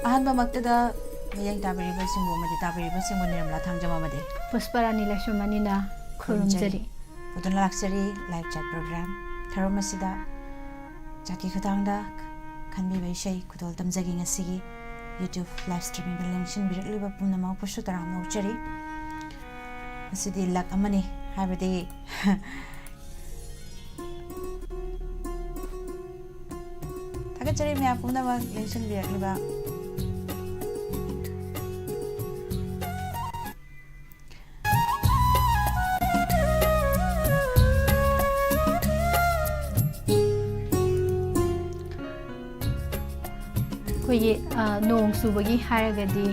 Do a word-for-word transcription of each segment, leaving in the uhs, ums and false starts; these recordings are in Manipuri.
ꯑꯍꯥꯟꯕꯃꯛꯇꯗ ꯃꯤꯠꯌꯦꯡ ꯇꯥꯕꯤꯔꯤꯕꯁꯤꯡꯕꯨ ꯑꯃꯗꯤ ꯇꯥꯕꯤꯔꯤꯕꯁꯤꯡꯕꯨ ꯅꯤꯔꯃꯂꯥ ꯊꯥꯡꯖꯝ ꯑꯃꯗꯤ ꯄꯨꯁꯄꯔꯥꯅꯤ ꯂꯥꯏꯁ꯭ꯔꯝ ꯑꯅꯤꯅ ꯈꯨꯔꯨꯝꯖꯔꯤ꯫ ꯄꯨꯗꯨꯅ ꯂꯥꯛꯆꯔꯤ live chat program ꯊꯧꯔꯝ ꯑꯁꯤꯗ ꯖꯥꯇꯤ ꯈꯨꯊꯥꯡꯗ ꯈꯟꯕꯤꯕ ꯏꯁꯩ ꯈꯨꯗꯣꯜ ꯇꯝꯖꯒꯦ꯫ ꯉꯁꯤꯒꯤ YouTube live streamingꯗ ꯂꯦꯡꯁꯤꯟꯕꯤꯔꯛꯂꯤꯕ ꯄꯨꯝꯅꯃꯛꯄꯨꯁꯨ ꯇꯔꯥꯝꯅ ꯑꯣꯛꯆꯔꯤ꯫ ꯃꯁꯤꯗꯤ luck ꯑꯃꯅꯤ, ꯍꯥꯏꯕꯗꯤ ꯊꯥꯒꯠꯆꯔꯤ ꯃꯌꯥꯝ ꯄꯨꯝꯅꯃꯛ ꯂꯦꯡꯁꯤꯟꯕꯤꯔꯛꯂꯤꯕ꯫ ꯑꯩꯈꯣꯏꯒꯤ, ꯑ, ꯅꯣꯡ ꯆꯨꯕꯒꯤ ꯍꯥꯏꯔꯒꯗꯤ,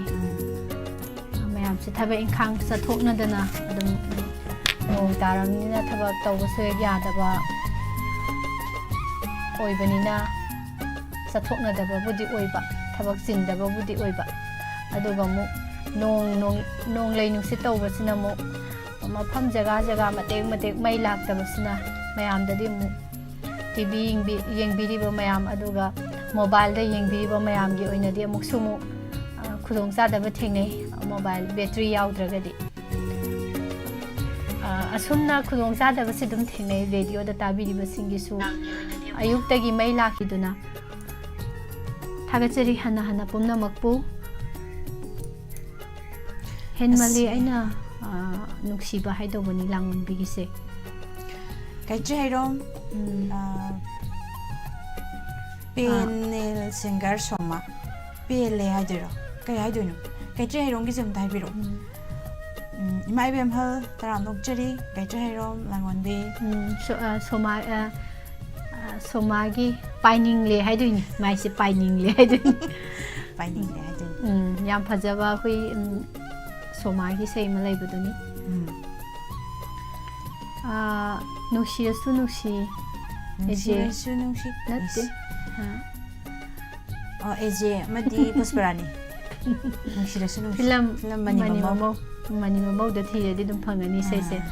ꯑ, ꯃꯌꯥꯝꯁꯦ ꯊꯕꯛ ꯏꯪꯈꯥꯡ ꯆꯠꯊꯣꯛꯅꯗꯅ ꯑꯗꯨꯝ, ꯅꯣꯡ ꯇꯥꯔꯕꯅꯤꯅ ꯊꯕꯛ ꯇꯧꯕꯁꯨ ꯍꯦꯛ ꯌꯥꯗꯕ ꯑꯣꯏꯕꯅꯤꯅ ꯆꯠꯊꯣꯛꯅꯗꯕꯕꯨꯗꯤ ꯑꯣꯏꯕ, ꯊꯕꯛ ꯆꯤꯟꯗꯕꯕꯨꯗꯤ ꯑꯣꯏꯕ꯫ ꯑꯗꯨꯒ ꯑꯃꯨꯛ ꯅꯣꯡ, ꯅꯣꯡ, ꯅꯣꯡꯂꯩ ꯅꯨꯡꯁꯤꯠ ꯇꯧꯕꯁꯤꯅ ꯑꯃꯨꯛ ꯃꯐꯝ ꯖꯒꯥ ꯖꯒꯥ ꯃꯇꯦꯛ ꯃꯇꯦꯛ ꯃꯩ ꯂꯥꯛꯇꯕꯁꯤꯅ ꯃꯌꯥꯝꯗꯗꯤ ꯑꯃꯨꯛ ꯇꯤ ꯚꯤ ꯌꯦꯡꯕꯤ-, ꯌꯦꯡꯕꯤꯔꯤꯕ ꯃꯌꯥꯝ, ꯑꯗꯨꯒ mobileꯗ ꯌꯦꯡꯕꯤꯔꯤꯕ ꯃꯌꯥꯝꯒꯤ ꯑꯣꯏꯅꯗꯤ ꯑꯃꯨꯛꯁꯨ ꯑꯃꯨꯛ, ꯑ, ꯈꯨꯗꯣꯡꯆꯥꯗꯕ ꯊꯦꯡꯅꯩ, mobile battery ꯌꯥꯎꯗ꯭ꯔꯒꯗꯤ꯫ ꯑ, ꯑꯁꯨꯝꯅ ꯈꯨꯗꯣꯡꯆꯥꯗꯕꯁꯤ ꯑꯗꯨꯝ ꯊꯦꯡꯅꯩ꯫ radioꯗ ꯇꯥꯕꯤꯔꯤꯕꯁꯤꯡꯒꯤꯁꯨ ꯑꯌꯨꯛꯇꯒꯤ ꯃꯩ ꯂꯥꯛꯈꯤꯗꯨꯅ ꯊꯥꯒꯠꯆꯔꯤ ꯍꯟꯅ ꯍꯟꯅ ꯄꯨꯝꯅꯃꯛꯄꯨ꯫ ꯍꯦꯟꯃꯜꯂꯤ ꯑꯁ꯫ ꯑꯩꯅ, ꯑ, ꯅꯨꯡꯁꯤꯕ ꯍꯥꯏꯗꯧꯕꯅꯤ ꯂꯥꯡꯑꯣꯟꯕꯤꯒꯤꯁꯦ꯫ ꯀꯩꯇ꯭ꯔꯤ ꯍꯩꯔꯣꯝ, ꯎꯝ꯫ ꯑ, ꯄꯦꯅꯦꯜ singer ꯁꯣꯃꯥ꯫ ꯄꯦꯜꯂꯦ ꯍꯥꯏꯗꯣꯏꯔꯣ? ꯀꯩ ꯍꯥꯏꯗꯣꯏꯅꯣ? ꯀꯩꯇ꯭ꯔꯤ ꯍꯩꯔꯣꯝꯒꯤꯁꯦ ꯑꯝꯇ ꯍꯥꯏꯕꯤꯔꯛꯑꯣ꯫ ꯎꯝ꯫ ꯎꯝ, ꯏꯃꯥ ꯏꯕꯦꯝꯍꯜ ꯇꯔꯥꯝꯅ ꯑꯣꯛꯆꯔꯤ, ꯀꯩꯇ꯭ꯔꯤ ꯍꯩꯔꯣꯝ ꯂꯥꯡꯑꯣꯟꯕꯤ꯫ ꯎꯝ, ꯁꯣ-, ꯑ, ꯁꯣꯃꯥ, ꯑ, ꯑ, ꯁꯣꯃꯥꯒꯤ ꯄꯥꯏꯅꯤꯡꯂꯦ ꯍꯥꯏꯗꯣꯏꯅꯤ, ꯃꯥꯏꯁꯦ ꯄꯥꯏꯅꯤꯡꯂꯦ ꯍꯥꯏꯗꯣꯏꯅꯤ꯫ ꯄꯥꯏꯅꯤꯡꯂꯦ ꯍꯥꯏꯗꯣꯏꯅꯤ꯫ ꯎꯝ, ꯌꯥꯝ ꯐꯖꯕ ꯑꯩꯈꯣꯏ, ꯎꯝ, ꯁꯣꯃꯥꯒꯤ ꯏꯁꯩ ꯑꯃ ꯂꯩꯕꯗꯨꯅꯤ꯫ ꯎꯝ꯫ ꯑ, ꯅꯨꯡꯁꯤꯔꯁꯨ ꯅꯨꯡꯁꯤ, ꯅꯨꯡꯁꯤꯔꯁꯨ ꯅꯨꯡꯁꯤ꯫ ꯅꯠꯇꯦ꯫ ꯏꯁ꯫ ꯑ, ꯑꯣ, ꯑꯦꯖꯦ ꯑꯃꯗꯤ ꯄꯨꯁꯄꯔꯥꯅꯤ꯫ ꯅꯨꯡꯁꯤꯔꯁꯨ ꯅꯨꯡꯁꯤ꯫ ꯐꯤꯂꯝ ꯐꯤꯂꯝ ꯃꯅꯤ ꯃꯅꯤ ꯃꯃꯧ꯫ ꯃꯃꯧ, ꯃꯅꯤ ꯃꯃꯧꯗ ꯊꯤꯔꯗꯤ ꯑꯗꯨꯝ ꯐꯪꯒꯅꯤ ꯏꯁꯩꯁꯦ꯫ ꯑꯥ꯫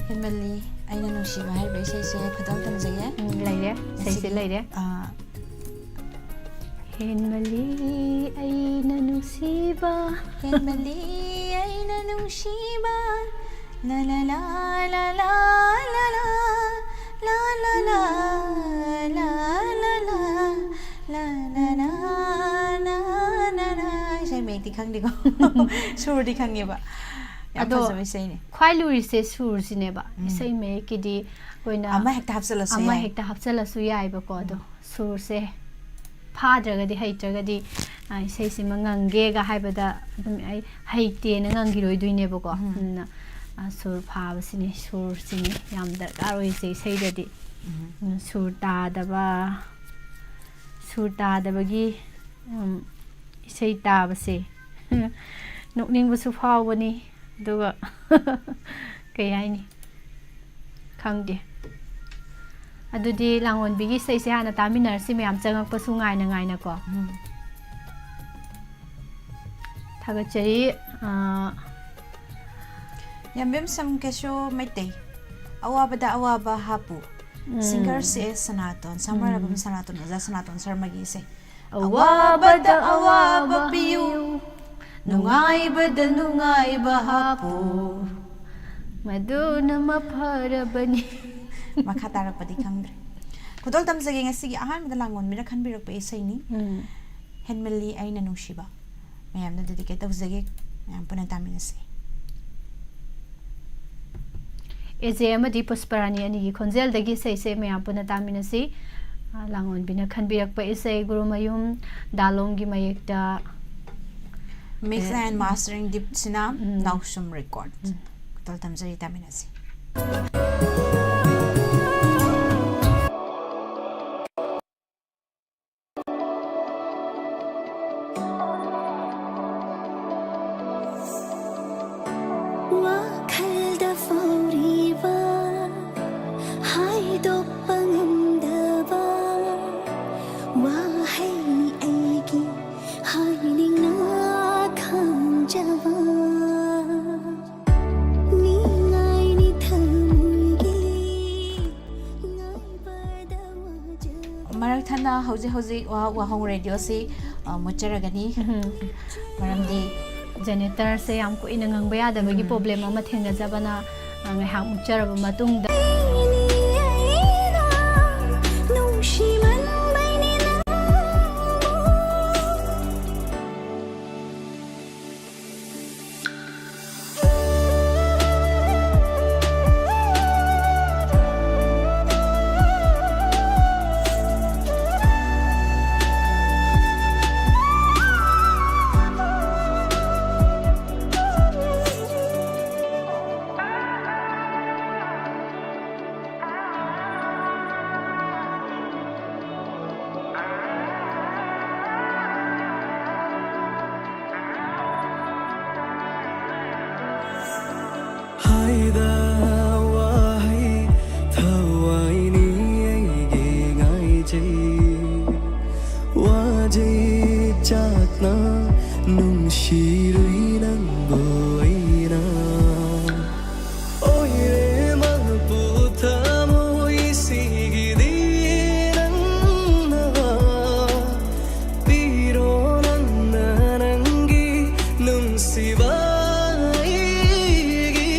ꯍꯦꯟꯃꯜꯂꯤ ꯑꯩꯅ ꯅꯨꯡꯁꯤꯕ ꯍꯥꯏꯔꯤꯕ ꯏꯁꯩꯁꯦ ꯈꯨꯗꯣꯜ ꯇꯝꯖꯒꯦ꯫ ꯎꯝ, ꯂꯩꯔꯦ, ꯏꯁꯩꯁꯦ ꯉꯁꯤꯒꯤ, ꯂꯩꯔꯦ꯫ ꯑꯥ, ꯍꯦꯟꯃꯜꯂꯤ ꯑꯩꯅ ꯅꯨꯡꯁꯤꯕ, ꯍꯦꯟꯃꯜꯂꯤ ꯑꯩꯅ ꯅꯨꯡꯁꯤꯕ. ꯂꯥ ꯂꯥ ꯂꯥ ꯂꯥ ꯂꯥ ꯂꯥ ꯂꯥ ꯂꯥ ꯂꯥ ꯂꯥ ꯂꯥ ꯂꯥ ꯂꯥ ꯂꯥ ꯂꯥ ꯂꯥ ꯂꯥ ꯂꯥ. ꯏꯁꯩ ꯃꯌꯦꯛꯇꯤ ꯈꯪꯗꯦꯀꯣ, ꯁꯨꯔꯗꯤ ꯈꯪꯉꯦꯕ. ꯌꯥꯝ ꯑꯗꯣ ꯐꯖꯕ ꯏꯁꯩꯅꯤ. ꯈ꯭ꯋꯥꯏ ꯂꯨꯔꯤꯁꯦ ꯁꯨꯔꯁꯤꯅꯦꯕ. ꯎꯝ. ꯏꯁꯩ ꯃꯌꯦꯛꯀꯤꯗꯤ ꯑꯩꯈꯣꯏꯅ ꯑꯃ ꯍꯦꯛꯇ ꯍꯥꯞꯆꯜꯂꯁꯨ ꯑꯃ ꯌꯥꯏ. ꯍꯦꯛꯇ ꯍꯥꯞꯆꯜꯂꯁꯨ ꯌꯥꯏꯕꯀꯣ. ꯑꯗꯣ ꯎꯝ. ꯁꯨꯔꯁꯦ ꯐꯥꯗ꯭ꯔꯒꯗꯤ, ꯍꯩꯇ꯭ꯔꯒꯗꯤ, ꯑ, ꯏꯁꯩꯁꯤꯃ ꯉꯪꯒꯦꯒ ꯍꯥꯏꯕꯗ ꯑꯗꯨꯝ ꯑꯩ ꯍꯩꯇꯦꯅ ꯉꯪꯈꯤꯔꯣꯏꯗꯣꯏꯅꯦꯕꯀꯣ. ꯎꯝ. ꯑꯗꯨꯅ, ꯑ, ꯁꯨꯔ ꯐꯥꯕꯁꯤꯅꯤ, ꯁꯨꯔꯁꯤꯅꯤ ꯌꯥꯝ ꯗꯔꯀꯥꯔ ꯑꯣꯏꯁꯦ ꯏꯁꯩꯗꯗꯤ. ꯎꯝ. ꯎꯝ, ꯁꯨꯔ ꯇꯥꯗꯕ, ꯁꯨꯔ ꯇꯥꯗꯕꯒꯤ, ꯎꯝ, ꯏꯁꯩ ꯇꯥꯕꯁꯦ ꯅꯣꯛꯅꯤꯡꯕꯁꯨ ꯐꯥꯎꯕꯅꯤ, ꯑꯗꯨꯒ ꯀꯩ ꯍꯥꯏꯅꯤ, ꯈꯪꯗꯦ. ꯑꯗꯨꯗꯤ ꯂꯥꯡꯑꯣꯟꯕꯤꯒꯤ ꯏꯁꯩꯁꯦ ꯍꯥꯟꯅ ꯇꯥꯃꯤꯟꯅꯔꯁꯤ, ꯃꯌꯥꯝ ꯆꯪꯉꯛꯄꯁꯨ ꯉꯥꯏꯅ ꯉꯥꯏꯅꯀꯣ. ꯎꯝ. ꯊꯥꯒꯠꯆꯔꯤ. ꯑ, ꯌꯥꯝꯕꯦꯝ ꯁꯝꯀꯦꯁꯣ ꯃꯩꯇꯩ, ꯑꯋꯥꯕꯗ ꯑꯋꯥꯕ ꯍꯥꯞꯄꯨ. ꯎꯝ. ꯁꯤꯡꯒꯔꯁꯦ ꯁꯅꯥꯇꯣꯟ, ꯁꯃꯔꯕꯝ ꯎꯝ. ꯁꯅꯥꯇꯣꯟ, ꯑꯣꯖꯥ ꯁꯅꯥꯇꯣꯟ ꯁꯔꯃꯒꯤ ꯏꯁꯩ. ꯑꯋꯥꯕꯗ ꯑꯋꯥꯕ ꯄꯤꯌꯨ, ꯅꯨꯡꯉꯥꯏꯕꯗ ꯅꯨꯡꯉꯥꯏꯕ ꯍꯥꯞꯄꯨ. ꯃꯗꯨꯅ ꯃꯐꯔꯕꯅꯤ. ꯃꯈꯥ ꯇꯥꯔꯛꯄꯗꯤ ꯈꯪꯗ꯭ꯔꯦ. ꯈꯨꯗꯣꯜ ꯇꯝꯖꯒꯦ, ꯉꯁꯤꯒꯤ ꯑꯍꯥꯟꯕꯗ ꯂꯥꯡꯑꯣꯟꯕꯤꯅ ꯈꯟꯕꯤꯔꯛꯄ ꯏꯁꯩꯅꯤ. ꯎꯝ. ꯍꯦꯟꯃꯜꯂꯤ ꯑꯩꯅ ꯅꯨꯡꯁꯤꯕ. ꯃꯌꯥꯝꯗ dedicate ꯇꯧꯖꯒꯦ. ꯃꯌꯥꯝ ꯄꯨꯟꯅ ꯇꯥꯃꯤꯟꯅꯁꯤ. ꯑꯦꯖꯦ ꯑꯃꯗꯤ ꯄꯨꯁꯄꯔꯥꯅꯤ ꯑꯅꯤꯒꯤ ꯈꯣꯟꯖꯦꯜꯗꯒꯤ ꯏꯁꯩꯁꯦ ꯃꯌꯥꯝ ꯄꯨꯟꯅ ꯇꯥꯃꯤꯟꯅꯁꯤ꯫ ꯑ, ꯂꯥꯡꯑꯣꯟꯕꯤꯅ ꯈꯟꯕꯤꯔꯛꯄ ꯏꯁꯩ Gurumayum ꯗꯥꯂꯣꯡꯒꯤ ꯃꯌꯦꯛꯇ. Mix A, and mastering ꯗꯤꯞꯁꯤꯅ um. ꯅꯥꯎꯁꯨꯝ Records꯫ ꯎꯝ. ꯈꯨꯗꯣꯜ ꯇꯝꯖꯔꯤ, ꯇꯥꯃꯤꯟꯅꯁꯤ꯫ ꯋꯥꯈꯜꯗ ꯐꯥꯎꯔꯤꯕ, ꯍꯥꯏꯗꯣꯛꯄ ꯉꯝꯗꯕ ꯋꯥꯍꯩꯅꯤ ꯑꯩꯒꯤ ꯍꯥꯏꯅꯤꯡꯅ ꯈꯟꯖꯕ꯫ ꯅꯤꯡꯉꯥꯏꯅꯤ ꯊꯃꯣꯏꯒꯤ ꯉꯥꯏꯕꯗ ꯋꯥꯖꯕ꯫ ꯃꯔꯛ ꯊꯠꯅ ꯍꯧꯖꯤꯛ ꯍꯧꯖꯤꯛ ꯋꯥ-, ꯋꯥꯍꯣꯡ ꯔꯦꯗꯤꯑꯣꯁꯤ, ꯑ, ꯃꯨꯠꯆꯔꯒꯅꯤ꯫ ꯎꯝ꯫ ꯃꯔꯝꯗꯤ ꯖꯦꯅꯦꯔꯦꯇꯔꯁꯦ ꯌꯥꯝ ꯀꯨꯏꯅ ꯉꯪꯕ ꯌꯥꯗꯕꯒꯤ ꯎꯝ꯫ ꯄ꯭ꯔꯣꯕ꯭ꯂꯦꯝ ꯑꯃ ꯊꯦꯡꯅꯖꯕꯅ, ꯑ, ꯉꯥꯏꯍꯥꯛ ꯃꯨꯠꯆꯔꯕ ꯃꯇꯨꯡꯗ꯫ ꯍꯥꯏꯗ ꯋꯥꯍꯩ ꯊꯋꯥꯏꯅꯤ ꯑꯩꯒꯤ ꯉꯥꯏꯖꯩ꯫ ꯋꯥꯖꯩ ꯆꯥꯛꯅ ꯅꯨꯡꯁꯤꯔꯨꯏ ꯅꯪꯕꯨ ꯑꯩꯅ꯫ ꯑꯣꯏꯔꯦ ꯃꯄꯨ ꯊꯃꯣꯏ ꯁꯤꯒꯤꯗꯤ ꯅꯪꯅ ꯄꯤꯔꯣ ꯅꯪꯅ ꯅꯪꯒꯤ ꯅꯨꯡꯁꯤꯕ ꯑꯩꯒꯤ꯫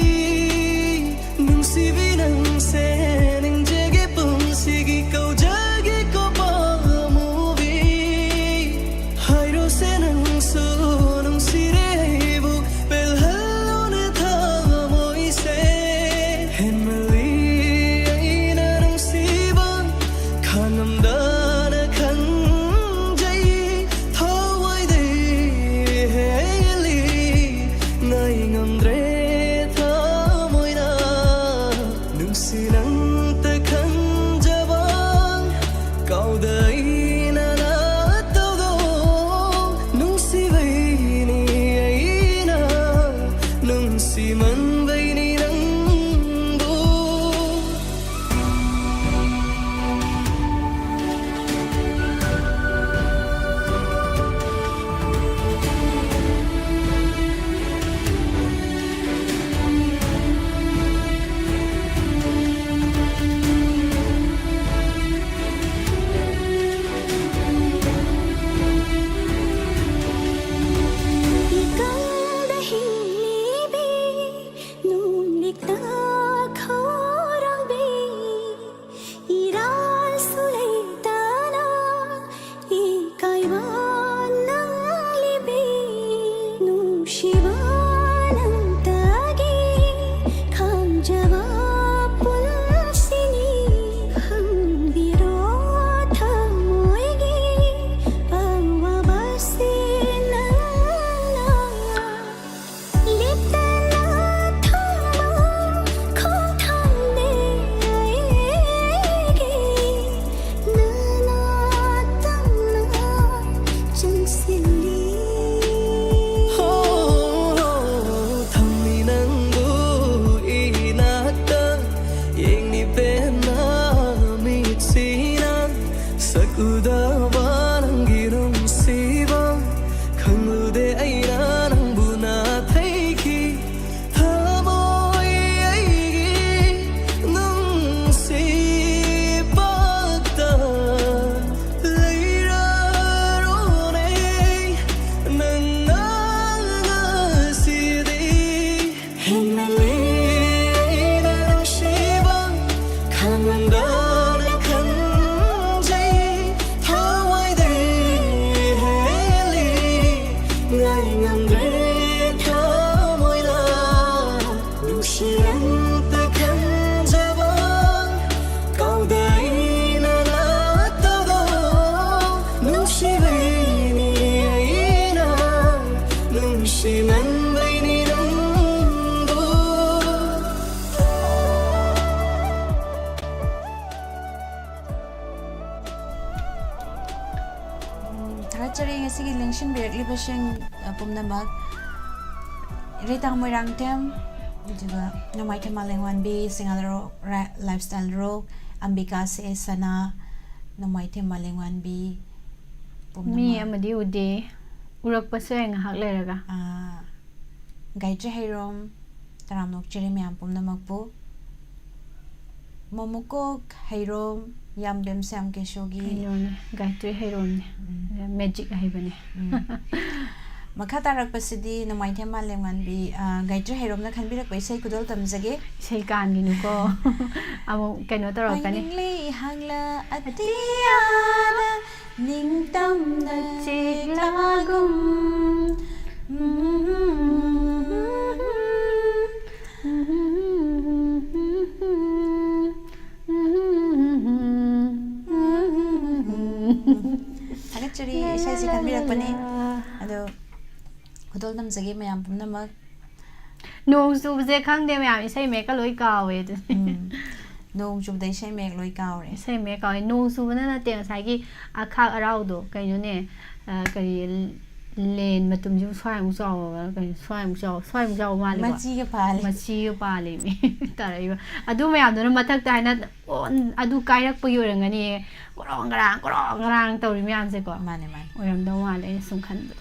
ꯑꯉꯥꯡꯗꯧꯅ ꯈꯟꯖꯩ, ꯊꯋꯥꯏꯗꯩ ꯍꯦꯜꯂꯤ, ꯉꯥꯏ ꯉꯝꯗ꯭ꯔꯦ ꯊꯃꯣꯏꯅ, ꯅꯨꯡꯁꯤꯔꯛꯇ ꯈꯟꯖꯕ, ꯀꯥꯎꯗꯩꯅ ꯂꯥꯛꯇꯕ, ꯅꯨꯡꯁꯤꯕꯩꯅꯤ ꯑꯩꯅ, ꯅꯨꯡꯁꯤꯃꯟꯕꯩꯅꯤ ꯅꯪꯕꯨ꯫ ꯎꯝ, ꯊꯥꯒꯠꯆꯔꯤ ꯉꯁꯤꯒꯤ ꯂꯦꯡꯁꯤꯟꯕꯤꯔꯛꯂꯤꯕꯁꯤꯡ, ꯑ, ꯄꯨꯝꯅꯃꯛ꯫ ꯏꯔꯩꯇꯥꯡ ꯃꯣꯏꯔꯥꯡꯊꯦꯝ, ꯑꯗꯨꯒ ꯅꯣꯡꯃꯥꯏꯊꯦꯝ ꯃꯥꯂꯦꯝꯉꯥꯟꯕꯤ, ꯁꯤꯡꯉꯥꯂꯔꯣꯛ ꯔꯥ-, ꯂꯥꯏꯐꯁ꯭ꯇꯥꯏꯜ ꯔꯣꯛ, ꯑꯝꯕꯤꯀꯥ ꯁꯦ ꯁꯅꯥ, ꯅꯣꯡꯃꯥꯏꯊꯦꯝ ꯃꯥꯂꯦꯝꯉꯥꯟꯕꯤ ꯄꯨꯝꯅꯃꯛ꯫ ꯃꯤ ꯑꯃꯗꯤ ꯎꯗꯦ, ꯎꯔꯛꯄꯁꯨ ꯌꯥꯏ ꯉꯥꯏꯍꯥꯛ ꯂꯩꯔꯒ꯫ ꯑ, ꯒꯥꯌꯇ꯭ꯔꯤ ꯍꯩꯔꯣꯝ, ꯇꯔꯥꯝꯅ ꯑꯣꯛꯆꯔꯤ ꯃꯌꯥꯝ ꯄꯨꯝꯅꯃꯛꯄꯨ꯫ ꯃꯣꯃꯣꯀꯣꯛ ꯍꯩꯔꯣꯝ, ꯌꯥꯝꯕꯦꯝ ꯁ꯭ꯌꯥꯝ ꯀꯦꯁꯣꯒꯤ꯫ ꯀꯩꯅꯣꯅꯦ, ꯒꯥꯌꯇ꯭ꯔꯤ ꯍꯩꯔꯣꯝꯅꯦ꯫ ꯎꯝ꯫ ꯃꯦꯖꯤꯛ ꯍꯩꯕꯅꯦ꯫ ꯎꯝ꯫ ꯃꯈꯥ ꯇꯥꯔꯛꯄꯁꯤꯗꯤ ꯅꯣꯡꯃꯥꯏꯊꯦꯝ ꯃꯥꯂꯦꯝꯉꯥꯟꯕꯤ, ꯑ, ꯒꯥꯌꯇ꯭ꯔꯤ ꯍꯩꯔꯣꯝꯅ ꯈꯟꯕꯤꯔꯛꯄ ꯏꯁꯩ ꯈꯨꯗꯣꯜ ꯇꯝꯖꯒꯦ꯫ ꯏꯁꯩ ꯀꯥꯟꯒꯤꯅꯨꯀꯣ꯫ ꯑꯃꯨꯛ ꯀꯩꯅꯣ ꯇꯧꯔꯛꯀꯅꯤ꯫ ꯄꯥꯏꯅꯤꯡꯂꯦ ꯏꯍꯥꯡꯂꯥ ꯑꯇꯤꯌꯥꯗ, ꯅꯤꯡꯇꯝꯅ ꯆꯤꯛꯂꯥꯒꯨꯝ꯫ ꯊꯥꯒꯠꯆꯔꯤ, ꯏꯁꯩꯁꯤ ꯈꯟꯕꯤꯔꯛꯄꯅꯤ꯫ ꯑꯗꯣ ꯈꯨꯗꯣꯜ ꯇꯝꯖꯒꯦ ꯃꯌꯥꯝ ꯄꯨꯝꯅꯃꯛ꯫ ꯅꯣꯡ ꯆꯨꯕꯁꯦ ꯈꯪꯗꯦ ꯃꯌꯥꯝ, ꯏꯁꯩ ꯃꯌꯦꯛꯀ ꯂꯣꯏ ꯀꯥꯎꯋꯦ ꯑꯗꯨꯅꯦ꯫ ꯎꯝ꯫ ꯅꯣꯡ ꯆꯨꯕꯗ ꯏꯁꯩ ꯃꯌꯦꯛ ꯂꯣꯏ ꯀꯥꯎꯔꯦ꯫ ꯏꯁꯩ ꯃꯌꯦꯛ ꯀꯥꯎꯋꯦ꯫ ꯅꯣꯡ ꯆꯨꯕꯅ ꯅꯠꯇꯦ, ꯉꯁꯥꯏꯒꯤ ꯑꯈꯥꯛ ꯑꯔꯥꯎꯗꯣ, ꯀꯩꯅꯣꯅꯦ, ꯑ, ꯀꯔꯤ, ꯂꯦꯟ ꯃꯇꯨꯝꯁꯤꯕꯨ ꯁ꯭ꯋꯥꯏꯃꯨꯛ ꯆꯥꯎꯕ, ꯀꯩꯅꯣ, ꯁ꯭ꯋꯥꯏꯃꯨꯛ ꯆꯥꯎ-, ꯁ꯭ꯋꯥꯏꯃꯨꯛ ꯆꯥꯎꯕ ꯃꯥꯜꯂꯦꯀꯣ? ꯃꯆꯤꯒ ꯄꯥꯜꯂꯦ꯫ ꯃꯆꯤꯒ ꯄꯥꯜꯂꯦꯃꯤ꯫ ꯇꯥꯔꯛꯏꯕ꯫ ꯑꯗꯨ ꯃꯌꯥꯝꯗꯨꯅ ꯃꯊꯛꯇ ꯍꯥꯏꯅ, ꯑꯣ, ꯑꯗꯨ ꯀꯥꯏꯔꯛꯄꯒꯤ ꯑꯣꯏꯔꯝꯒꯅꯤ, ꯒ꯭ꯔꯣꯡ ꯒ꯭ꯔꯥꯡ, ꯒ꯭ꯔꯣꯡ ꯒ꯭ꯔꯥꯡ ꯇꯧꯔꯤ ꯃꯌꯥꯝꯁꯦꯀꯣ꯫ ꯃꯥꯅꯦ, ꯃꯥꯅꯦ꯫ ꯑꯣꯏꯔꯝꯗꯧ ꯃꯥꯜꯂꯦ, ꯑꯩꯅ ꯁꯨꯝ ꯈꯟꯕꯗ꯫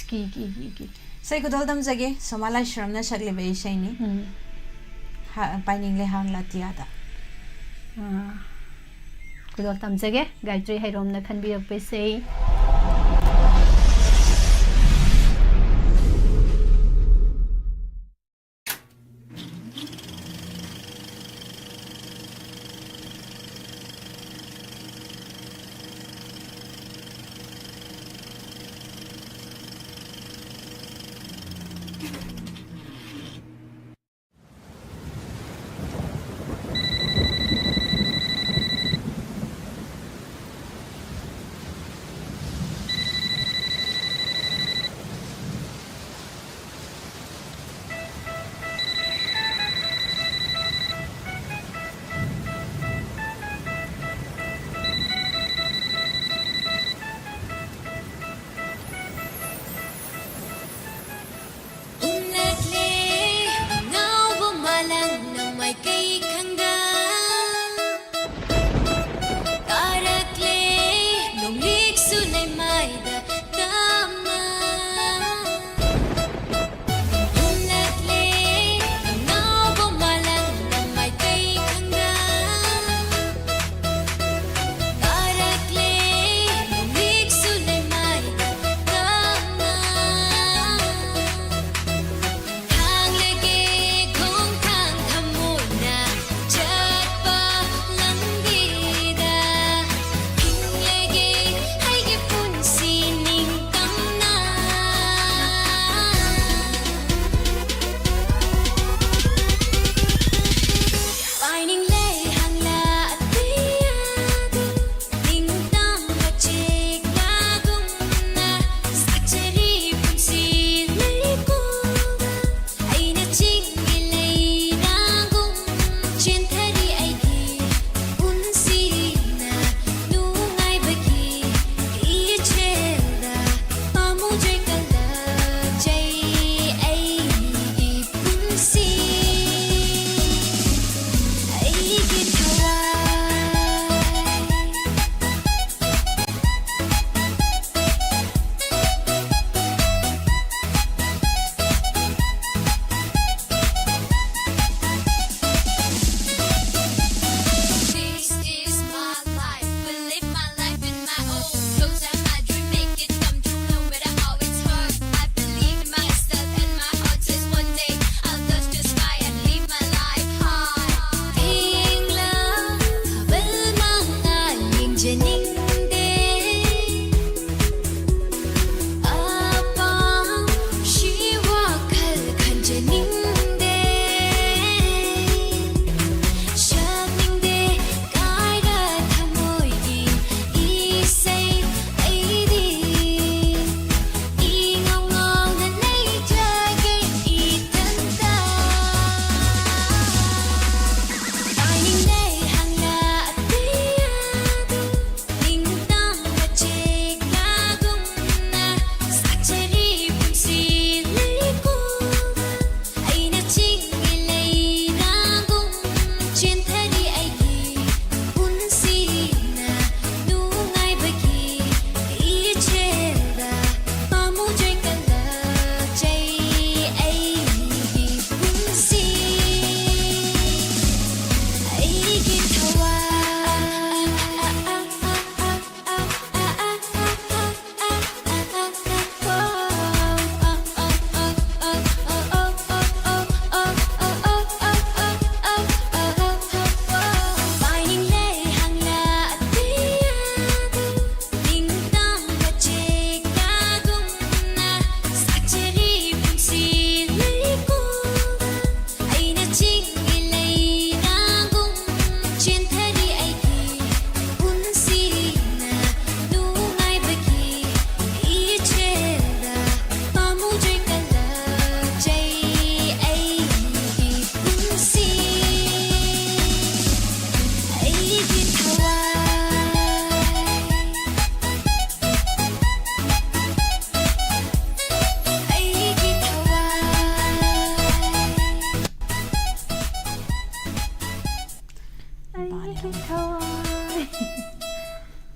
ꯀꯤ, ꯀꯤ, ꯀꯤ, ꯀꯤ꯫ ꯏꯁꯩ ꯈꯨꯗꯣꯜ ꯇꯝꯖꯒꯦ, ꯁꯣꯃꯥ ꯂꯥꯏꯁ꯭ꯔꯝꯅ ꯁꯛꯂꯤꯕ ꯏꯁꯩꯅꯤ꯫ ꯎꯝ꯫ ꯍꯥ-, ꯄꯥꯏꯅꯤꯡꯂꯦ ꯍꯥꯡꯂꯥ ꯑꯇꯤꯌꯥꯗ꯫ ꯑꯥ꯫ ꯈꯨꯗꯣꯜ ꯇꯝꯖꯒꯦ, ꯒꯥꯌꯇ꯭ꯔꯤ ꯍꯩꯔꯣꯝꯅ ꯈꯟꯕꯤꯔꯛꯄ ꯏꯁꯩ꯫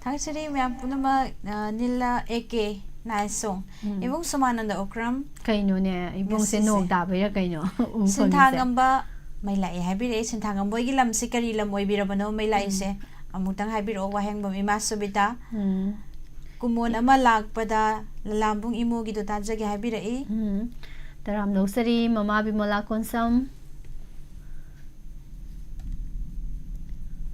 ꯊꯥꯒꯠꯆꯔꯤ ꯃꯌꯥꯝ ꯄꯨꯝꯅꯃꯛ꯫ ꯑ, ꯅꯤꯂꯥ ꯑꯦ ꯀꯦ ꯅꯥꯏꯁꯣꯡ꯫ ꯎꯝ꯫ ꯏꯕꯨꯡ ꯁꯨꯃꯥꯅꯟꯗ ꯑꯣꯀ꯭ꯔꯝ꯫ ꯀꯩꯅꯣꯅꯦ, ꯏꯕꯨꯡꯁꯦ ꯉꯁꯤꯁꯦ꯫ ꯅꯣꯡ ꯇꯥꯕꯩꯔꯥ ꯀꯩꯅꯣ? ꯎ ꯐꯪꯉꯤꯁꯦ꯫ ꯁꯤꯟꯊꯥꯉꯝꯕ ꯃꯩ ꯂꯥꯛꯑꯦ ꯍꯥꯏꯕꯤꯔꯛꯑꯦ꯫ ꯁꯤꯟꯊꯥꯉꯝꯕ ꯍꯣꯏꯒꯤ ꯂꯝꯁꯦ ꯀꯔꯤ ꯂꯝ ꯑꯣꯏꯕꯤꯔꯕꯅꯣ ꯃꯩ ꯂꯥꯛꯏꯁꯦ? ꯑꯃꯨꯛꯇꯪ ꯍꯥꯏꯕꯤꯔꯛꯑꯣ, ꯋꯥꯍꯦꯡꯕꯝ ꯏꯃꯥ ꯁꯨꯕꯤꯇꯥ꯫ ꯎꯝ꯫ ꯀꯨꯃꯣꯟ ꯑꯃ ꯂꯥꯛꯄꯗ ꯂꯂꯥꯝꯕꯨꯡ ꯏꯃꯣꯒꯤꯗꯣ ꯇꯥꯖꯒꯦ ꯍꯥꯏꯕꯤꯔꯛꯏ꯫ ꯎꯝ꯫ ꯇꯔꯥꯝ ꯂꯧꯖꯔꯤ ꯃꯃꯥ ꯕꯤꯃꯣꯂꯥ ꯀꯣꯟꯁꯝ꯫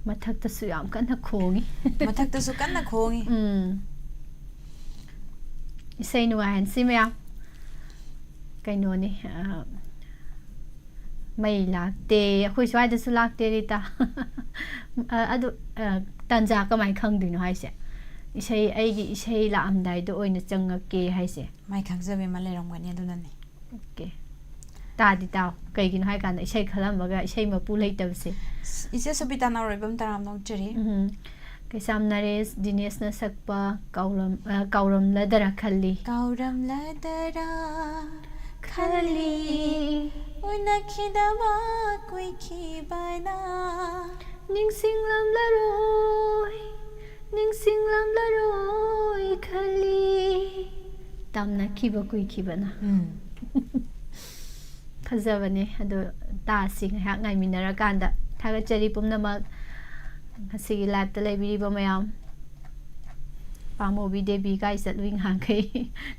ꯃꯊꯛꯇꯁꯨ ꯌꯥꯝ ꯀꯟꯅ ꯈꯣꯡꯉꯤ꯫ ꯃꯊꯛꯇꯁꯨ ꯀꯟꯅ ꯈꯣꯡꯉꯤ꯫ ꯎꯝ꯫ ꯏꯁꯩ ꯅꯨꯡꯉꯥꯏꯍꯟꯁꯤ ꯃꯌꯥꯝ꯫ ꯀꯩꯅꯣꯅꯤ, ꯑ, ꯃꯩ ꯂꯥꯛꯇꯦ, ꯑꯩꯈꯣꯏ ꯁ꯭ꯋꯥꯏꯗꯁꯨ ꯂꯥꯛꯇꯦ, ꯔꯤꯇꯥ꯫ ꯑ, ꯑꯗꯨ, ꯑ, ꯇꯟꯖꯥ ꯀꯃꯥꯏꯅ ꯈꯪꯗꯣꯏꯅꯣ ꯍꯥꯏꯁꯦ? ꯏꯁꯩ, ꯑꯩꯒꯤ ꯏꯁꯩ ꯂꯥꯛꯑꯝꯗꯥꯏꯗ ꯑꯣꯏꯅ ꯆꯪꯉꯛꯀꯦ ꯍꯥꯏꯁꯦ꯫ ꯃꯥꯏ ꯈꯪꯖꯕꯤ ꯑꯃ ꯂꯩꯔꯝꯒꯅꯤ ꯑꯗꯨꯅꯅꯦ꯫ ꯑꯣꯀꯦ꯫ ꯇꯥꯗꯤ ꯇꯥꯎ꯫ ꯀꯩꯒꯤꯅꯣ ꯍꯥꯏ ꯀꯥꯟꯗ ꯏꯁꯩ ꯈꯜꯂꯝꯕꯒ ꯏꯁꯩ ꯃꯄꯨ ꯂꯩꯇꯕꯁꯦ꯫ ꯏꯆꯦ ꯁꯨꯕꯤꯇꯥ ꯅꯥꯎꯔꯣꯏꯕꯝ ꯇꯔꯥꯝꯅ ꯑꯣꯛꯆꯔꯤ꯫ ꯎꯝ꯫ ꯀꯩꯁꯥꯝ ꯅꯔꯦꯁ ꯗꯤꯅꯦꯁꯅ ꯁꯛꯄ ꯀꯥꯎꯔꯝ-, ꯑ, ꯀꯥꯎꯔꯝꯂꯗꯔ ꯈꯜꯂꯤ꯫ ꯀꯥꯎꯔꯝꯂꯗꯔꯥ ꯈꯜꯂꯤ, ꯎꯅꯈꯤꯗꯕ ꯀꯨꯏꯈꯤꯕꯅ꯫ ꯅꯤꯡꯁꯤꯡꯂꯝꯂꯔꯣꯏ, ꯅꯤꯡꯁꯤꯡꯂꯝꯂꯔꯣꯏ ꯈꯜꯂꯤ꯫ ꯇꯝꯅꯈꯤꯕ ꯀꯨꯏꯈꯤꯕꯅ꯫ ꯎꯝ꯫ ꯐꯖꯕꯅꯦ꯫ ꯑꯗꯣ ꯇꯥꯁꯤ ꯉꯥꯏꯍꯥꯛ ꯉꯥꯏꯃꯤꯟꯅꯔꯀꯥꯟꯗ꯫ ꯊꯥꯒꯠꯆꯔꯤ ꯄꯨꯝꯅꯃꯛ ꯉꯁꯤꯒꯤ live ꯇ ꯂꯩꯕꯤꯔꯤꯕ ꯃꯌꯥꯝ꯫ ꯄꯥꯃꯨꯕꯤ ꯗꯦꯕꯤ ꯀꯥꯏ ꯆꯠꯂꯨꯏ ꯉꯍꯥꯟꯈꯩ?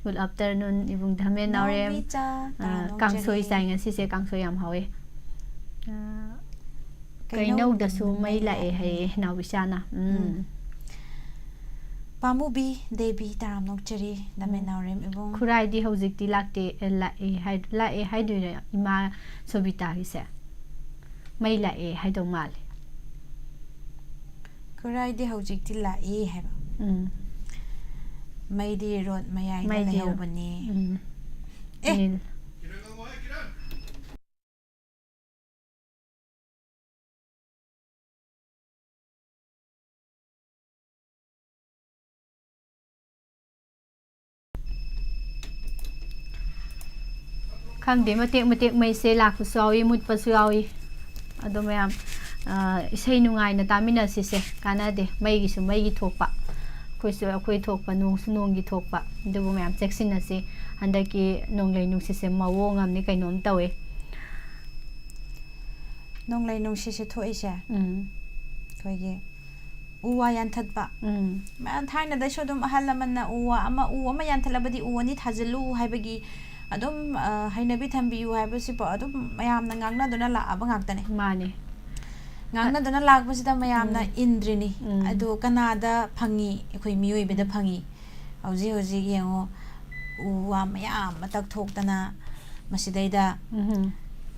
Good afternoon, ꯏꯕꯨꯡ ꯙꯃꯦꯟ ꯅꯥꯎꯔꯦꯝ꯫ ꯅꯥꯎꯕꯤꯆꯥ, ꯑ, ꯇꯔꯥꯝꯅ ꯀꯥꯡꯁꯣꯏ ꯑꯣꯛꯆꯔꯤ꯫ ꯆꯥꯏ ꯉꯁꯤꯁꯦ, ꯀꯥꯡꯁꯣꯏ ꯌꯥꯝ ꯍꯥꯎꯋꯦ꯫ ꯑ, ꯀꯩꯅꯧꯗꯁꯨ ꯀꯩꯅꯧꯗꯁꯨ ꯃꯩ ꯃꯩ ꯂꯥꯛꯑꯦ ꯂꯥꯛꯑꯦ꯫ ꯍꯥꯏꯌꯦ ꯅꯥꯎꯕꯤꯆꯥꯅ꯫ ꯎꯝ꯫ ꯎꯝ꯫ ꯄꯥꯃꯨꯕꯤ ꯗꯦꯕꯤ ꯇꯔꯥꯝꯅ ꯑꯣꯛꯆꯔꯤ, ꯙꯃꯦꯟ ꯎꯝ꯫ ꯅꯥꯎꯔꯦꯝ ꯏꯕꯨꯡ꯫ ꯈꯨꯔꯥꯏꯗꯤ ꯍꯧꯖꯤꯛꯇꯤ ꯂꯥꯛꯇꯦ, ꯑꯦ, ꯂꯥꯛꯑꯦ ꯍꯥꯏ-, ꯂꯥꯛꯑꯦ ꯍꯥꯏꯗꯣꯏꯔꯥ ꯏꯃꯥ ꯁꯣꯕꯤꯇꯥꯒꯤꯁꯦ? ꯃꯩ ꯂꯥꯛꯑꯦ ꯍꯥꯏꯗꯧ ꯃꯥꯜꯂꯦ꯫ ꯈꯨꯔꯥꯏꯗꯤ ꯍꯧꯖꯤꯛꯇꯤ ꯂꯥꯛꯏ ꯍꯥꯏꯕ꯫ ꯎꯝ꯫ ꯃꯩꯗꯤ ꯔꯣꯗ ꯃꯌꯥꯏꯗ ꯃꯩꯗꯤ ꯂꯩꯍꯧꯕꯅꯤ꯫ ꯎꯝ꯫ ꯑꯦ! ꯅꯤꯜ꯫ ꯈꯪꯗꯦ, ꯃꯇꯦꯛ ꯃꯇꯦꯛ ꯃꯩꯁꯦ ꯂꯥꯛꯄꯁꯨ ꯌꯥꯎꯏ, ꯃꯨꯠꯄꯁꯨ ꯌꯥꯎꯏ꯫ ꯑꯗꯣ ꯃꯌꯥꯝ, ꯑ, ꯏꯁꯩ ꯅꯨꯡꯉꯥꯏꯅ ꯇꯥꯃꯤꯟꯅꯁꯤꯁꯦ꯫ ꯀꯥꯟꯅꯗꯦ, ꯃꯩꯒꯤꯁꯨ ꯃꯩꯒꯤ ꯊꯣꯛꯄ, ꯑꯩꯈꯣꯏꯁꯨ ꯑꯩꯈꯣꯏ ꯊꯣꯛꯄ, ꯅꯣꯡꯁꯨ ꯅꯣꯡꯒꯤ ꯊꯣꯛꯄ꯫ ꯑꯗꯨꯕꯨ ꯃꯌꯥꯝ ꯆꯦꯛꯁꯤꯟꯅꯁꯤ꯫ ꯍꯟꯗꯛꯀꯤ ꯅꯣꯡꯂꯩ ꯅꯨꯡꯁꯤꯠꯁꯦ ꯃꯑꯣꯡ ꯑꯃꯅꯤ, ꯀꯩꯅꯣꯝ ꯇꯧꯋꯦ꯫ ꯅꯣꯡꯂꯩ ꯅꯨꯡꯁꯤꯠꯁꯦ ꯊꯣꯛꯏꯁꯦ ꯎꯝ꯫ ꯑꯩꯈꯣꯏꯒꯤ ꯎ ꯋꯥ ꯌꯥꯟꯊꯠꯄ꯫ ꯎꯝ꯫ ꯃꯌꯥꯝ ꯊꯥꯏꯅꯗꯩꯁꯨ ꯑꯗꯨꯝ ꯑꯍꯜ ꯂꯃꯟꯅ ꯎ ꯋꯥ ꯑꯃ, ꯎ ꯑꯃ ꯌꯥꯟꯊꯠꯂꯕꯗꯤ ꯎ ꯑꯅꯤ ꯊꯥꯖꯤꯜꯂꯨ ꯍꯥꯏꯕꯒꯤ ꯑꯗꯨꯝ, ꯑ, ꯍꯩꯅꯕꯤ ꯊꯝꯕꯤꯌꯨ ꯍꯥꯏꯕꯁꯤꯐꯥꯎ ꯑꯗꯨꯝ ꯃꯌꯥꯝꯅ ꯉꯥꯡꯅꯗꯨꯅ ꯂꯥꯛꯑꯕ ꯉꯥꯛꯇꯅꯦ꯫ ꯃꯥꯅꯦ꯫ ꯉꯥꯡꯅꯗꯨꯅ ꯂꯥꯛꯄꯁꯤꯗ ꯃꯌꯥꯝꯅ ꯎꯝ꯫ ꯏꯟꯗ꯭ꯔꯤꯅꯤ꯫ ꯎꯝ꯫ ꯑꯗꯨ ꯀꯅꯥꯗ ꯐꯪꯉꯤ? ꯑꯩꯈꯣꯏ ꯃꯤꯑꯣꯏꯕꯗ ꯐꯪꯉꯤ꯫ ꯍꯧꯖꯤꯛ ꯍꯧꯖꯤꯛ ꯌꯦꯡꯉꯣ, ꯎ ꯋꯥ ꯃꯌꯥꯝ ꯑꯃ ꯇꯛꯊꯣꯛꯇꯅ, ꯃꯁꯤꯗꯩꯗ ꯎꯝ꯫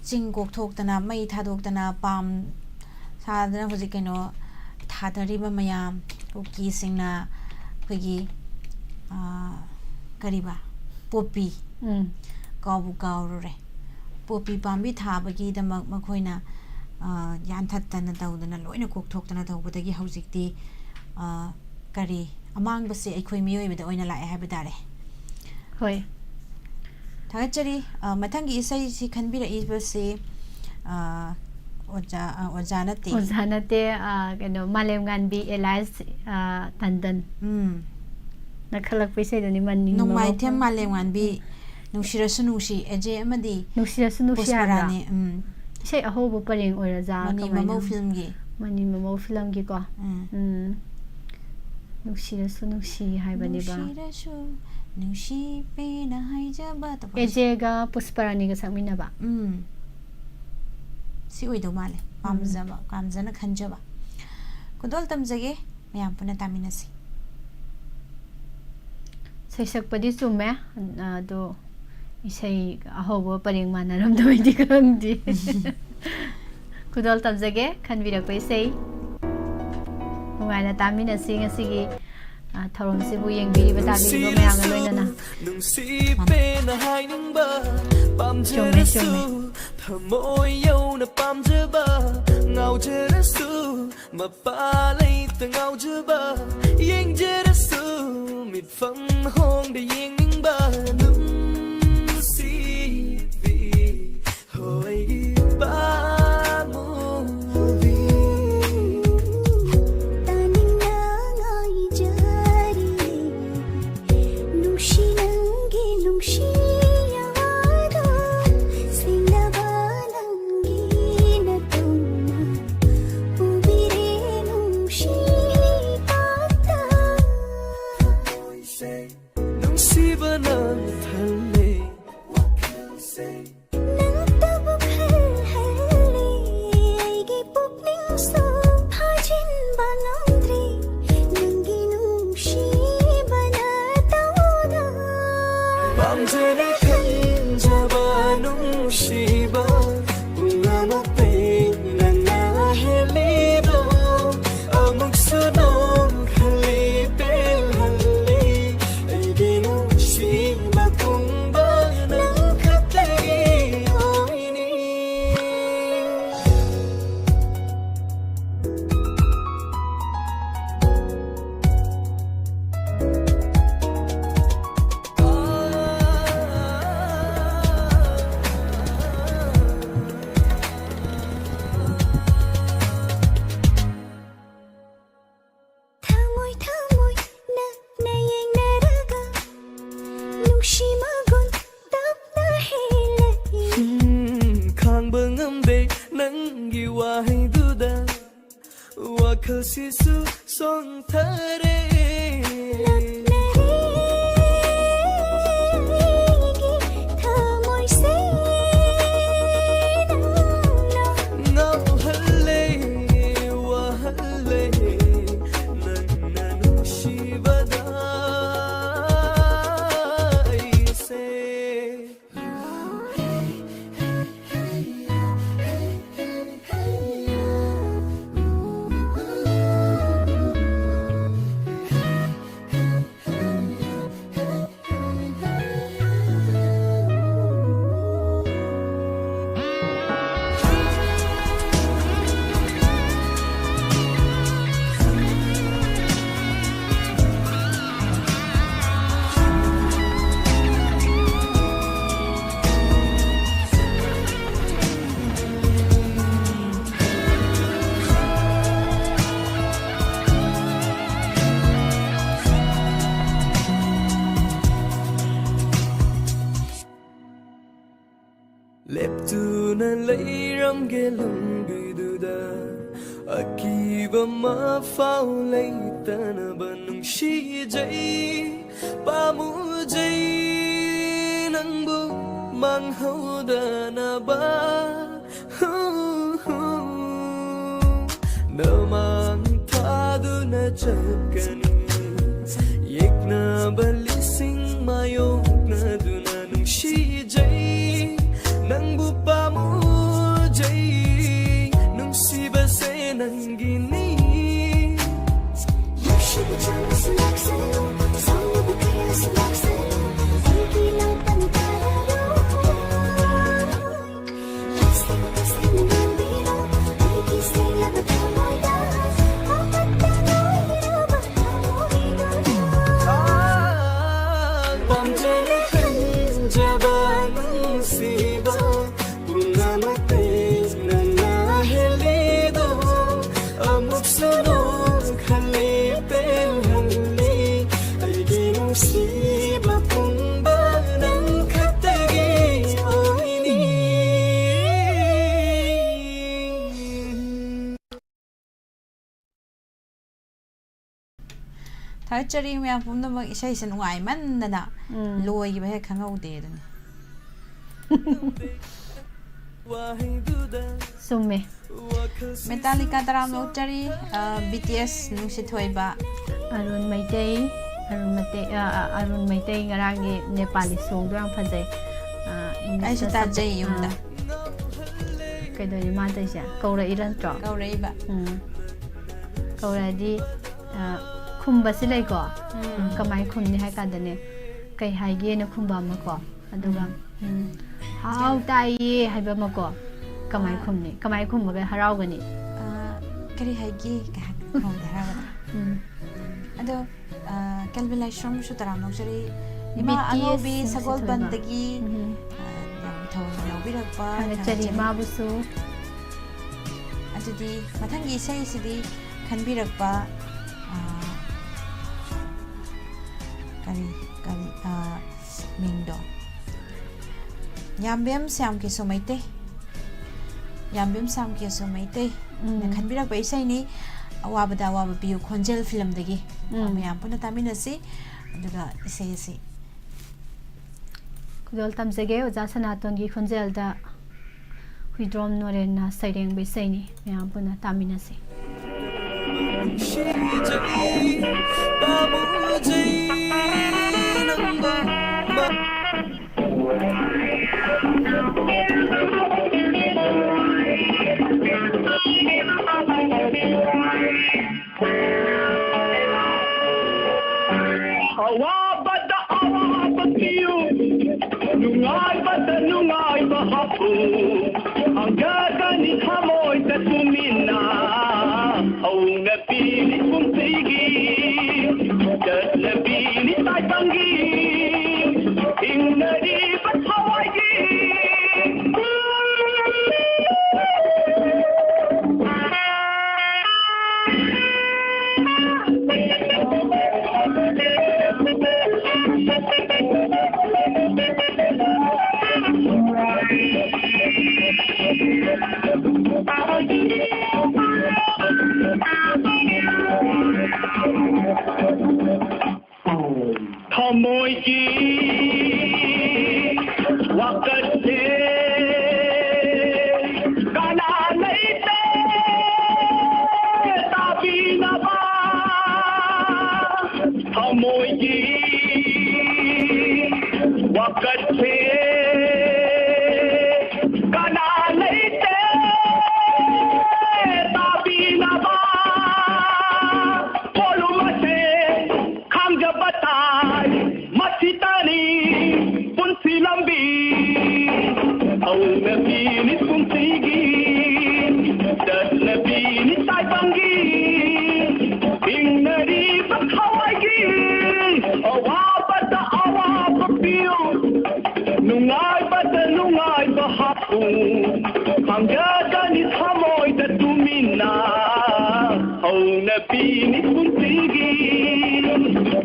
ꯆꯤꯡ ꯀꯣꯛꯊꯣꯛꯇꯅ, ꯃꯩ ꯊꯥꯗꯣꯛꯇꯅ, ꯄꯥꯝ ꯁꯥꯗꯅ ꯍꯧꯖꯤꯛ ꯀꯩꯅꯣ ꯊꯥꯗꯔꯤꯕ ꯃꯌꯥꯝ, ꯀꯨꯀꯤꯁꯤꯡꯅ ꯑꯩꯈꯣꯏꯒꯤ, ꯑ, ꯀꯔꯤꯕ? ꯄꯣꯄꯤ꯫ ꯎꯝ꯫ ꯀꯥꯎꯕꯨ ꯀꯥꯎꯔꯨꯔꯦ꯫ ꯄꯣꯄꯤ ꯄꯥꯝꯕꯤ ꯊꯥꯕꯒꯤꯗꯃꯛ ꯃꯈꯣꯏꯅ, ꯑ, ꯌꯥꯟꯊꯠꯇꯅ ꯇꯧꯗꯅ ꯂꯣꯏꯅ ꯀꯣꯛꯊꯣꯛꯇꯅ ꯇꯧꯕꯗꯒꯤ ꯍꯧꯖꯤꯛꯇꯤ, ꯑ, ꯀꯔꯤ, ꯑꯃꯥꯡꯕꯁꯦ ꯑꯩꯈꯣꯏ ꯃꯤꯑꯣꯏꯕꯗ ꯑꯣꯏꯅ ꯂꯥꯛꯑꯦ ꯍꯥꯏꯕ ꯇꯥꯔꯦ꯫ ꯍꯣꯏ꯫ ꯊꯥꯒꯠꯆꯔꯤ꯫ ꯑ, ꯃꯊꯪꯒꯤ ꯏꯁꯩꯁꯤ ꯈꯟꯕꯤꯔꯛꯏꯕꯁꯤ, ꯑ, ꯑꯣꯖꯥ, ꯑ, ꯑꯣꯖꯥ ꯅꯠꯇꯦ꯫ ꯑꯣꯖꯥ ꯅꯠꯇꯦ, ꯑ, ꯀꯩꯅꯣ, ꯃꯥꯂꯦꯝꯉꯥꯟꯕꯤ alias, ꯑ, ꯇꯟꯗꯟ꯫ ꯎꯝ꯫ ꯅꯛꯈꯠꯂꯛꯄ ꯏꯁꯩꯗꯨꯅꯤ, ꯃꯅꯤ ꯅꯣꯡꯃꯥꯏꯊꯦꯝ ꯃꯃꯧ-, ꯃꯥꯂꯦꯝꯉꯥꯟꯕꯤ, ꯅꯨꯡꯁꯤꯔꯁꯨ ꯅꯨꯡꯁꯤ, ꯑꯦꯖꯦ ꯑꯃꯗꯤ ꯅꯨꯡꯁꯤꯔꯁꯨ ꯅꯨꯡꯁꯤ ꯍꯥꯏꯕ꯭ꯔꯥ? ꯄꯨꯁꯄꯔꯥꯅꯤ꯫ ꯎꯝ꯫ ꯏꯁꯩ ꯑꯍꯧꯕ ꯄꯔꯦꯡ ꯑꯣꯏꯔꯖꯥ ꯃꯅꯤ ꯀꯃꯥꯏꯅ? ꯃꯃꯧ ꯐꯤꯂꯝꯒꯤ꯫ ꯃꯅꯤ ꯃꯃꯧ ꯐꯤꯂꯝꯒꯤꯀꯣ꯫ ꯎꯝ꯫ ꯎꯝ꯫ ꯅꯨꯡꯁꯤꯔꯁꯨ ꯅꯨꯡꯁꯤ ꯍꯥꯏꯕꯅꯦꯕ꯫ ꯅꯨꯡꯁꯤꯔꯁꯨ ꯅꯨꯡꯁꯤꯄꯦꯅ ꯍꯥꯏꯖꯕ ꯇꯧꯕ꯫ ꯑꯦꯖꯦꯒ ꯄꯨꯁꯄꯔꯥꯅꯤꯒ ꯁꯛꯃꯤꯟꯅꯕ꯫ ꯎꯝ꯫ ꯁꯤ ꯑꯣꯏꯗꯧ ꯃꯥꯜꯂꯦ꯫ ꯄꯥꯝꯖꯕ, ꯄꯥꯝꯖꯅ ꯈꯟꯖꯕ꯫ ꯈꯨꯗꯣꯜ ꯇꯝꯖꯒꯦ, ꯃꯌꯥꯝ ꯄꯨꯟꯅ ꯇꯥꯃꯤꯟꯅꯁꯤ꯫ ꯁꯩꯁꯛꯄꯗꯤ ꯆꯨꯝꯃꯦ, ꯑꯗꯣ ꯏꯁꯩ ꯑꯍꯧꯕ ꯄꯔꯦꯡ ꯃꯥꯟꯅꯔꯝꯗꯕꯩꯗꯤ ꯈꯪꯗꯦ꯫ ꯈꯨꯗꯣꯜ ꯇꯝꯖꯒꯦ, ꯈꯟꯕꯤꯔꯛꯄ ꯏꯁꯩ꯫ ꯅꯨꯡꯉꯥꯏꯅ ꯇꯥꯃꯤꯟꯅꯁꯤ ꯉꯁꯤꯒꯤ, ꯑ, ꯊꯧꯔꯝꯁꯤꯕꯨ ꯌꯦꯡꯕꯤꯔꯤꯕ, ꯇꯥꯕꯤꯔꯤꯕ ꯃꯌꯥꯝꯒ ꯂꯣꯏꯅꯅ꯫ ꯅꯨꯡꯁꯤꯄꯦꯅ ꯍꯥꯏꯅꯤꯡꯕ, ꯆꯨꯝꯃꯦ, ꯆꯨꯝꯃꯦ꯫ ꯄꯥꯝꯖꯔꯁꯨ ꯊꯃꯣꯏ ꯌꯧꯅ ꯄꯥꯝꯖꯕ, ꯉꯥꯎꯖꯔꯁꯨ ꯃꯄꯥ ꯂꯩꯇ ꯉꯥꯎꯖꯕ, ꯌꯦꯡꯖꯔꯁꯨ ꯃꯤꯠꯐꯝ ꯍꯣꯡꯗ ꯌꯦꯡꯅꯤꯡꯕ, ꯅꯨꯡꯁꯤꯕꯤ ꯍꯣꯏꯒꯤ ꯄꯥꯃꯨꯕꯤ꯫ ꯋꯥꯈꯜꯁꯤꯁꯨ ꯁꯣꯟꯊꯔꯦ꯫ ꯉꯥꯎꯍꯜꯂꯦ, ꯋꯥꯍꯜꯂꯦ, ꯅꯪꯅ ꯅꯨꯡꯁꯤꯕꯗ ꯑꯩꯁꯦ꯫ ꯂꯦꯞꯇꯨꯅ ꯂꯩꯔꯝꯒꯦ ꯂꯝꯕꯤꯗꯨꯗ, ꯑꯀꯤꯕ ꯑꯃ ꯐꯥꯎ ꯂꯩꯇꯅꯕ꯫ ꯅꯨꯡꯁꯤꯖꯩ, ꯄꯥꯝꯃꯨꯖꯩ ꯅꯪꯕꯨ ꯃꯥꯡꯍꯧꯗꯅꯕ꯫ ꯅꯃꯥꯡ ꯊꯥꯗꯨꯅ ꯆꯠꯀꯅꯤ, ꯌꯦꯛꯅꯕ ꯂꯤꯁꯤꯡ ꯃꯥꯌꯣꯛꯅꯗꯨꯅ꯫ ꯅꯨꯡꯁꯤꯖꯩ, ꯅꯪꯕꯨ ꯄꯥꯝꯃꯨꯖꯩ, ꯅꯨꯡꯁꯤꯕꯁꯦ ꯅꯪꯒꯤꯅꯤ꯫ ꯅꯨꯡꯁꯤꯕ ꯆꯥꯝꯃꯁꯨ ꯂꯥꯛꯁꯅꯨ, ꯁꯥꯎꯅꯕ ꯀꯌꯥꯁꯨ ꯂꯥꯛꯁꯅꯨ, ꯑꯩꯒꯤ ꯂꯥꯛꯄꯅ ꯇꯥꯔꯔꯣꯏ꯫ ꯄꯥꯝꯖꯅ ꯈꯟꯖꯕ ꯅꯨꯡꯁꯤꯕ ꯄꯨꯝꯅꯃꯛꯇꯩ ꯅꯪꯅ ꯍꯦꯜꯂꯤꯗꯣ꯫ ꯑꯃꯨꯛꯁꯨ ꯅꯣꯛꯍꯜꯂꯤ, ꯄꯦꯜꯍꯜꯂꯤ, ꯑꯩꯒꯤ ꯅꯨꯡꯁꯤꯕ ꯄꯨꯝꯕ ꯅꯪ ꯈꯛꯇꯒꯤ ꯑꯣꯏꯅꯤ꯫ ꯊꯥꯒꯠꯆꯔꯤ ꯃꯌꯥꯝ ꯄꯨꯝꯅꯃꯛ꯫ ꯏꯁꯩꯁꯦ ꯅꯨꯡꯉꯥꯏꯃꯟꯗꯅ ꯎꯝ꯫ ꯂꯣꯏꯈꯤꯕ ꯍꯦꯛ ꯈꯪꯍꯧꯗꯦ ꯑꯗꯨꯅꯤ꯫ ꯃꯦꯇꯥꯂꯤꯀꯥ ꯇꯔꯥꯝꯅ ꯑꯣꯛꯆꯔꯤ꯫ ꯕꯤ ꯇꯤ ꯑꯦꯁ ꯅꯨꯡꯁꯤꯊꯣꯏꯕ꯫ ꯑꯔꯨꯟ ꯃꯩꯇꯩ, ꯑꯔꯨꯟ ꯃꯩꯇꯩ, ꯑ, ꯑ, ꯑꯔꯨꯟ ꯃꯩꯇꯩ ꯉꯔꯥꯡꯒꯤ ꯅꯦꯄꯥꯂꯤ ꯁꯣꯡꯗꯣ ꯌꯥꯝ ꯐꯖꯩ꯫ ꯑ, English ꯑꯩꯁꯨ ꯇꯥꯖꯩ ꯌꯨꯝꯗ꯫ ꯑ, ꯀꯩꯗꯧꯔꯤ ꯃꯥ ꯇꯧꯔꯤꯁꯦ? ꯀꯧꯔꯛꯏꯔ ꯅꯠꯇ꯭ꯔꯣ? ꯀꯧꯔꯛꯏꯕ꯫ ꯎꯝ꯫ ꯀꯧꯔꯛꯑꯗꯤ, ꯑ, ꯈꯨꯝꯕꯁꯤ ꯂꯩꯀꯣ꯫ ꯎꯝ꯫ ꯀꯃꯥꯏ ꯈꯨꯝꯅꯤ ꯍꯥꯏ ꯀꯥꯟꯗꯅꯦ, "ꯀꯩ ꯍꯥꯏꯒꯦꯅ?" ꯈꯨꯝꯕ ꯑꯃꯀꯣ꯫ ꯑꯗꯨꯒ, ꯎꯝ꯫ ꯎꯝ, "ꯍꯥꯎ ꯇꯥꯏꯌꯦ" ꯍꯥꯏꯕ ꯑꯃꯀꯣ꯫ ꯀꯃꯥꯏ ꯑꯥ꯫ ꯈꯨꯝꯅꯤ? ꯀꯃꯥꯏ ꯈꯨꯝꯃꯒ ꯍꯔꯥꯎꯒꯅꯤ? ꯑꯥ, "ꯀꯔꯤ ꯍꯥꯏꯒꯦ?" ꯀꯥꯏ ꯍꯥꯏꯅ ꯈꯨꯝꯕꯗ ꯍꯔꯥꯎꯒꯗ꯭ꯔꯥ? ꯎꯝ꯫ ꯑꯗꯣ, ꯑꯥ, ꯀꯦꯜꯚꯤꯟ ꯂꯥꯏꯁ꯭ꯔꯝꯁꯨ ꯇꯔꯥꯝꯅ ꯑꯣꯛꯆꯔꯤ꯫ ꯏꯃꯥ ꯕꯤ ꯇꯤ ꯑꯦꯁ ꯑꯉꯧꯕꯤ ꯅꯨꯡꯁꯤꯊꯣꯏꯕ꯫ ꯁꯒꯣꯜꯕꯟꯗꯒꯤ, ꯎꯝ꯫ ꯑꯥ, ꯌꯥꯝ ꯊꯧꯅ ꯌꯥꯎꯕꯤꯔꯛꯄ ꯊꯥꯒꯠꯆꯔꯤ ꯊꯥꯒꯠꯆꯔꯤ꯫ ꯃꯥꯕꯨꯁꯨ꯫ ꯑꯗꯨꯗꯤ ꯃꯊꯪꯒꯤ ꯏꯁꯩꯁꯤꯗꯤ ꯈꯟꯕꯤꯔꯛꯄ, ꯑꯥ, ꯀꯔꯤ, ꯀꯔꯤ, ꯑꯥ, ꯃꯤꯡꯗꯣ? ꯌꯥꯝꯕꯦꯝ ꯁ꯭ꯌꯥꯝ ꯀꯦꯁꯣ ꯃꯩꯇꯩ꯫ ꯌꯥꯝꯕꯦꯝ ꯁ꯭ꯌꯥꯝ ꯀꯦꯁꯣ ꯃꯩꯇꯩ꯫ ꯎꯝ꯫ ꯅ ꯈꯟꯕꯤꯔꯛꯄ ꯏꯁꯩꯅꯤ, "ꯑꯋꯥꯕꯗ ꯑꯋꯥꯕ ꯄꯤꯌꯨ ꯈꯣꯟꯖꯦꯜ" ꯐꯤꯂꯝꯗꯒꯤ꯫ ꯎꯝ꯫ ꯃꯌꯥꯝ ꯄꯨꯟꯅ ꯇꯥꯃꯤꯟꯅꯁꯤ꯫ ꯑꯗꯨꯒ ꯏꯁꯩ ꯑꯁꯤ ꯈꯨꯗꯣꯜ ꯇꯝꯖꯒꯦ ꯑꯣꯖꯥ ꯁꯅꯥꯇꯣꯟꯒꯤ ꯈꯣꯟꯖꯦꯜꯗ꯫ ꯍꯨꯏꯗ꯭ꯔꯣꯝ ꯅꯣꯔꯦꯟꯅ ꯁꯩꯔꯦꯡꯕ ꯏꯁꯩꯅꯤ꯫ ꯃꯌꯥꯝ ꯄꯨꯟꯅ ꯇꯥꯃꯤꯟꯅꯁꯤ꯫ ꯑꯋꯥꯕꯗ ꯑꯋꯥꯕ ꯄꯤꯌꯨ, ꯅꯨꯡꯉꯥꯏꯕꯗ ꯅꯨꯡꯉꯥꯏꯕ ꯍꯥꯞꯄꯨ꯫ ꯍꯪꯒꯗꯅꯤ ꯊꯃꯣꯏꯗ ꯇꯨꯃꯤꯟꯅ, ꯍꯧꯅꯕꯤꯅꯤ ꯄꯨꯟꯁꯤꯒꯤ, ꯆꯠꯅꯕꯤꯅꯤ ꯇꯥꯏꯕꯪꯒꯤ, ꯍꯤꯡꯅꯔꯤꯕ ꯊꯋꯥꯏꯒꯤ꯫ ꯋꯥꯀꯠꯁꯦ ꯀꯅꯥ ꯂꯩꯇꯦ ꯇꯥꯕꯤꯅꯕ? ꯄꯣꯂꯨꯝ ꯑꯁꯦ ꯈꯥꯡꯖꯕ ꯇꯥꯏ, ꯃꯁꯤꯇꯅꯤ ꯄꯨꯟꯁꯤ ꯂꯝꯕꯤ꯫ ꯍꯧꯅꯕꯤꯅꯤ ꯄꯨꯟꯁꯤꯒꯤ, ꯆꯠꯅꯕꯤꯅꯤ ꯇꯥꯏꯕꯪꯒꯤ, ꯍꯤꯡꯅꯔꯤꯕ ꯊꯋꯥꯏꯒꯤ꯫ ꯑꯋꯥꯕꯗ ꯑꯋꯥꯕ ꯄꯤꯌꯨ, ꯅꯨꯡꯉꯥꯏꯕꯗ ꯅꯨꯡꯉꯥꯏꯕ ꯍꯥꯞꯄꯨ, ꯈꯪꯖꯒꯅꯤ ꯊꯃꯣꯏꯗ ꯇꯨꯃꯤꯟꯅ꯫ ꯍꯧꯅꯕꯤꯅꯤ ꯄꯨꯟꯁꯤꯒꯤ,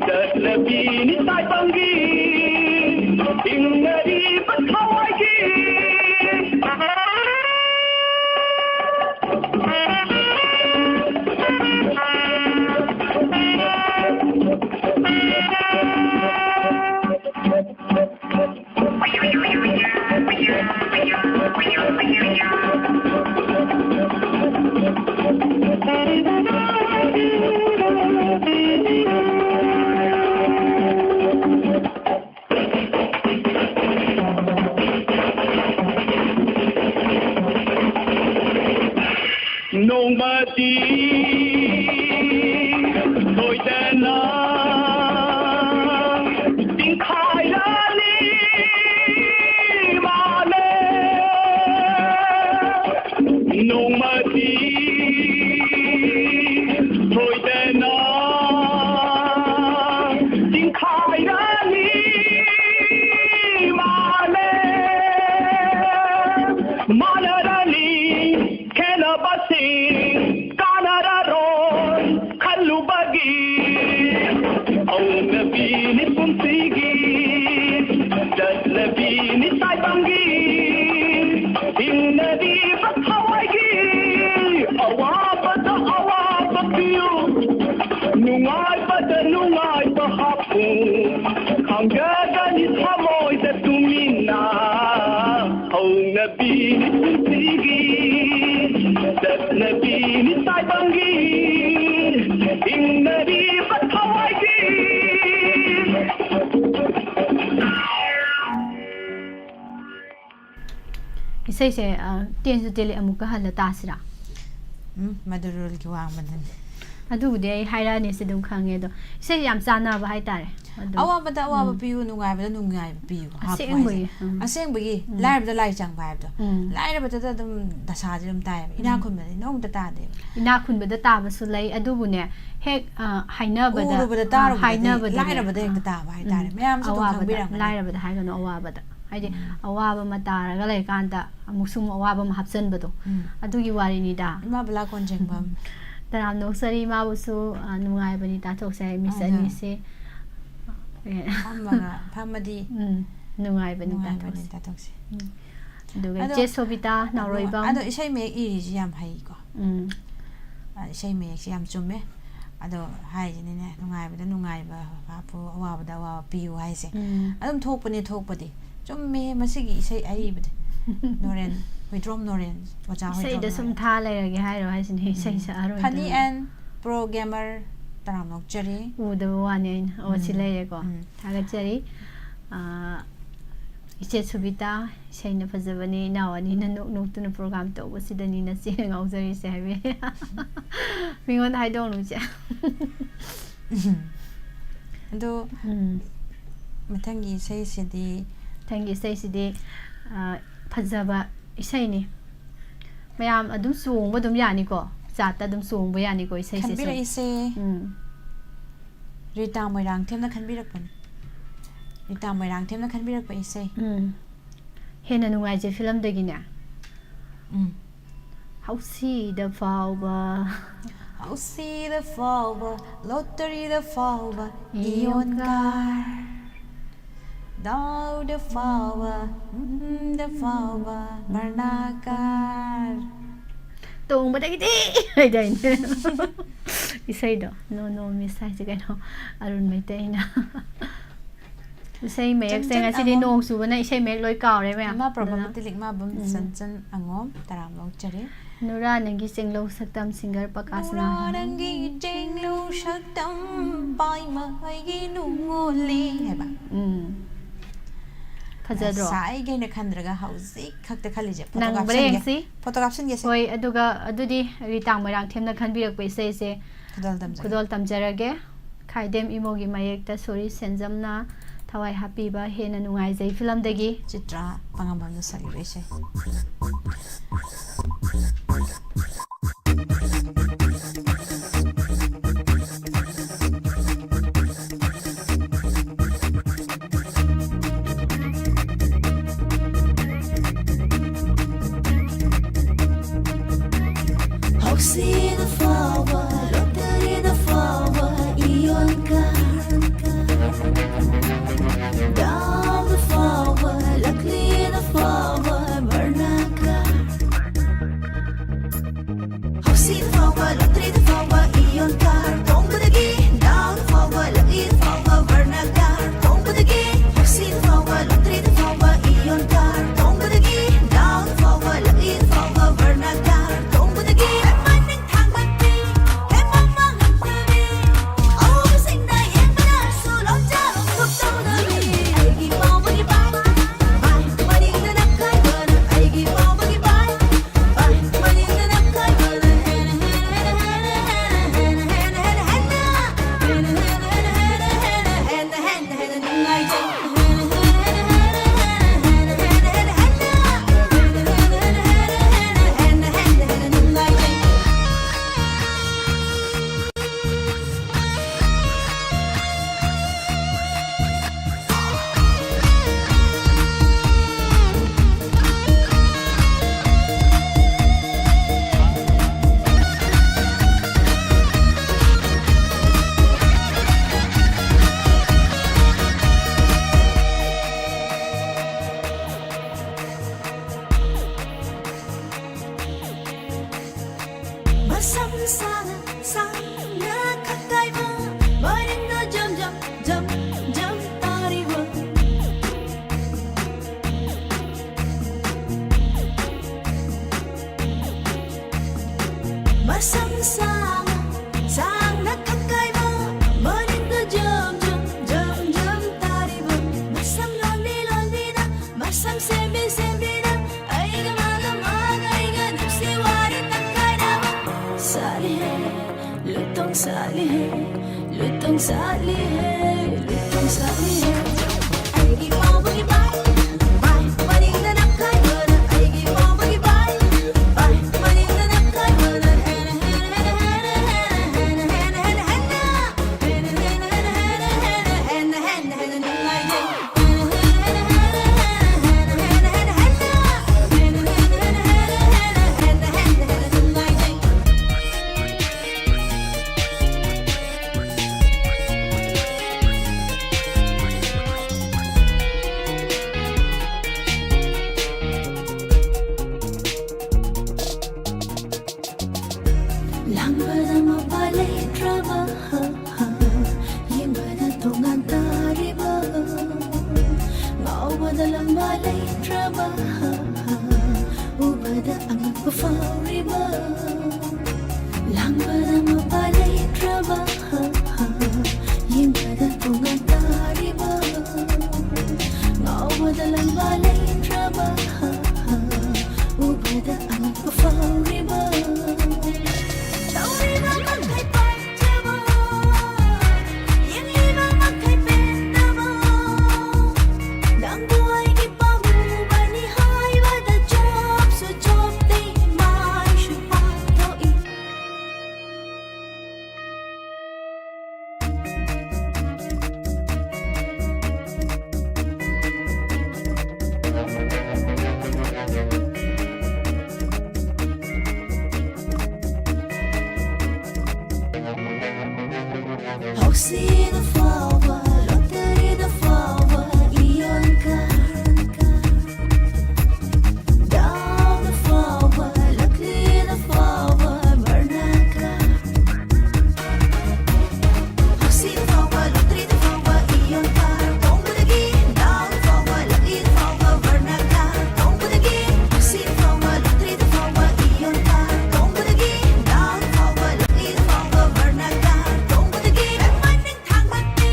ꯆꯠꯅꯕꯤꯅꯤ ꯇꯥꯏꯕꯪꯒꯤ, ꯍꯤꯡꯅꯔꯤꯕ ꯊꯋꯥꯏꯒꯤ꯫ ꯅꯣꯡꯃꯗꯤ ꯁꯣꯏꯗꯅ ꯆꯤꯡꯈꯥꯏꯔꯅꯤ ꯃꯥꯂꯦꯝ꯫ ꯅꯣꯡꯃꯗꯤ ꯁꯣꯏꯗꯅ ꯆꯤꯡꯈꯥꯏꯔꯅꯤ ꯃꯥꯂꯦꯝ꯫ ꯃꯥꯟꯅꯔꯅꯤ ꯈꯦꯠꯅꯕꯁꯤꯡ ꯀꯥꯟꯅꯔꯔꯣꯏ ꯈꯜꯂꯨꯕꯒꯤ꯫ ꯍꯧꯅꯕꯤꯅꯤ ꯄꯨꯟꯁꯤꯒꯤ, ꯆꯠꯅꯕꯤꯅꯤ ꯇꯥꯏꯕꯪꯒꯤ, ꯍꯤꯡꯅꯔꯤꯕ ꯊꯋꯥꯏꯒꯤ꯫ ꯑꯋꯥꯕꯗ ꯑꯋꯥꯕ ꯄꯤꯌꯨ, ꯅꯨꯡꯉꯥꯏꯕꯗ ꯅꯨꯡꯉꯥꯏꯕ ꯍꯥꯞꯄꯨ, ꯈꯪꯖꯒꯅꯤ ꯊꯃꯣꯏꯗ ꯇꯨꯃꯤꯟꯅ꯫ ꯍꯧꯅꯕꯤꯅꯤ ꯄꯨꯟꯁꯤꯒꯤ, ꯆꯠꯅꯕꯤꯅꯤ ꯇꯥꯏꯕꯪꯒꯤ, ꯍꯤꯡꯅꯔꯤꯕ ꯊꯋꯥꯏꯒꯤ꯫ ꯏꯁꯩꯁꯦ ꯑ, ꯇꯦꯟꯁꯨ ꯇꯦꯜꯂꯤ, ꯑꯃꯨꯛꯀ ꯍꯜꯂ ꯇꯥꯁꯤꯔꯥ? ꯎꯝ, ꯃꯗꯨ ꯔꯨꯜꯒꯤ ꯋꯥꯡꯃꯗꯅꯤ. ꯑꯗꯨꯕꯨꯗꯤ ꯑꯩ ꯍꯥꯏꯔꯛꯑꯅꯤ, ꯁꯤ ꯑꯗꯨꯝ ꯈꯪꯉꯦ. ꯑꯗꯣ ꯏꯁꯩ ꯌꯥꯝ ꯆꯥꯟꯅꯕ ꯍꯥꯏꯇꯥꯔꯦ. ꯑꯗꯨꯝ. ꯑꯋꯥꯕꯗ ꯑꯋꯥꯕ ꯎꯝ. ꯄꯤꯌꯨ, ꯅꯨꯡꯉꯥꯏꯕꯗ ꯅꯨꯡꯉꯥꯏꯕ ꯄꯤꯌꯨ ꯍꯥꯞꯄꯨ ꯑꯁꯦꯡꯕꯒꯤ, ꯍꯥꯏꯁꯦ. ꯎꯝ. ꯑꯁꯦꯡꯕꯒꯤ ꯎꯝ. ꯂꯥꯏꯔꯕꯗ ꯂꯥꯏ ꯆꯪꯕ ꯍꯥꯏꯕꯗꯣ. ꯎꯝ. ꯂꯥꯏꯔꯕꯗꯨꯗ ꯑꯗꯨꯝ ꯗꯁꯥꯁꯦ ꯑꯗꯨꯝ ꯇꯥꯏꯌꯦꯕ. ꯏꯅꯥꯛ ꯎꯝ. ꯈꯨꯟꯕꯗꯗꯤ ꯅꯣꯡꯃꯇ ꯇꯥꯗꯦꯕ. ꯏꯅꯥꯛ ꯈꯨꯟꯕꯗ ꯇꯥꯕꯁꯨ ꯂꯩ, ꯑꯗꯨꯕꯨꯅꯦ, ꯍꯦꯛ ꯑ, ꯍꯥꯏꯅꯕꯗ, ꯎꯔꯨꯕꯗ ꯑ, ꯇꯥꯔꯨꯕꯗꯗꯤ ꯍꯥꯏꯅꯕꯗꯅꯦ, ꯂꯥꯏꯔꯕꯗ ꯍꯦꯛꯇ ꯑ, ꯇꯥꯕ ꯍꯥꯏꯇꯥꯔꯦ. ꯎꯝ, ꯃꯌꯥꯝꯁꯨ ꯑꯗꯨꯝ ꯑꯋꯥꯕꯗ, ꯈꯪꯕꯤꯔꯝꯒꯅꯤ. ꯂꯥꯏꯔꯕꯗ ꯍꯥꯏꯒꯅꯨ, ꯑꯋꯥꯕꯗ. ꯍꯥꯏꯗꯤ ꯎꯝ. ꯑꯋꯥꯕ ꯑꯃ ꯇꯥꯔꯒ ꯂꯩꯔꯀꯥꯟꯗ ꯑꯃꯨꯛꯁꯨ ꯑꯃꯨꯛ ꯑꯋꯥꯕ ꯑꯃ ꯍꯥꯞꯆꯟꯕꯗꯣ, ꯎꯝ. ꯑꯗꯨꯒꯤ ꯋꯥꯔꯤꯅꯤꯗ. ꯏꯃꯥ ꯕꯂꯥ ꯀꯣꯟꯖꯦꯡꯕꯝ. ꯇꯔꯥꯝ ꯅꯣꯛꯆꯔꯤ, ꯏꯃꯥꯕꯨꯁꯨ, ꯑ, ꯅꯨꯡꯉꯥꯏꯕꯅꯤ ꯇꯥꯊꯣꯛꯁꯦ ꯍꯥꯏ, ꯃꯤꯁ ꯑꯗꯣ. ꯑꯅꯤꯁꯦ. ꯑꯦ. ꯐꯝꯃꯒ, ꯐꯝꯃꯗꯤ ꯎꯝ, ꯅꯨꯡꯉꯥꯏꯕꯅꯤ ꯅꯨꯡꯉꯥꯏꯕꯅꯤ ꯇꯥꯊꯣꯛꯁꯦ. ꯇꯥꯊꯣꯛꯁꯦ. ꯎꯝ. ꯑꯗꯨꯒ ꯑꯗꯣ, ꯏꯆꯦ ꯁꯣꯕꯤꯇꯥ ꯅꯥꯎꯔꯣꯏꯕꯝ. ꯑꯗꯣ ꯏꯁꯩ ꯃꯌꯦꯛ ꯏꯔꯤꯁꯤ ꯌꯥꯝ ꯍꯩꯀꯣ. ꯎꯝ. ꯑ, ꯏꯁꯩ ꯃꯌꯦꯛꯁꯦ ꯌꯥꯝ ꯆꯨꯝꯃꯦ. ꯑꯗꯣ ꯍꯥꯏꯁꯤꯅꯤꯅꯦ, ꯅꯨꯡꯉꯥꯏꯕꯗ ꯅꯨꯡꯉꯥꯏꯕ ꯍꯥꯞꯄꯨ, ꯑꯋꯥꯕꯗ ꯑꯋꯥꯕ ꯄꯤꯌꯨ ꯍꯥꯏꯁꯦ. ꯎꯝ. ꯑꯗꯨꯝ ꯊꯣꯛꯄꯅꯦ, ꯊꯣꯛꯄꯗꯤ. ꯆꯨꯝꯃꯦ, ꯃꯁꯤꯒꯤ ꯏꯁꯩ ꯑꯏꯕꯗꯤ. ꯅꯣꯔꯦꯟ, ꯍꯨꯏꯗ꯭ꯔꯣꯝ ꯅꯣꯔꯦꯟ, ꯑꯣꯖꯥ ꯏꯁꯩꯗ ꯍꯨꯏꯗ꯭ꯔꯣꯝ ꯁꯨꯝ ꯅꯣꯔꯦꯟ. ꯊꯥ ꯂꯩꯔꯒꯦ ꯍꯥꯏꯔꯣ ꯍꯥꯏꯁꯤꯅꯦ, ꯏꯁꯩ ꯎꯝ. ꯁꯛꯑꯔꯣꯏꯗ꯭ꯔꯥ? Funny and pro gamer, ꯇꯔꯥꯝ ꯅꯣꯛꯆꯔꯤ. ꯎꯗꯕ ꯋꯥꯅꯤ ꯑꯩꯅ꯫ ꯑꯣ, ꯁꯤ ꯎꯝ. ꯂꯩꯔꯦꯀꯣ꯫ ꯎꯝ. ꯊꯥꯒꯠꯆꯔꯤ꯫ ꯑꯥ, ꯏꯆꯦ ꯁꯨꯕꯤꯇꯥ, ꯏꯁꯩꯅ ꯐꯖꯕꯅꯤ, ꯏꯅꯥꯎ ꯑꯅꯤꯅ ꯅꯣꯛ ꯅꯣꯛꯇꯨꯅ program ꯇꯧꯕꯁꯤꯗꯅꯤ ꯅꯆꯦꯅ ꯉꯥꯎꯖꯔꯤꯁꯦ ꯍꯥꯏꯕꯤ꯫ ꯃꯤꯉꯣꯟꯗ ꯍꯥꯏꯗꯣꯛꯎꯅꯨ, ꯏꯆꯦ꯫ ꯑꯗꯣ ꯎꯝ. ꯃꯊꯪꯒꯤ ꯏꯁꯩꯁꯤꯗꯤ ꯃꯊꯪꯒꯤ ꯏꯁꯩꯁꯤꯗꯤ, ꯑꯥ, ꯐꯖꯕ ꯏꯁꯩꯅꯤ꯫ ꯃꯌꯥꯝ ꯑꯗꯨꯝ ꯆꯣꯡꯕ ꯑꯗꯨꯝ ꯌꯥꯅꯤꯀꯣ? ꯆꯥꯠꯇ ꯑꯗꯨꯝ ꯆꯣꯡꯕ ꯌꯥꯅꯤꯀꯣ ꯏꯁꯩꯁꯤꯁꯨ? ꯈꯟꯕꯤꯔꯛꯏꯁꯦ ꯎꯝ. ꯔꯤꯇꯥ ꯃꯣꯏꯔꯥꯡꯊꯦꯝꯅ ꯈꯟꯕꯤꯔꯛꯄꯅꯤ꯫ ꯔꯤꯇꯥ ꯃꯣꯏꯔꯥꯡꯊꯦꯝꯅ ꯈꯟꯕꯤꯔꯛꯄ ꯏꯁꯩ. ꯎꯝ. ꯍꯦꯟꯅ ꯅꯨꯡꯉꯥꯏꯖꯩ ꯐꯤꯂꯝꯗꯒꯤꯅꯦ꯫ ꯎꯝ. ꯍꯧꯁꯤꯗ ꯐꯥꯎꯕ꯫ ꯍꯧꯁꯤꯗ ꯐꯥꯎꯕ, ꯂꯣꯇꯔꯤꯗ ꯐꯥꯎꯕ, ꯏꯌꯣꯟ ꯀꯥꯔ꯫ ꯗꯥꯎꯗ ꯐꯥꯎꯕ, ꯎꯝꯗ ꯐꯥꯎꯕ, ꯕꯔꯅꯥ ꯀꯥꯔ꯫ ꯇꯣꯡꯕꯗꯒꯤꯗꯤ ꯍꯥꯏꯗꯥꯏꯅꯦ? ꯏꯁꯩꯗꯣ, "No, no, miss" ꯍꯥꯏꯁꯦ ꯀꯩꯅꯣ? ꯑꯔꯨꯟ ꯃꯩꯇꯩꯅ꯫ ꯏꯁꯩ ꯃꯌꯦꯛꯁꯦ, ꯆꯟꯆꯟ ꯉꯁꯤꯗꯤ ꯑꯉꯣꯝ꯫ ꯅꯣꯡ ꯆꯨꯕꯅ ꯏꯁꯩ ꯃꯌꯦꯛ ꯂꯣꯏ ꯀꯥꯎꯔꯦ ꯃꯌꯥꯝ꯫ ꯏꯃꯥ ꯄ꯭ꯔꯚꯥ ꯑꯗꯨꯅ ꯃꯇꯤꯂꯤꯛ ꯃꯥꯕꯝ ꯎꯝ. ꯆꯟꯆꯟ ꯑꯉꯣꯝ, ꯇꯔꯥꯝ ꯂꯧꯖꯔꯤ꯫ ꯅꯨꯔꯥ ꯅꯪꯒꯤ ꯆꯦꯡꯂꯧ ꯁꯛꯇꯝ, singer ꯄꯀꯥꯁꯅꯥ꯫ ꯅꯨꯔꯥ ꯅꯪꯒꯤ ꯆꯦꯡꯂꯧ ꯁꯛꯇꯝ, ꯄꯥꯏꯃ ꯑꯩꯒꯤ ꯅꯨꯡꯉꯣꯜꯂꯤ ꯍꯥꯏꯕ꯫ ꯎꯝ. ꯐꯖꯗ꯭ꯔꯣ? ꯉꯁꯥꯏꯒꯩꯅ ꯈꯟꯗ꯭ꯔꯒ ꯍꯧꯖꯤꯛ ꯈꯛꯇ ꯈꯜꯂꯤꯁꯦ꯫ ꯐꯣꯇꯣ ꯅꯪꯕ꯭ꯔꯥ ꯀꯥꯞꯁꯟꯒꯦ꯫ ꯌꯦꯡꯁꯤ꯫ ꯐꯣꯇꯣ ꯀꯥꯞꯁꯟꯒꯦꯁꯦ꯫ ꯍꯣꯏ, ꯑꯗꯨꯒ ꯑꯗꯨꯗꯤ ꯔꯤꯇꯥ ꯃꯣꯏꯔꯥꯡꯊꯦꯝꯅ ꯈꯟꯕꯤꯔꯛꯄ ꯏꯁꯩꯁꯦ ꯈꯨꯗꯣꯜ ꯇꯝꯖꯒꯦ꯫ ꯈꯨꯗꯣꯜ ꯇꯝꯖꯔꯒꯦ꯫ ꯈꯥꯏꯗꯦꯝ ꯏꯃꯣꯒꯤ ꯃꯌꯦꯛꯇ ꯁꯣꯔꯤ ꯁꯦꯟꯖꯝꯅ ꯊꯋꯥꯏ ꯍꯥꯞꯄꯤꯕ ꯍꯦꯟꯅ ꯅꯨꯡꯉꯥꯏꯖꯩ ꯐꯤꯂꯝꯗꯒꯤ꯫ ꯆꯤꯇ꯭ꯔꯥ ꯄꯥꯉꯝꯕꯝꯅ ꯁꯛꯂꯤꯕ ꯏꯁꯩ꯫ ꯍꯧꯁꯤꯅ ꯐꯥꯎꯕ ꯂꯣꯛꯇꯔꯤꯅ ꯐꯥꯎꯕ ꯏꯌꯣꯟꯀ ꯗꯥꯝꯅ ꯐꯥꯎꯕ ꯂꯛꯂꯤꯅ ꯐꯥꯎꯕ ꯕꯔꯅꯀ ꯁꯥꯠꯂꯤꯍꯦ, ꯂꯨꯇꯣꯡ ꯁꯥꯠꯂꯤꯍꯦ, ꯂꯨꯇꯣꯡ ꯁꯥꯠꯂꯤꯍꯦ꯫ ꯑꯩꯒꯤ ꯄꯥꯝꯕꯒꯤ ꯕꯥꯏ, ꯕꯥꯏ, ꯃꯅꯤꯡꯗ ꯅꯝꯈꯥꯏꯕꯅ ꯑꯩꯒꯤ ꯄꯥꯝꯕꯒꯤ ꯕꯥꯏ, ꯕꯥꯏ, ꯃꯅꯤꯡꯗ ꯅꯝꯈꯥꯏꯕꯅ ꯍꯦꯟꯅ, ꯍꯦꯟꯅ, ꯍꯦꯟꯅ ꯅꯨꯡꯉꯥꯏꯖꯩ꯫ ꯂꯥꯡꯕꯗ ꯃꯄꯥ ꯂꯩꯇ꯭ꯔꯕ, ꯌꯦꯡꯕꯗ ꯇꯣꯉꯥꯟ ꯇꯥꯔꯤꯕ, ꯉꯥꯎꯕꯗ ꯂꯝꯕꯥ ꯂꯩꯇ꯭ꯔꯕ, ꯎꯕꯗ ꯑꯉꯛꯄ ꯐꯥꯎꯔꯤꯕ, ꯂꯥꯡꯕꯗ ꯃꯄꯥ ꯂꯩꯇ꯭ꯔꯕ, ꯌꯦꯡꯕꯗ ꯇꯣꯉꯥꯟ ꯇꯥꯔꯤꯕ, ꯉꯥꯎꯕꯗ ꯂꯝꯕꯥ ꯂꯩꯇ꯭ꯔꯕ, ꯎꯕꯗ ꯑꯉꯛꯄ ꯐꯥꯎꯔꯤꯕ꯫ ꯇꯧꯔꯤꯕ ꯃꯈꯩ ꯄꯥꯝꯖꯕ, ꯌꯦꯡꯂꯤꯕ ꯃꯈꯩ ꯄꯦꯟꯗꯕ, ꯅꯪꯕꯨ ꯑꯩꯒꯤ ꯄꯥꯝꯃꯨꯕꯅꯤ ꯍꯥꯏꯕꯗ ꯆꯣꯞꯁꯨ ꯆꯣꯞꯇꯦ, ꯃꯥꯏꯁꯨ ꯄꯥꯛꯊꯣꯛꯏ꯫ ꯍꯧꯁꯤꯗ ꯐꯥꯎꯕ, ꯂꯣꯇꯔꯤꯗ ꯐꯥꯎꯕ, ꯏꯌꯣꯟ ꯀꯥꯔ, ꯗꯥꯎꯗ ꯐꯥꯎꯕ, ꯂꯛꯂꯤꯗ ꯐꯥꯎꯕ, ꯕꯔꯅꯥ ꯀꯥꯔ꯫ ꯍꯧꯁꯤꯗ ꯐꯥꯎꯕ, ꯂꯣꯇꯔꯤꯗ ꯐꯥꯎꯕ, ꯏꯌꯣꯟ ꯀꯥꯔ ꯇꯣꯡꯕꯗꯒꯤ, ꯗꯥꯎꯗ ꯐꯥꯎꯕ, ꯂꯛꯂꯤꯗ ꯐꯥꯎꯕ, ꯕꯔꯅꯥ ꯀꯥꯔ ꯇꯣꯡꯕꯗꯒꯤ, ꯍꯧꯁꯤꯗ ꯐꯥꯎꯕ, ꯂꯣꯇꯔꯤꯗ ꯐꯥꯎꯕ, ꯏꯌꯣꯟ ꯀꯥꯔ ꯇꯣꯡꯕꯗꯒꯤ, ꯗꯥꯎꯗ ꯐꯥꯎꯕ, ꯂꯛꯂꯤꯗ ꯐꯥꯎꯕ, ꯕꯔꯅꯥ ꯀꯥꯔ ꯇꯣꯡꯕꯗꯒꯤ, ꯂꯦꯃꯟ ꯊꯥꯡꯒꯠꯄꯤ꯫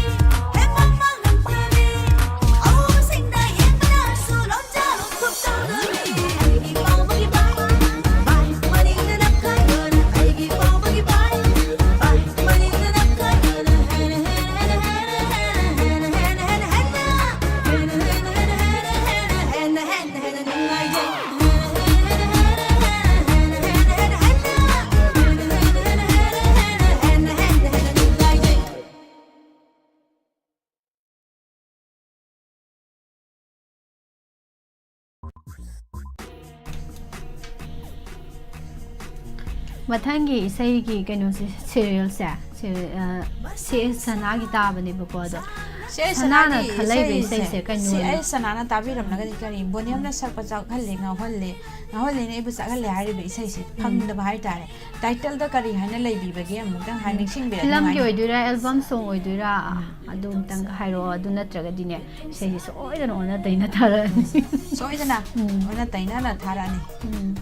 ꯃꯊꯪꯒꯤ ꯏꯁꯩꯒꯤ ꯀꯩꯅꯣꯁꯦ, ꯁꯤꯔꯤꯌꯦꯜꯁꯦ, ꯁꯤ ꯑꯦꯁ ꯁꯅꯥꯒꯤ ꯇꯥꯕꯅꯦꯕꯀꯣ꯫ ꯑꯗꯣ ꯁꯤ ꯑꯩ ꯁꯅꯥꯅ ꯁꯅꯥꯒꯤ ꯈꯜꯂꯛꯏꯕ ꯏꯁꯩꯁꯦ, ꯏꯁꯩꯁꯦ ꯀꯩꯅꯣ? ꯁꯤ ꯑꯩ ꯁꯅꯥꯅ ꯇꯥꯕꯤꯔꯝꯂꯒꯗꯤ ꯀꯔꯤ ꯕꯣꯅꯤꯌꯝꯅ ꯁꯛꯄ ꯆꯥꯛꯍꯜꯂꯦ ꯉꯥꯎꯍꯜꯂꯦ, ꯉꯥꯎꯍꯜꯂꯦꯅ ꯑꯩꯕꯨ ꯆꯥꯛꯍꯜꯂꯦ ꯍꯥꯏꯔꯤꯕ ꯏꯁꯩꯁꯦ ꯐꯪꯗꯕ ꯍꯥꯏꯇꯥꯔꯦ꯫ ꯇꯥꯏꯇꯜꯗ ꯀꯔꯤ ꯍꯥꯏꯅ ꯂꯩꯕꯤꯕꯒꯦ ꯑꯃꯨꯛꯇꯪ ꯍꯥꯏ ꯅꯤꯡꯁꯤꯡꯕꯤꯔꯗꯤ ꯐꯤꯂꯝꯒꯤ ꯅꯨꯡꯉꯥꯏꯅꯤ꯫ ꯑꯣꯏꯗꯣꯏꯔꯥ, ꯑꯦꯜꯕꯝ ꯁꯣꯡ ꯑꯣꯏꯗꯣꯏꯔꯥ? ꯑꯗꯨ ꯑꯝꯇꯪ ꯍꯥꯏꯔꯛꯑꯣ꯫ ꯑꯗꯨ ꯅꯠꯇ꯭ꯔꯒꯗꯤꯅꯦ, ꯏꯁꯩꯁꯦ ꯁꯣꯏꯗꯅ ꯑꯣꯟꯅ ꯇꯩꯅ ꯊꯥꯔꯛꯑꯅꯤ꯫ ꯁꯣꯏꯗꯅ ꯎꯝ꯫ ꯑꯣꯟꯅ ꯇꯩꯅꯅ ꯊꯥꯔꯛꯑꯅꯤ꯫ ꯎꯝ꯫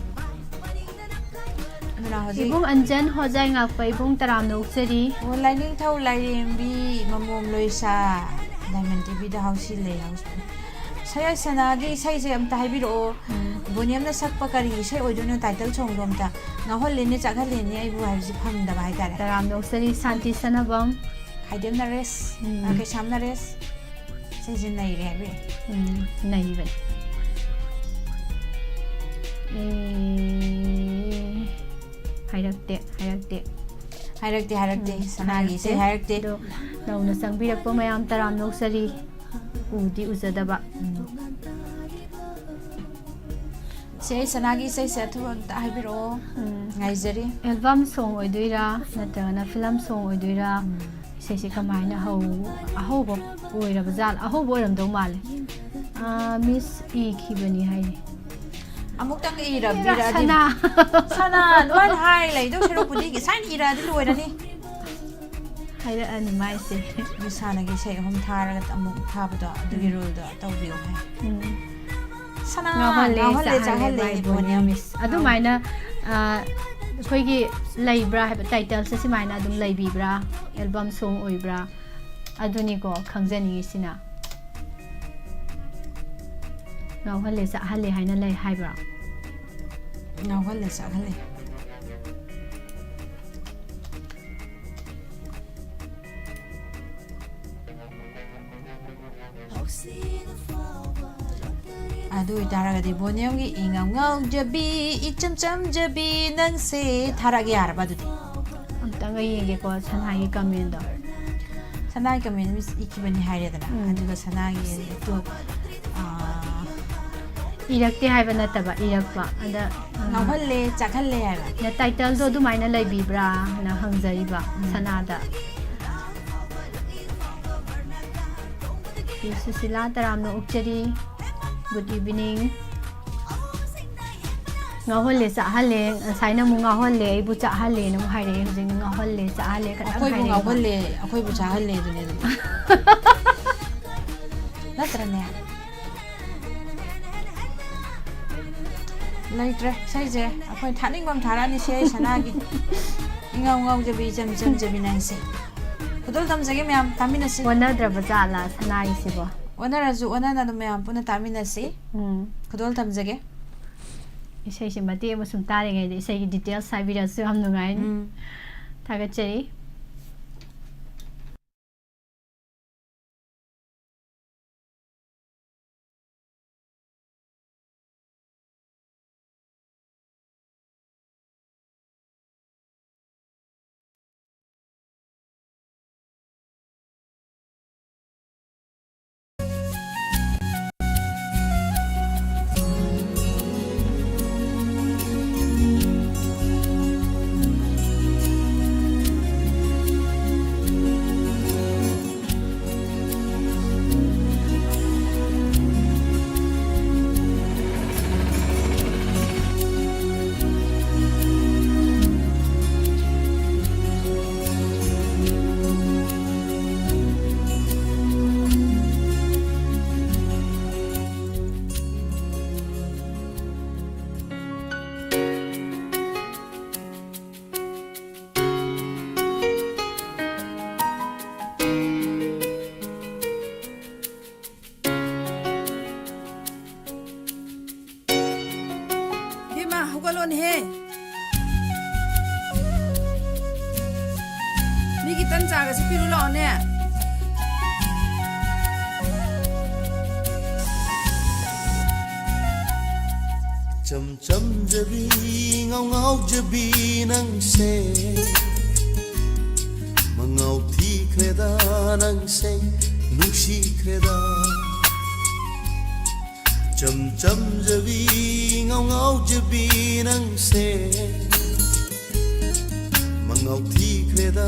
ꯑꯗꯨꯅ ꯍꯧꯖꯤꯛ ꯏꯕꯨꯡ ꯑꯟꯖꯟ ꯍꯣꯖꯥꯏ ꯉꯥꯛꯄ ꯏꯕꯨꯡ ꯇꯔꯥꯝꯅ ꯑꯣꯛꯆꯔꯤ꯫ ꯑꯣ, ꯂꯥꯏꯅꯤꯡꯊꯧ ꯂꯥꯏꯔꯦꯝꯕꯤ ꯃꯃꯣꯝ ꯂꯣꯏꯁꯥ, ꯗꯥꯏꯃꯟ ꯇꯤꯚꯤꯗ ꯍꯥꯎꯁꯤ ꯂꯩ ꯍꯥꯎꯁꯤ꯫ ꯁꯌꯥꯏ ꯁꯅꯥꯒꯤ ꯏꯁꯩꯁꯦ ꯑꯝꯇ ꯍꯥꯏꯕꯤꯔꯛꯑꯣ꯫ ꯎꯝ꯫ ꯕꯣꯅꯤꯌꯝꯅ ꯁꯛꯄ ꯀꯔꯤ ꯏꯁꯩ ꯑꯣꯏꯗꯣꯏꯅꯣ? ꯇꯥꯏꯇꯜ ꯁꯣꯡꯗꯣ ꯑꯝꯇ꯫ ꯉꯥꯎꯍꯜꯂꯤꯅꯦ ꯆꯥꯛꯍꯜꯂꯤꯅꯦ ꯑꯩꯕꯨ ꯍꯥꯏꯕꯁꯤ ꯐꯪꯗꯕ ꯍꯥꯏꯇꯥꯔꯦ꯫ ꯇꯔꯥꯝꯅ ꯑꯣꯛꯆꯔꯤ ꯁꯥꯟꯇꯤ ꯁꯅꯥꯕꯝ꯫ ꯈꯥꯏꯗꯦꯝ ꯅꯔꯦꯁ, ꯎꯝ꯫ ꯀꯩꯁꯥꯝ ꯅꯔꯦꯁ꯫ ꯏꯁꯩꯁꯦ ꯅꯩꯔꯦ ꯍꯥꯏꯕꯤꯔꯛꯑꯣ꯫ ꯎꯝ, ꯅꯩꯕꯅꯦ꯫ ꯑꯦ, ꯍꯥꯏꯔꯛꯇꯦ, ꯍꯥꯏꯔꯛꯇꯦ꯫ ꯍꯥꯏꯔꯛꯇꯦ, ꯍꯥꯏꯔꯛꯇꯦ꯫ ꯎꯝ, ꯁꯅꯥꯒꯤ ꯏꯁꯩ ꯍꯥꯏꯔꯛꯇꯦ꯫ ꯑꯗꯣ ꯅꯧꯅ ꯆꯪꯕꯤꯔꯛꯄ ꯃꯌꯥꯝ ꯇꯔꯥꯝꯅ ꯑꯣꯛꯆꯔꯤ꯫ ꯎꯗꯤ ꯎꯖꯗꯕ꯫ ꯎꯝ꯫ ꯁꯤ ꯑꯩ ꯁꯅꯥꯒꯤ ꯏꯁꯩꯁꯦ ꯑꯊꯨꯕ ꯑꯝꯇ ꯍꯥꯏꯕꯤꯔꯛꯑꯣ꯫ ꯎꯝ꯫ ꯉꯥꯏꯖꯔꯤ꯫ ꯑꯦꯜꯕꯝ ꯁꯣꯡ ꯑꯣꯏꯗꯣꯏꯔꯥ, ꯅꯠꯇ꯭ꯔꯒꯅ ꯐꯤꯂꯝ ꯁꯣꯡ ꯑꯣꯏꯗꯣꯏꯔꯥ? ꯏꯁꯩꯁꯦ ꯀꯃꯥꯏꯅ ꯍꯧ-, ꯑꯍꯧꯕ ꯑꯣꯏꯔꯕ ꯖꯥꯠ, ꯑꯍꯧꯕ ꯑꯣꯏꯔꯝꯗꯧ ꯃꯥꯜꯂꯦ꯫ ꯑꯥ, ꯃꯤꯁ ꯏꯈꯤꯕꯅꯤ ꯍꯥꯏꯔꯤ꯫ ꯑꯃꯨꯛꯇꯪ ꯏꯔꯕꯤꯔꯗꯤ꯫ ꯁꯅꯥ꯫ ꯁꯅꯥ, ꯑꯗꯨꯃꯥꯏꯅ ꯍꯥꯏ ꯂꯩꯗꯧ ꯁꯔꯨꯛꯄꯨꯗꯤ ꯉꯁꯥꯏꯅ ꯏꯔꯛꯑꯗꯤ ꯂꯣꯏꯔꯅꯤ꯫ ꯍꯥꯏꯔꯛꯑꯅꯤ ꯃꯥꯏꯁꯦ꯫ ꯃꯤꯁ ꯍꯥꯟꯅꯒꯤ ꯏꯁꯩ ꯑꯍꯨꯝ ꯊꯥꯔꯒ ꯑꯃꯨꯛ ꯊꯥꯕꯗꯣ, ꯑꯗꯨꯒꯤ ꯎꯝ꯫ ꯔꯨꯜꯗꯣ ꯇꯧꯕꯤꯌꯨ ꯍꯥꯏ꯫ ꯎꯝ꯫ ꯁꯅꯥ, ꯉꯥꯎꯍꯜꯂꯦ, ꯉꯥꯎꯍꯜꯂꯦ, ꯆꯥꯛꯍꯜꯂꯦ, ꯆꯥꯛꯍꯜꯂꯦ, ꯃꯥꯏ ꯕꯣꯅꯤꯌꯝ꯫ ꯕꯣꯅꯤꯌꯝ ꯃꯤꯁ꯫ ꯑꯗꯨꯃꯥꯏꯅ, ꯑ, ꯑꯩꯈꯣꯏꯒꯤ ꯂꯩꯕ꯭ꯔꯥ ꯍꯥꯏꯕ, ꯇꯥꯏꯇꯜꯁꯦ ꯁꯨꯃꯥꯏꯅ ꯑꯗꯨꯝ ꯂꯩꯕꯤꯕ꯭ꯔꯥ? ꯑꯦꯜꯕꯝ ꯁꯣꯡ ꯑꯣꯏꯕ꯭ꯔꯥ? ꯑꯗꯨꯅꯤꯀꯣ ꯈꯪꯖꯅꯤꯡꯉꯤꯁꯤꯅ꯫ ꯉꯥꯎꯍꯜꯂꯦ, ꯆꯥꯛꯍꯜꯂꯦ ꯍꯥꯏꯅ ꯂꯩ ꯍꯥꯏꯕ꯭ꯔꯥ? ꯉꯥꯎꯍꯜꯂꯦ, ꯆꯥꯛꯍꯜꯂꯦ꯫ ꯑꯗꯨ ꯑꯣꯏꯇꯥꯔꯒꯗꯤ ꯕꯣꯅꯤꯌꯝꯒꯤ "ꯏꯉꯥꯎ ꯉꯥꯎꯖꯕꯤ, ꯏꯆꯝ ꯆꯝꯖꯕꯤ ꯅꯪꯁꯦ" ꯊꯥꯔꯛꯑꯒꯦ ꯌꯥꯔꯕ ꯑꯗꯨꯗꯤ? ꯑꯝꯇꯪꯒ ꯌꯦꯡꯒꯦꯀꯣ ꯁꯅꯥꯒꯤ ꯀꯃꯦꯟꯗꯣ꯫ ꯁꯅꯥꯒꯤ ꯀꯃꯦꯟ ꯃꯤꯁ ꯏꯈꯤꯕꯅꯤ ꯍꯥꯏꯔꯦꯗꯅ, ꯎꯝ꯫ ꯑꯗꯨꯒ ꯁꯅꯥꯒꯤ ꯑꯗꯨ, ꯑꯥ, ꯏꯔꯛꯇꯦ ꯍꯥꯏꯕ ꯅꯠꯇꯕ, ꯏꯔꯛꯄ꯫ ꯑꯗ, ꯑ, ꯉꯥꯎꯍꯜꯂꯦ, ꯆꯥꯛꯍꯜꯂꯦ ꯍꯥꯏꯕ꯫ ꯅ title ꯗꯣ ꯑꯗꯨꯃꯥꯏꯅ ꯂꯩꯕꯤꯕ꯭ꯔꯥꯅ ꯍꯪꯖꯔꯤꯕ ꯎꯝ꯫ ꯁꯅꯥꯗ꯫ ꯄꯤ ꯁꯨꯁꯤꯂꯥ, ꯇꯔꯥꯝꯅ ꯑꯣꯛꯆꯔꯤ꯫ Good evening꯫ ꯉꯥꯎꯍꯜꯂꯦ, ꯆꯥꯛꯍꯜꯂꯦ꯫ ꯉꯁꯥꯏꯅ ꯑꯃꯨꯛ ꯉꯥꯎꯍꯜꯂꯦ, ꯑꯩꯕꯨ ꯆꯥꯛꯍꯜꯂꯦꯅ ꯑꯃꯨꯛ ꯍꯥꯏꯔꯛꯑꯦ꯫ ꯍꯧꯖꯤꯛ ꯉꯥꯎꯍꯜꯂꯦ, ꯆꯥꯛꯍꯜꯂꯦ ꯈꯛꯇꯪ ꯑꯩꯈꯣꯏꯕꯨ ꯍꯥꯏꯔꯛꯑꯦꯕ꯫ ꯉꯥꯎꯍꯜꯂꯦ, ꯑꯩꯈꯣꯏꯕꯨ ꯆꯥꯍꯜꯂꯦ ꯑꯗꯨꯅꯦ ꯑꯗꯨꯝ꯫ ꯅꯠꯇ꯭ꯔꯅꯦ? ꯂꯩꯇ꯭ꯔꯦ꯫ ꯏꯁꯩꯁꯦ ꯑꯩꯈꯣꯏ ꯊꯥꯅꯤꯡꯕ ꯑꯃ ꯊꯥꯔꯛꯑꯅꯤ, ꯁꯤ ꯑꯩ ꯁꯅꯥꯒꯤ꯫ ꯏꯉꯥꯎ ꯉꯥꯎꯖꯕꯤ, ꯏꯆꯝ ꯆꯝꯖꯕꯤ ꯅꯪꯁꯦ꯫ ꯈꯨꯗꯣꯜ ꯇꯝꯖꯒꯦ ꯃꯌꯥꯝ, ꯇꯥꯃꯤꯟꯅꯁꯤ꯫ ꯑꯣꯟꯅꯗ꯭ꯔꯕ ꯖꯥꯠꯂꯥ ꯁꯅꯥꯒꯤꯁꯤꯕꯣ? ꯑꯣꯟꯅꯔꯁꯨ ꯑꯣꯟꯅꯅ ꯑꯗꯨꯝ ꯃꯌꯥꯝ ꯄꯨꯟꯅ ꯇꯥꯃꯤꯟꯅꯁꯤ꯫ ꯎꯝ꯫ ꯈꯨꯗꯣꯜ ꯇꯝꯖꯒꯦ꯫ ꯏꯁꯩꯁꯦ ꯃꯇꯦꯛ ꯑꯃ ꯁꯨꯝ ꯇꯥꯔꯤꯉꯩꯗ ꯏꯁꯩꯒꯤ details ꯍꯥꯏꯕꯤꯔꯛꯑꯁꯨ ꯌꯥꯝ ꯅꯨꯡꯉꯥꯏꯅꯤ꯫ ꯎꯝ꯫ ꯊꯥꯒꯠꯆꯔꯤ꯫ ꯏꯕꯦꯝꯃ, ꯍꯧꯒꯠꯂꯣꯅꯦꯍꯦ꯫ ꯃꯤꯒꯤ ꯇꯟ ꯆꯥꯒꯁꯤ ꯄꯤꯔꯨ ꯂꯥꯛꯑꯣꯅꯦ꯫ ꯏꯆꯝ ꯆꯝꯖꯕꯤ, ꯉꯥꯎ ꯉꯥꯎꯖꯕꯤ ꯅꯪꯁꯦ, ꯃꯉꯥꯎ ꯊꯤꯈ꯭ꯔꯦꯗ ꯅꯪꯁꯦ, ꯅꯨꯡꯁꯤꯈ꯭ꯔꯦꯗ꯫ ꯏꯆꯝ ꯆꯝꯖꯕꯤ, ꯉꯥꯎ ꯉꯥꯎꯖꯕꯤ ꯅꯪꯁꯦ, ꯃꯉꯥꯎ ꯊꯤꯈ꯭ꯔꯦꯗ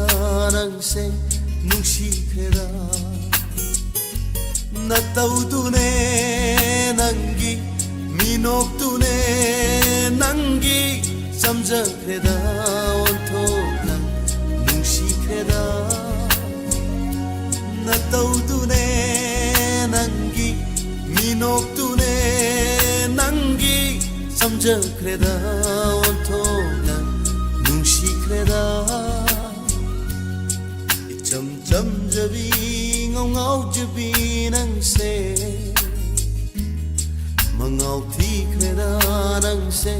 ꯅꯪꯁꯦ, ꯅꯨꯡꯁꯤꯈ꯭ꯔꯦꯗ꯫ ꯅꯇꯧꯗꯨꯅꯦ ꯅꯪꯒꯤ, ꯃꯤꯅꯣꯛꯇꯨꯅꯦ ꯅꯪꯒꯤ, ꯆꯝꯖꯈ꯭ꯔꯦꯗ ꯑꯣꯟꯊꯣꯛꯅ, ꯅꯨꯡꯁꯤꯈ꯭ꯔꯦꯗ꯫ ꯅꯇꯧꯗꯨꯅꯦ ꯅꯪꯒꯤ, ꯃꯤꯅꯣꯛꯇꯨꯅꯦ ꯅꯪꯒꯤ, ꯆꯝꯖꯈ꯭ꯔꯦꯗ ꯑꯣꯟꯊꯣꯛꯅ, ꯅꯨꯡꯁꯤꯈ꯭ꯔꯦꯗ꯫ ꯏꯆꯝ ꯆꯝꯖꯕꯤ, ꯉꯥꯎ ꯉꯥꯎꯖꯕꯤ ꯅꯪꯁꯦ, ꯃꯉꯥꯎ ꯊꯤꯈ꯭ꯔꯦꯗ ꯅꯪꯁꯦ,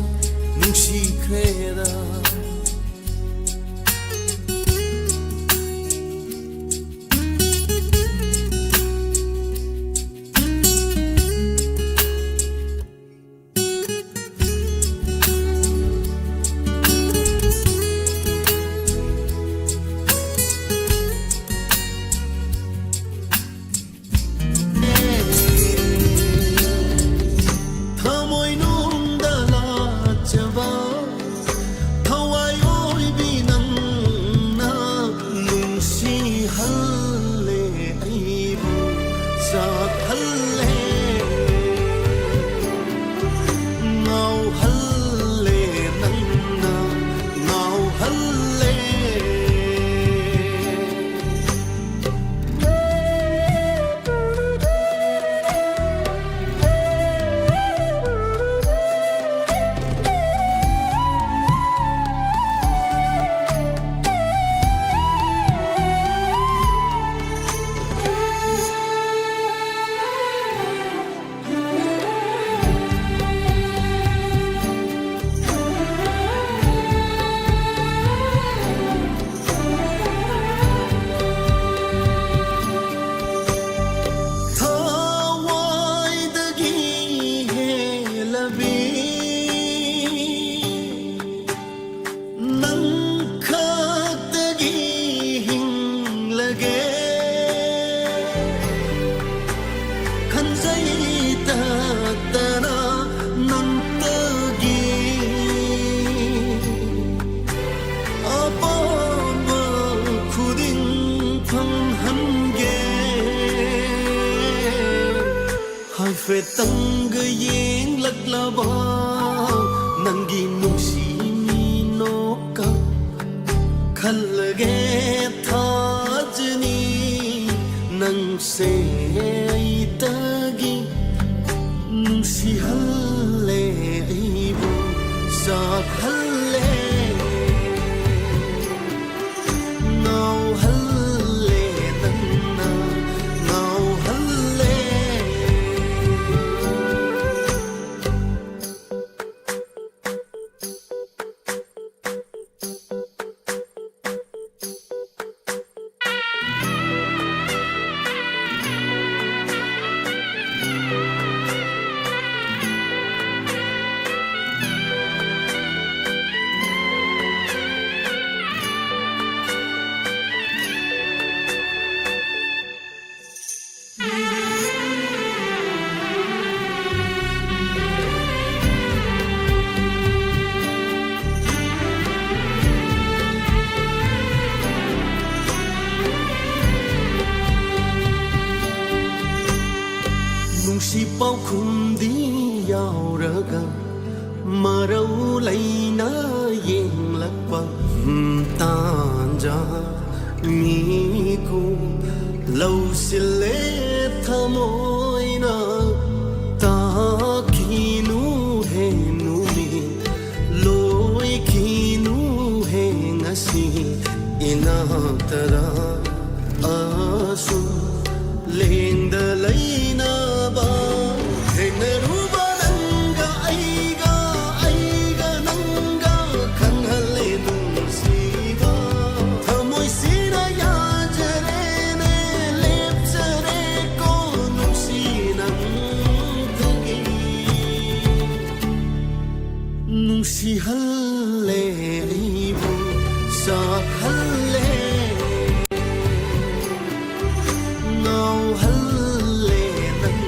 ꯅꯨꯡꯁꯤꯈ꯭ꯔꯦꯗ꯫ ꯊꯃꯣꯏꯅꯨꯡꯗ ꯂꯥꯠꯆꯕ, ꯊꯋꯥꯏ ꯐꯪꯍꯟꯒꯦ꯫ ꯍꯥꯏꯐꯦꯠꯇꯪꯒ ꯌꯦꯡꯂꯛꯂꯕ ꯅꯪꯒꯤ ꯅꯨꯡꯁꯤ ꯃꯤꯅꯣꯛꯀ ꯈꯜꯂꯒꯦ ꯊꯥꯖꯅꯤ꯫ ꯅꯪꯁꯦ ꯑꯩꯇꯒꯤ ꯅꯨꯡꯁꯤꯍꯜꯂꯦ, ꯑꯩꯕꯨ ꯆꯥꯛꯍꯜꯂꯦ꯫ ꯉꯥꯎꯍꯜꯂꯦ ꯅꯪꯅ, ꯉꯥꯎꯍꯜꯂꯦ꯫ ꯅꯨꯡꯁꯤ ꯄꯥꯎꯈꯨꯝꯗꯤ ꯌꯥꯎꯔꯒ ꯃꯔꯧ ꯂꯩꯅ ꯌꯦꯡꯂꯛꯄ ꯇꯥꯟꯖꯥ ꯃꯤꯀꯨꯞ ꯂꯧꯁꯤꯜꯂꯦ ꯊꯃꯣꯏꯅ꯫ ꯇꯥꯈꯤꯅꯨ ꯍꯦ ꯅꯨꯃꯤꯠ ꯂꯣꯏꯈꯤꯅꯨ ꯍꯦ ꯉꯁꯤ ꯏꯅꯥꯛꯇꯗ ꯑꯁꯨꯝ ꯂꯦꯡꯗ ꯂꯩꯅꯕ꯫ ꯊꯦꯡꯅꯔꯨꯕ ꯅꯪꯒ ꯑꯩꯒ, ꯑꯩꯒ ꯅꯪꯒ ꯈꯪꯍꯜꯂꯦ ꯅꯨꯡꯁꯤꯕ꯫ ꯊꯃꯣꯏꯁꯤꯅ ꯌꯥꯖꯔꯦꯅꯦ, ꯂꯦꯞꯆꯔꯦꯀꯣ ꯅꯨꯡꯁꯤ ꯅꯪꯗꯒꯤ꯫ ꯅꯨꯡꯁꯤꯍꯜꯂꯦ ꯑꯩꯕꯨ ꯆꯥꯛꯍꯜꯂꯦ꯫ ꯉꯥꯎꯍꯜꯂꯦ ꯅꯪ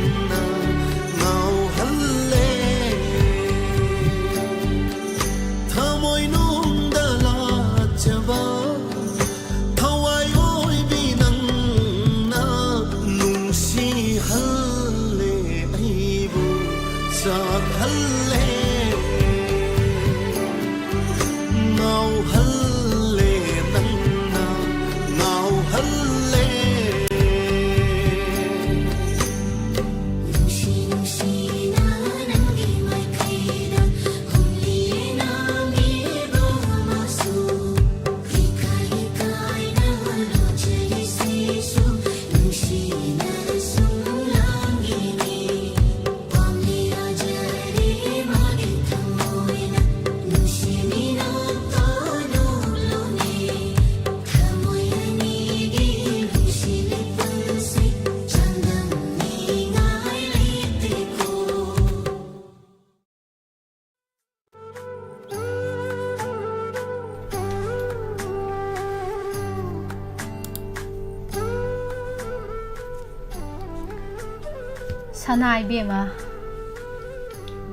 ꯁꯅꯥ ꯏꯕꯦꯝꯃ,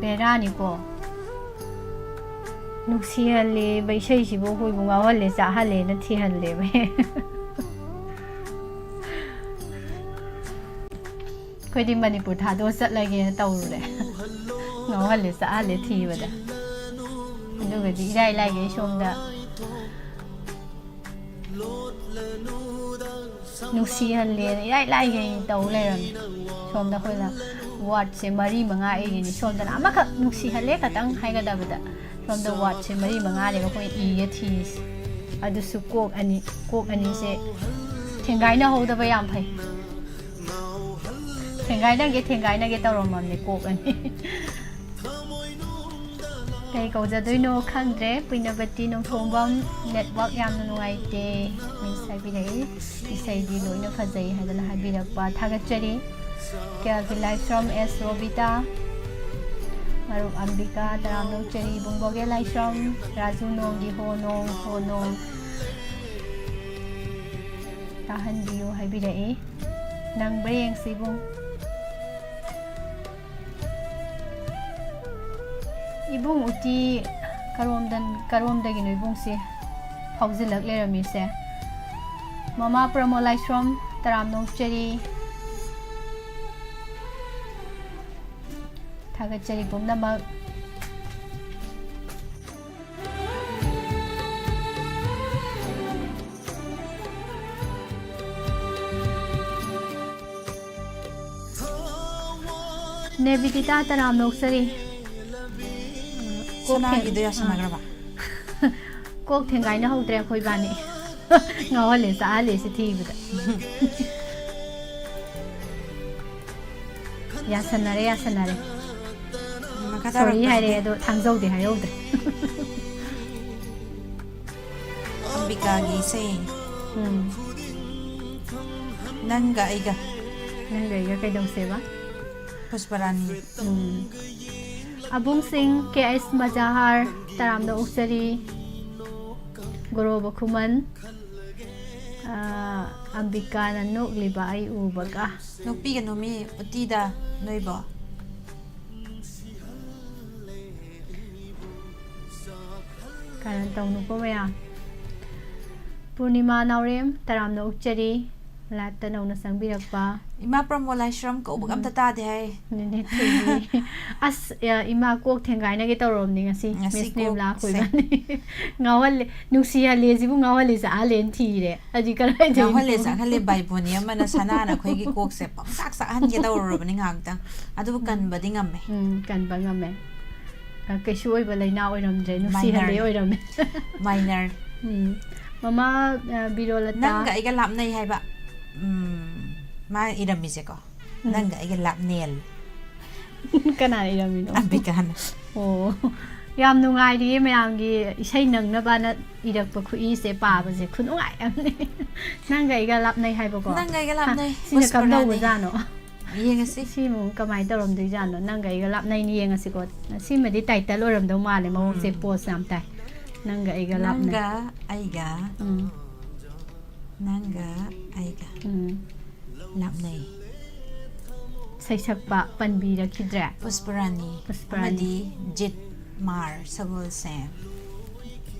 ꯕꯦꯔꯥꯅꯤꯀꯣ꯫ ꯅꯨꯡꯁꯤꯍꯜꯂꯦꯕ ꯏꯁꯩꯁꯤꯕꯨ, ꯑꯩꯈꯣꯏꯕꯨ ꯉꯥꯎꯍꯜꯂꯦ, ꯆꯥꯛꯍꯜꯂꯦꯅ ꯊꯤꯍꯜꯂꯦꯕ꯫ ꯑꯩꯈꯣꯏꯗꯤ ꯃꯅꯤꯄꯨꯔ ꯊꯥꯗꯣꯛꯑ ꯆꯠꯂꯒꯦꯅ ꯇꯧꯔꯨꯔꯦ꯫ ꯉꯥꯎꯍꯜꯂꯦ, ꯆꯥꯛꯍꯜꯂꯦ ꯊꯤꯕꯗ꯫ ꯑꯗꯨꯒꯗꯤ ꯏꯔꯥꯏ ꯂꯥꯏꯒꯩ ꯁꯣꯝꯗ ꯅꯨꯡꯁꯤꯍꯜꯂꯦꯅ ꯏꯔꯥꯏ ꯂꯥꯏꯒꯩ ꯇꯧ ꯂꯩꯔꯝꯃꯤ꯫ ꯁꯣꯝꯗ ꯑꯩꯈꯣꯏꯅ ꯋꯥꯔꯗꯁꯦ ꯃꯔꯤ ꯃꯉꯥ ꯏꯔꯤꯅꯤ, ꯁꯣꯝꯗꯅ ꯑꯃꯈꯛ ꯅꯨꯡꯁꯤꯍꯜꯂꯦ ꯈꯛꯇꯪ ꯍꯥꯏꯒꯗꯕꯗ ꯁꯣꯝꯗ ꯋꯥꯔꯗꯁꯦ ꯃꯔꯤ ꯃꯉꯥꯅꯦꯕ ꯑꯩꯈꯣꯏꯅ ꯏꯔ ꯊꯤꯔꯤꯁꯦ꯫ ꯑꯗꯨꯁꯨ ꯀꯣꯛ ꯑꯅꯤ, ꯀꯣꯛ ꯑꯅꯤꯁꯦ ꯊꯦꯡꯒꯥꯏꯅꯍꯧꯗꯕ ꯌꯥꯝ ꯐꯩ꯫ ꯊꯦꯡꯒꯥꯏꯅꯒꯦ, ꯊꯦꯡꯒꯥꯏꯅꯒꯦ ꯇꯧꯔꯝꯃꯕꯅꯦ ꯀꯣꯛ ꯑꯅꯤ꯫ ꯀꯩ ꯀꯧꯖꯗꯣꯏꯅꯣ ꯈꯪꯗ꯭ꯔꯦ꯫ ꯄꯨꯏꯅꯕꯇꯤ ꯅꯣꯡꯊꯣꯡꯕꯝ, network ꯌꯥꯝꯅ ꯅꯨꯡꯉꯥꯏꯇꯦ꯫ Miss ꯍꯥꯏꯕꯤꯔꯛꯏ꯫ ꯏꯁꯩꯗꯤ ꯂꯣꯏꯅ ꯐꯖꯩ ꯍꯥꯏꯗꯅ ꯍꯥꯏꯕꯤꯔꯛꯄ ꯊꯥꯒꯠꯆꯔꯤ꯫ ꯀꯦꯜꯚꯤꯟ ꯂꯥꯏꯁ꯭ꯔꯝ, ꯑꯦꯁ ꯔꯣꯕꯤꯇꯥ, ꯃꯔꯨꯞ ꯑꯝꯕꯤꯀꯥ, ꯇꯔꯥꯝꯅ ꯑꯣꯛꯆꯔꯤ꯫ ꯏꯕꯨꯡ ꯕꯣꯒꯦ ꯂꯥꯏꯁ꯭ꯔꯝ, ꯔꯥꯖꯨ ꯅꯣꯡꯒꯤ ꯍꯣ ꯅꯣꯡ, ꯍꯣ ꯅꯣꯡ꯫ ꯇꯥꯍꯟꯕꯤꯌꯨ ꯍꯥꯏꯕꯤꯔꯛꯏ꯫ ꯅꯪꯕ꯭ꯔꯥ ꯌꯦꯡꯁꯤ ꯏꯕꯨꯡ꯫ ꯏꯕꯨꯡ ꯎꯇꯤ ꯀꯔꯣꯝꯗ-, ꯀꯔꯣꯝꯗꯒꯤꯅꯣ ꯏꯕꯨꯡꯁꯤ ꯐꯥꯎꯖꯤꯜꯂꯛ ꯂꯩꯔꯝꯃꯤꯁꯦ? ꯃꯃꯥ ꯄ꯭ꯔꯃꯣ ꯂꯥꯏꯁ꯭ꯔꯝ, ꯇꯔꯥꯝꯅ ꯑꯣꯛꯆꯔꯤ꯫ ꯊꯥꯒꯠꯆꯔꯤ ꯄꯨꯝꯅꯃꯛ꯫ ꯅꯦꯕꯤꯗꯤꯇꯥ, ꯇꯔꯥꯝꯅ ꯑꯣꯛꯆꯔꯤ꯫ ꯀꯣꯛ ꯊꯦꯡ-, ꯁꯅꯥꯒꯤꯗꯣ ꯌꯥꯁꯟꯅꯈ꯭ꯔꯕ? ꯀꯣꯛ ꯊꯦꯡꯒꯥꯏꯅꯍꯧꯗ꯭ꯔꯦ ꯑꯩꯈꯣꯏ ꯏꯕꯥꯅꯤ꯫ ꯉꯥꯎꯍꯜꯂꯦ, ꯆꯥꯍꯜꯂꯦ ꯁꯤ ꯊꯤꯕꯗ꯫ ꯌꯥꯁꯟꯅꯔꯦ, ꯌꯥꯁꯟꯅꯔꯦ꯫ ꯃꯈꯥ sorry ꯇꯥꯔꯛꯄꯁꯤꯗꯤ ꯍꯥꯏꯔꯦ, ꯑꯗꯣ ꯊꯥꯡꯖꯧꯗꯤ ꯍꯥꯏꯍꯧꯗ꯭ꯔꯦ꯫ ꯑꯝꯕꯤꯀꯥꯒꯤ ꯏꯁꯩ꯫ ꯎꯝ꯫ ꯅꯪꯒ ꯑꯩꯒ꯫ ꯅꯪꯒ ꯑꯩꯒ ꯀꯩꯗꯧꯁꯦꯕ? ꯄꯨꯁꯄꯔꯥꯅꯤ꯫ ꯎꯝ꯫ ꯑꯕꯨꯡꯁꯤꯡ, ꯀꯦ ꯑꯩꯁ ꯃꯖꯥꯍꯥꯔ, ꯇꯔꯥꯝꯅ ꯑꯣꯛꯆꯔꯤ꯫ ꯒꯣꯔꯣꯕ ꯈꯨꯃꯟ꯫ ꯑꯥ, ꯑꯝꯕꯤꯀꯥꯅ ꯅꯣꯛꯂꯤꯕ ꯑꯩ ꯎꯕꯒ꯫ ꯅꯣꯛꯄꯤꯒꯅꯨ ꯃꯤ ꯎꯇꯤꯗ ꯅꯣꯏꯕꯣ꯫ ꯀꯔꯟ ꯇꯧꯅꯨꯀꯣ ꯃꯌꯥꯝ꯫ ꯄꯨꯔꯅꯤꯃꯥ ꯅꯥꯎꯔꯦꯝ, ꯇꯔꯥꯝꯅ ꯑꯣꯛꯆꯔꯤ꯫ Live-ꯇ ꯅꯧꯅ ꯆꯪꯕꯤꯔꯛꯄ꯫ ꯏꯃꯥ ꯄ꯭ꯔꯃꯣꯂꯥꯏꯁ꯭ꯔꯝ ꯀꯧꯕꯒ ꯑꯝꯇ ꯎꯝ꯫ ꯇꯥꯗꯦ ꯍꯥꯏ꯫ ꯅꯦꯅꯦ ꯊꯣꯏꯕꯤ꯫ ꯑꯁ, ꯑ, ꯏꯃꯥ ꯀꯣꯛ ꯊꯦꯡꯒꯥꯏꯅꯒꯦ ꯇꯧꯔꯕꯅꯤ ꯉꯁꯤ꯫ ꯉꯁꯤ Miss ꯅꯦꯕꯂꯥ ꯀꯣꯛꯁꯦ꯫ ꯑꯩꯈꯣꯏ ꯏꯕꯥꯅꯤ꯫ ꯉꯥꯎꯍꯜꯂꯦ꯫ ꯅꯨꯡꯁꯤꯍꯜꯂꯦ ꯁꯤꯕꯨ ꯉꯥꯎꯍꯜꯂꯦ ꯆꯥꯍꯜꯂꯦꯅ ꯊꯤꯔꯦ꯫ ꯑꯗꯨꯗꯤ ꯀꯔꯥꯏꯗꯩꯅꯣ? ꯉꯥꯎꯍꯜꯂꯦ ꯆꯥꯍꯜꯂꯦ ꯕꯥꯏꯕꯣꯅꯤ ꯑꯃꯅ ꯁꯅꯥꯅ ꯑꯩꯈꯣꯏꯒꯤ ꯀꯣꯛꯁꯦ ꯄꯪꯆꯥꯛ ꯆꯥꯛꯍꯟꯒꯦ ꯇꯧꯔꯨꯔꯕꯅꯤ ꯉꯥꯏꯍꯥꯛꯇꯪ꯫ ꯑꯗꯨꯕꯨ ꯎꯝ꯫ ꯀꯟꯕꯗꯤ ꯉꯝꯃꯦ꯫ ꯎꯝ, ꯀꯟꯕ ꯉꯝꯃꯦ꯫ ꯑ, ꯀꯩꯁꯨ ꯑꯣꯏꯕ ꯂꯩꯅꯥ ꯑꯣꯏꯔꯝꯗ꯭ꯔꯦ꯫ ꯅꯨꯡꯁꯤꯍꯜꯂꯦ Minor꯫ ꯑꯣꯏꯔꯝꯃꯦ꯫ Minor꯫ ꯎꯝ꯫ ꯃꯃꯥ, ꯑ, ꯕꯤꯔꯣꯂꯇꯥ꯫ ꯅꯪꯒ ꯑꯩꯒ ꯂꯥꯞꯅꯩ ꯍꯥꯏꯕ꯫ ꯎꯝ, ꯃꯥ ꯏꯔꯝꯃꯤꯁꯦꯀꯣ꯫ ꯎꯝ꯫ ꯅꯪꯒ ꯑꯩꯒ ꯂꯥꯞꯅꯦꯜ꯫ ꯀꯅꯥꯅ ꯏꯔꯝꯃꯤꯅꯣ? ꯑꯝꯕꯤꯀꯥꯅ꯫ ꯑꯣ꯫ ꯌꯥꯝ ꯅꯨꯡꯉꯥꯏꯔꯤꯌꯦ ꯃꯌꯥꯝꯒꯤ ꯏꯁꯩ ꯅꯪꯅꯕꯅ ꯏꯔꯛꯄ ꯈꯨꯠꯏꯁꯦ ꯄꯥꯕꯁꯦ ꯈꯨꯅꯨꯡꯉꯥꯏ ꯑꯃꯅꯤ꯫ ꯅꯪꯒ ꯑꯩꯒ ꯂꯥꯞꯅꯩ ꯍꯥꯏꯕꯀꯣ꯫ ꯅꯪꯒ ꯑꯩꯒ ꯍꯥ, ꯂꯥꯞꯅꯩ꯫ ꯁꯤꯅ ꯄꯨꯁꯄꯔꯥꯅꯤ꯫ ꯀꯝꯗꯧꯕꯖꯥꯠꯅꯣ? ꯌꯦꯡꯉꯁꯤ꯫ ꯁꯤꯃꯨꯛ ꯀꯃꯥꯏꯅ ꯇꯧꯔꯝꯗꯣꯏꯖꯥꯠꯅꯣ? ꯅꯪꯒ ꯑꯩꯒ ꯂꯥꯞꯅꯩꯅ ꯌꯦꯡꯉꯁꯤꯀꯣ꯫ ꯁꯤꯃꯗꯤ title ꯑꯣꯏꯔꯝꯗꯧ ꯃꯥꯜꯂꯦ, ꯃꯑꯣꯡꯁꯦ ꯎꯝ꯫ Pose ꯌꯥꯝ ꯇꯥꯏ꯫ ꯅꯪꯒ ꯑꯩꯒ ꯂꯥꯞꯅꯩ꯫ ꯅꯪꯒ ꯑꯩꯒ꯫ ꯎꯝ꯫ ꯅꯪꯒ ꯑꯩꯒ꯫ ꯎꯝ꯫ ꯂꯥꯞꯅꯩ꯫ ꯁꯩꯁꯛꯄ ꯄꯟꯕꯤꯔꯛꯈꯤꯗ꯭ꯔꯦ꯫ ꯄꯨꯁꯄꯔꯥꯅꯤ꯫ ꯄꯨꯁꯄꯔꯥꯅꯤ꯫ ꯑꯃꯗꯤ ꯖꯤꯠ ꯃꯥꯔ ꯁꯒꯣꯜꯁꯦꯝ꯫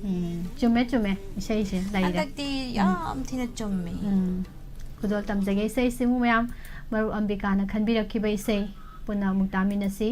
ꯎꯝ, ꯆꯨꯝꯃꯦ, ꯆꯨꯝꯃꯦ꯫ ꯏꯁꯩꯁꯦ ꯂꯩꯔꯦ꯫ ꯍꯟꯗꯛꯇꯤ ꯎꯝ꯫ ꯌꯥꯝ ꯊꯤꯅ ꯆꯨꯝꯃꯤ꯫ ꯎꯝ꯫ ꯈꯨꯗꯣꯜ ꯇꯝꯖꯒꯦ ꯏꯁꯩꯁꯤꯕꯨ ꯃꯌꯥꯝ꯫ ꯃꯔꯨꯞ ꯑꯝꯕꯤꯀꯥꯅ ꯈꯟꯕꯤꯔꯛꯈꯤꯕ ꯏꯁꯩ ꯄꯨꯟꯅ ꯑꯃꯨꯛ ꯇꯥꯃꯤꯟꯅꯁꯤ꯫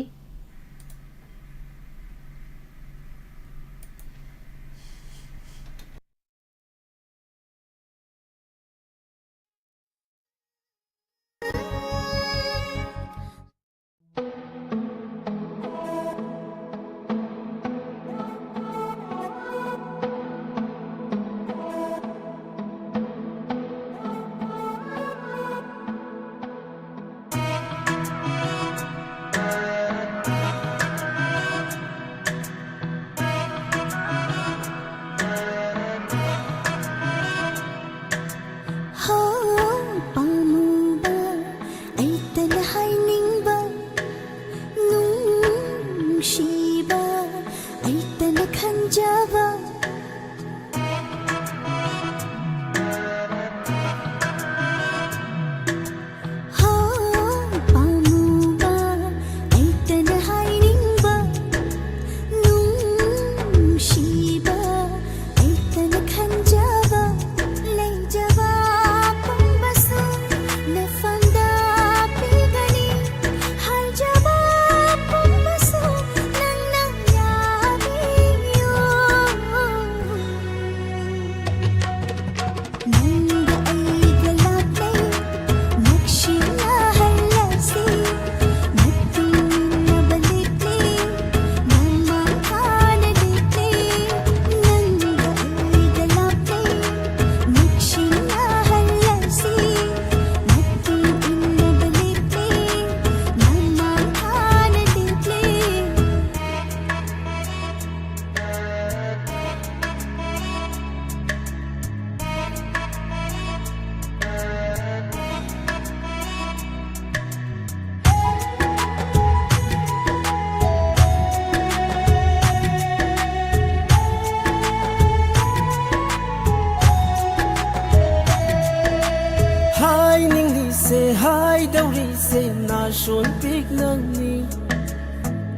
ꯁꯦ ꯍꯥꯏꯗꯧꯔꯤꯁꯦ ꯅꯥꯁꯣꯟ ꯄꯤꯛꯅꯪꯅꯤ,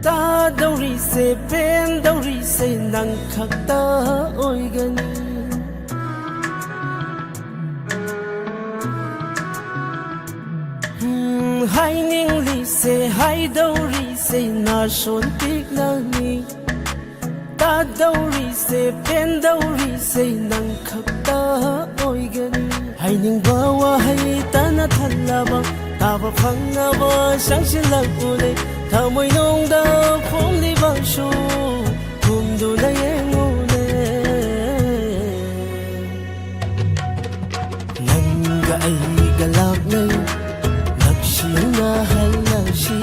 ꯇꯥꯗꯧꯔꯤꯁꯦ ꯄꯦꯟꯗꯧꯔꯤꯁꯦ ꯅꯪ ꯈꯛꯇ ꯑꯣꯏꯒꯅꯤ꯫ ꯎꯝ, ꯍꯥꯏꯅꯤꯡꯂꯤꯁꯦ ꯍꯥꯏꯗꯧꯔꯤꯁꯦ ꯅꯥꯁꯣꯟ ꯄꯤꯛꯅꯪꯅꯤ, ꯇꯥꯗꯧꯔꯤꯁꯦ ꯄꯦꯟꯗꯧꯔꯤꯁꯦ ꯅꯪ ꯈꯛꯇ ꯑꯣꯏꯒꯅꯤ꯫ ꯍꯥꯏꯅꯤꯡꯕ ꯋꯥꯍꯩ ꯇꯅ ꯊꯜꯂꯕ, ꯇꯥꯕ ꯐꯪꯅꯕ ꯆꯪꯁꯤꯜꯂꯛꯎꯅꯦ꯫ ꯊꯃꯣꯏꯅꯨꯡꯗ ꯐꯣꯡꯂꯤꯕꯁꯨ ꯍꯨꯝꯗꯨꯅ ꯌꯦꯡꯉꯨꯅꯦ꯫ ꯅꯪꯒ ꯑꯩꯒ ꯂꯥꯞꯅꯩ, ꯅꯛꯁꯤꯟꯅꯍꯜꯂꯁꯤ꯫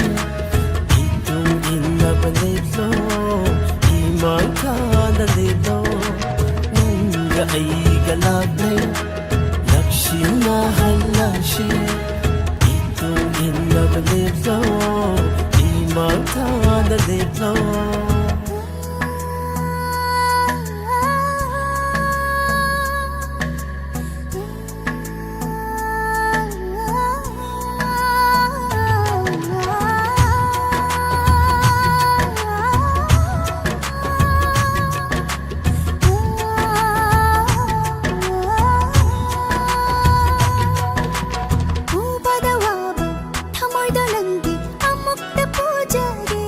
ꯏꯇꯨꯡ ꯏꯟꯅꯕ ꯂꯦꯞꯂꯣ, ꯏꯃꯥꯡ ꯊꯥꯅ ꯂꯦꯞꯂꯣ꯫ ꯅꯪꯒ ꯑꯩꯒ ꯂꯥꯞꯅꯩ, ꯅꯛꯁꯤꯟꯅꯍꯜꯂꯁꯤ꯫ ꯏꯇꯨꯡ ꯏꯟꯅꯕ ꯂꯦꯞꯂꯣ, ꯏꯃꯥꯡ ꯊꯥꯅ ꯂꯦꯞꯂꯣ꯫ ꯎꯕꯗ ꯋꯥꯕ ꯊꯃꯣꯏꯗꯣ ꯅꯪꯒꯤ ꯑꯃꯨꯛꯇ ꯄꯨꯖꯒꯦ꯫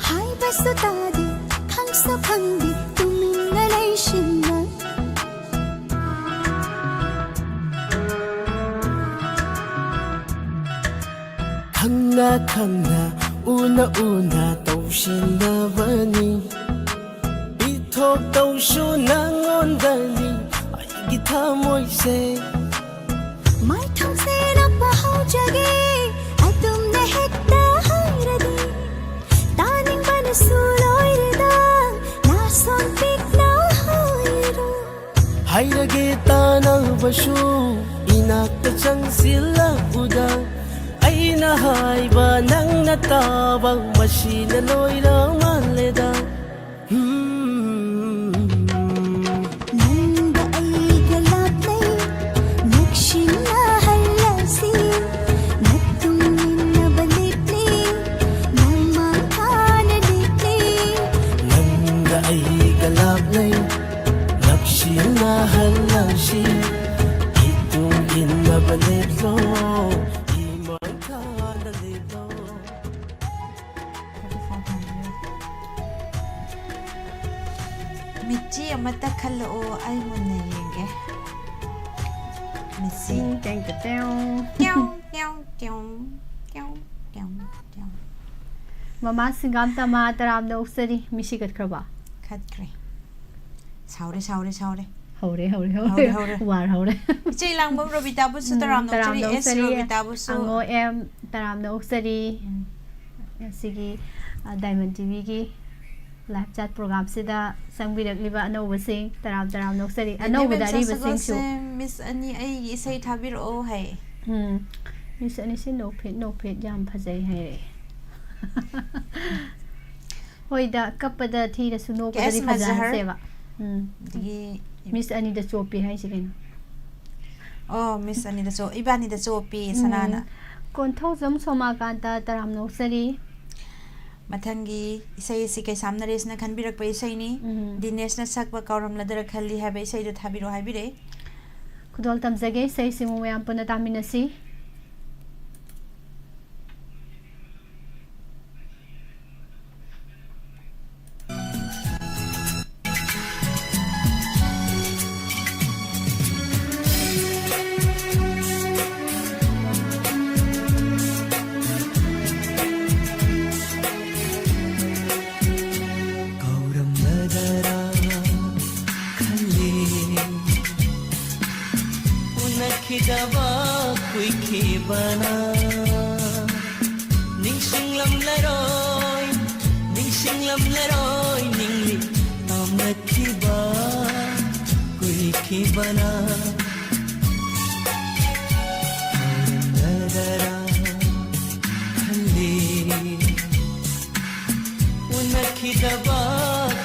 ꯍꯥꯏꯕꯁꯨ ꯇꯥꯗꯦ, ꯈꯪꯁꯨ ꯈꯪꯗꯦ, ꯇꯨꯃꯤꯟꯅ ꯂꯩꯁꯤꯟꯅ꯫ ꯈꯪꯅ ꯈꯪꯅ, ꯎꯅ ꯎꯅ ꯇꯧꯁꯤꯟꯅꯕꯅꯤ꯫ ꯄꯤꯊꯣꯛꯇꯧꯁꯨ ꯅꯪꯉꯣꯟꯗꯅꯤ ꯑꯩꯒꯤ ꯊꯃꯣꯏꯁꯦ꯫ ꯃꯥꯏꯊꯣꯡꯁꯦ ꯅꯛꯄ ꯍꯧꯖꯒꯦ, ꯑꯗꯨꯝꯅ ꯍꯦꯛꯇ ꯍꯥꯏꯔꯗꯤ꯫ ꯇꯥꯅꯤꯡꯕꯅꯁꯨ ꯂꯣꯏꯔꯦꯗ, ꯅꯥꯁꯣꯟ ꯄꯤꯛꯅ ꯍꯥꯏꯔꯣ꯫ ꯍꯥꯏꯔꯒꯦ ꯇꯥꯅꯕꯁꯨ, ꯏꯅꯥꯛꯇ ꯆꯪꯁꯤꯜꯂꯛꯎꯗ꯫ ꯑꯩꯅ ꯍꯥꯏꯕ ꯅꯪꯅ ꯇꯥꯕ, ꯃꯁꯤꯅ ꯂꯣꯏꯔ ꯃꯥꯜꯂꯦꯗ꯫ ꯅꯪꯒ ꯑꯩꯒ ꯂꯥꯞꯅꯩ, ꯅꯛꯁꯤꯟꯅꯍꯜꯂꯁꯤ꯫ Live long, ꯏꯃꯥ ꯏꯝꯐꯥꯜꯗ live long. ꯃꯤꯠꯆꯤ ꯑꯃꯠꯇ ꯈꯜꯂꯛꯑꯣ, ꯑꯩ ꯃꯨꯟꯅ ꯌꯦꯡꯒꯦ꯫ ꯃꯤꯠꯆꯤ꯫ ꯇꯤꯡ, ꯇꯦꯡ, ꯇꯦꯡ, ꯇꯦꯡ꯫ ꯇ꯭ꯌꯣꯡ, ꯇ꯭ꯌꯣꯡ, ꯇ꯭ꯌꯣꯡ, ꯇ꯭ꯌꯣꯡ, ꯇ꯭ꯌꯣꯡ, ꯇ꯭ꯌꯣꯡ꯫ ꯃꯃꯥ ꯁꯤꯡꯒꯥꯝ ꯇꯃꯥ ꯇꯔꯥꯝꯅ ꯑꯣꯛꯆꯔꯤ꯫ ꯃꯤ ꯁꯤꯒꯠꯈ꯭ꯔꯕꯣ? ꯈꯠꯈ꯭ꯔꯦ꯫ ꯁꯥꯎꯔꯦ, ꯁꯥꯎꯔꯦ, ꯁꯥꯎꯔꯦ꯫ ꯍꯧꯔꯦ, ꯍꯧꯔꯦ, ꯍꯧꯔꯦ, ꯍꯧꯔꯦ꯫ ꯍꯧꯔꯦ꯫ ꯋꯥꯔ ꯍꯧꯔꯦ꯫ ꯏꯆꯦ ꯂꯥꯡꯕꯝ ꯔꯣꯕꯤꯇꯥꯕꯨꯁꯨ ꯎꯝ, ꯇꯔꯥꯝꯅ ꯇꯔꯥꯝꯅ ꯑꯣꯛꯆꯔꯤ, ꯑꯦꯁ ꯑꯣꯛꯆꯔꯤ꯫ ꯔꯣꯕꯤꯇꯥꯕꯨꯁꯨ꯫ ꯑꯉꯣ ꯑꯦꯝ ꯇꯔꯥꯝꯅ ꯑꯣꯛꯆꯔꯤ꯫ ꯎꯝ꯫ ꯉꯁꯤꯒꯤ, ꯑ, Diamond ꯇꯤꯚꯤꯒꯤ live chat programꯁꯤꯗ ꯆꯪꯕꯤꯔꯛꯂꯤꯕ ꯑꯅꯧꯕꯁꯤꯡ ꯇꯔꯥꯝ ꯇꯔꯥꯝꯅ ꯑꯣꯛꯆꯔꯤ꯫ ꯑꯅꯧꯕꯗ ꯅꯦꯅꯦ ꯑꯔꯤꯕꯁꯤꯡꯁꯨ꯫ ꯁꯒꯣꯜꯁꯦꯝ, ꯃꯤꯁ ꯑꯅꯤ, ꯑꯩꯒꯤ ꯏꯁꯩ ꯊꯥꯕꯤꯔꯛꯑꯣ ꯍꯥꯏ꯫ ꯎꯝ꯫ ꯃꯤꯁ ꯑꯅꯤꯁꯤ ꯅꯣꯛꯐꯦꯠ ꯅꯣꯛꯐꯦꯠ ꯌꯥꯝ ꯐꯖꯩ ꯍꯥꯏꯔꯛꯑꯦ꯫ ꯍꯣꯏꯗ, ꯀꯞꯄꯗ ꯊꯤꯔꯁꯨ ꯅꯣꯛꯄꯗꯗꯤ ꯀꯦꯁ ꯃꯖꯍꯔ꯫ ꯐꯖꯍꯟꯁꯦꯕ꯫ ꯎꯝ꯫ ꯑꯗꯒꯤ ꯃꯤꯁ ꯑꯅꯤꯗ ꯆꯣꯞꯄꯤ ꯍꯥꯏꯁꯦ ꯀꯩꯅꯣ? ꯑꯣ, ꯃꯤꯁ ꯑꯅꯤꯗ ꯆꯣ-, ꯏꯕꯥꯅꯤꯗ ꯆꯣꯞꯄꯤ ꯎꯝ꯫ ꯁꯅꯥꯅ꯫ ꯀꯣꯟꯊꯧꯖꯝ ꯁꯣꯃꯥꯀꯥꯟꯇ ꯇꯔꯥꯝꯅ ꯑꯣꯛꯆꯔꯤ꯫ ꯃꯊꯪꯒꯤ ꯏꯁꯩ ꯑꯁꯤ ꯀꯩꯁꯥꯝ ꯅꯔꯦꯁꯅ ꯈꯟꯕꯤꯔꯛꯄ ꯏꯁꯩꯅꯤ꯫ ꯎꯝ꯫ ꯗꯤꯅꯦꯁꯅ ꯁꯛꯄ ꯀꯥꯎꯔꯝꯂꯗ꯭ꯔ ꯈꯜꯂꯤ ꯍꯥꯏꯕ ꯏꯁꯩꯗꯨ ꯊꯥꯕꯤꯔꯛꯑꯣ ꯍꯥꯏꯕꯤꯔꯛꯑꯦ꯫ ꯈꯨꯗꯣꯜ ꯇꯝꯖꯒꯦ, ꯏꯁꯩꯁꯤꯕꯨ ꯃꯌꯥꯝ ꯄꯨꯟꯅ ꯇꯥꯃꯤꯟꯅꯁꯤ꯫ ꯀꯥꯎꯔꯝꯂꯗꯔꯥ ꯈꯜꯂꯦ, ꯎꯅꯈꯤꯗꯕ ꯀꯨꯏꯈꯤꯕꯅ꯫ ꯅꯤꯡꯁꯤꯡꯂꯝꯂꯔꯣꯏ, ꯅꯤꯡꯁꯤꯡꯂꯝꯂꯔꯣꯏ, ꯅꯤꯡꯂꯤ ꯇꯝꯅꯈꯤꯕ ꯀꯨꯏꯈꯤꯕꯅ꯫ ꯀꯥꯎꯔꯝꯂꯗꯔꯥ ꯈꯜꯂꯦ, ꯎꯅꯈꯤꯗꯕ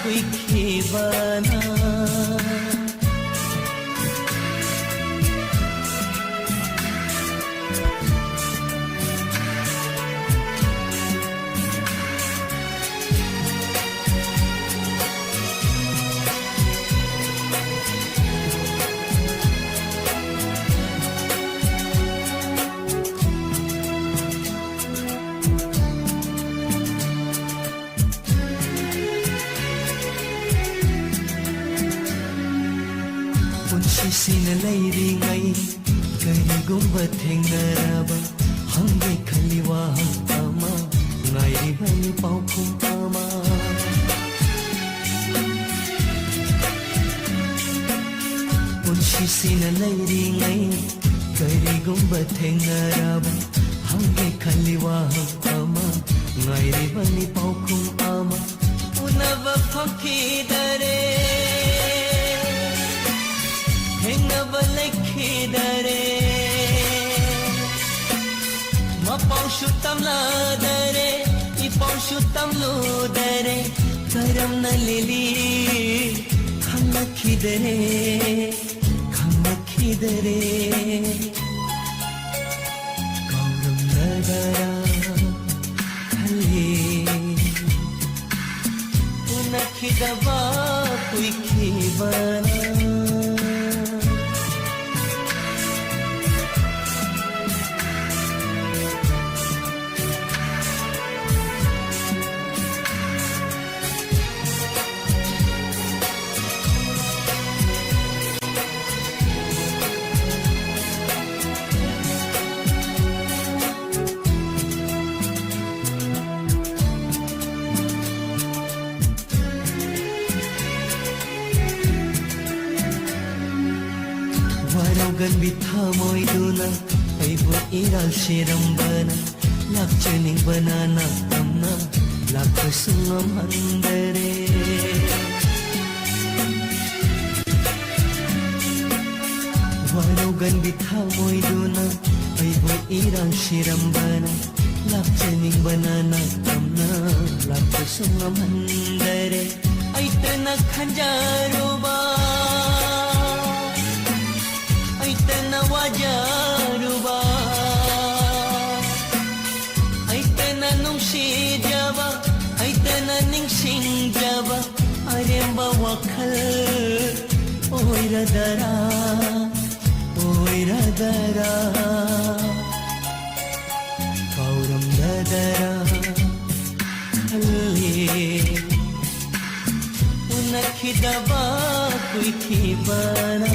ꯀꯨꯏꯈꯤꯕꯅ꯫ ꯂꯩꯔꯤꯉꯩ ꯀꯔꯤꯒꯨꯝꯕ ꯊꯦꯡꯅꯔꯕ ꯍꯪꯒꯦ ꯈꯜꯂꯤ ꯋꯥꯍꯪ ꯑꯃ, ꯉꯥꯏꯔꯤꯕꯅꯤ ꯄꯥꯎꯈꯨꯝ ꯑꯃ꯫ ꯄꯨꯟꯁꯤꯁꯤꯅ ꯂꯩꯔꯤꯉꯩ ꯀꯔꯤꯒꯨꯝꯕ ꯊꯦꯡꯅꯔꯕ ꯍꯪꯒꯦ ꯈꯜꯂꯤ ꯋꯥꯍꯪ ꯑꯃ, ꯉꯥꯏꯔꯤꯕꯅꯤ ꯄꯥꯎꯈꯨꯝ ꯑꯃ꯫ ꯎꯅꯕ ꯐꯪꯈꯤꯗꯔꯦ, ꯊꯦꯡꯅꯕ ꯂꯩꯈꯤꯗꯔꯦ꯫ ꯃꯄꯥꯎꯁꯨ ꯇꯝꯂꯗꯔꯦ, ꯏꯄꯥꯎꯁꯨ ꯇꯝꯂꯨꯗꯔꯦ꯫ ꯀꯔꯝꯅ ꯂꯦꯜꯂꯤ ꯈꯪꯂꯛꯈꯤꯗꯔꯦ, ꯈꯪꯂꯛꯈꯤꯗꯔꯦ꯫ ꯀꯥꯎꯔꯝꯂꯗꯔꯥ ꯈꯜꯂꯤ, ꯎꯅꯈꯤꯗꯕ ꯀꯨꯏꯈꯤꯕꯅ꯫ ꯋꯥꯔꯧꯒꯟꯕꯤ ꯊꯃꯣꯏꯗꯨꯅ ꯑꯩꯕꯨ ꯏꯔꯥꯜ ꯁꯤꯔꯝꯕꯅ, ꯂꯥꯛꯆꯅꯤꯡꯕꯅ ꯅꯥꯛꯇꯝꯅ ꯂꯥꯛꯄꯁꯨ ꯉꯝꯍꯟꯗꯔꯦ꯫ ꯋꯥꯔꯧꯒꯟꯕꯤ ꯊꯃꯣꯏꯗꯨꯅ ꯑꯩꯕꯨ ꯏꯔꯥꯜ ꯁꯤꯔꯝꯕꯅ, ꯂꯥꯛꯆꯅꯤꯡꯕꯅ ꯅꯥꯛꯇꯝꯅ ꯂꯥꯛꯄꯁꯨ ꯉꯝꯍꯟꯗꯔꯦ꯫ ꯑꯩꯇꯅ ꯈꯟꯖꯔꯨꯕ, ꯑꯩꯇꯅ ꯋꯥꯖꯔꯨꯕ, ꯑꯩꯇꯅ ꯅꯨꯡꯁꯤꯖꯕ, ꯑꯩꯇꯅ ꯅꯤꯡꯁꯤꯡꯖꯕ ꯑꯔꯦꯝꯕ ꯋꯥꯈꯜ ꯑꯣꯏꯔꯗꯔꯥ, ꯑꯣꯏꯔꯗꯔꯥ? ꯀꯥꯎꯔꯝꯂꯗꯔꯥ ꯈꯜꯂꯤ, ꯎꯅꯈꯤꯗꯕ ꯀꯨꯏꯈꯤꯕꯅ꯫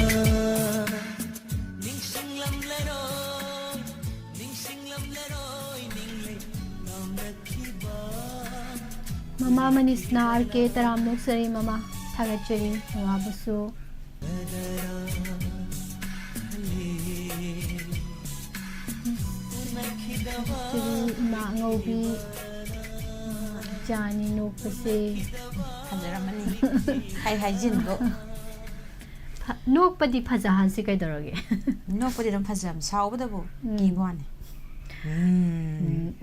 ꯃꯃꯥ ꯃꯅꯤꯁꯅꯥ ꯑꯥꯔ ꯀꯦ, ꯇꯔꯥꯝꯅ ꯑꯣꯛꯆꯔꯤ ꯃꯃꯥ, ꯊꯥꯒꯠꯆꯔꯤ ꯃꯃꯥꯕꯨꯁꯨ꯫ ꯊꯥꯒꯠꯆꯔꯤ ꯏꯃꯥ ꯑꯉꯧꯕꯤ, ꯏꯆꯥꯅꯤ ꯅꯣꯛꯄꯁꯦ꯫ ꯐꯖꯔꯝꯃꯅꯤ꯫ ꯍꯥꯏ ꯍꯥꯏꯖꯤꯟꯕ꯫ ꯐ-, ꯅꯣꯛꯄꯗꯤ ꯐꯖꯍꯟꯁꯤ ꯀꯩꯗꯧꯔꯒꯦ? ꯅꯣꯛꯄꯗꯤ ꯑꯗꯨꯝ ꯐꯖꯕ, ꯁꯥꯎꯕꯗꯕꯨ ꯎꯝ꯫ ꯀꯤꯕ ꯋꯥꯅꯤ꯫ ꯎꯝ꯫ ꯎꯝ꯫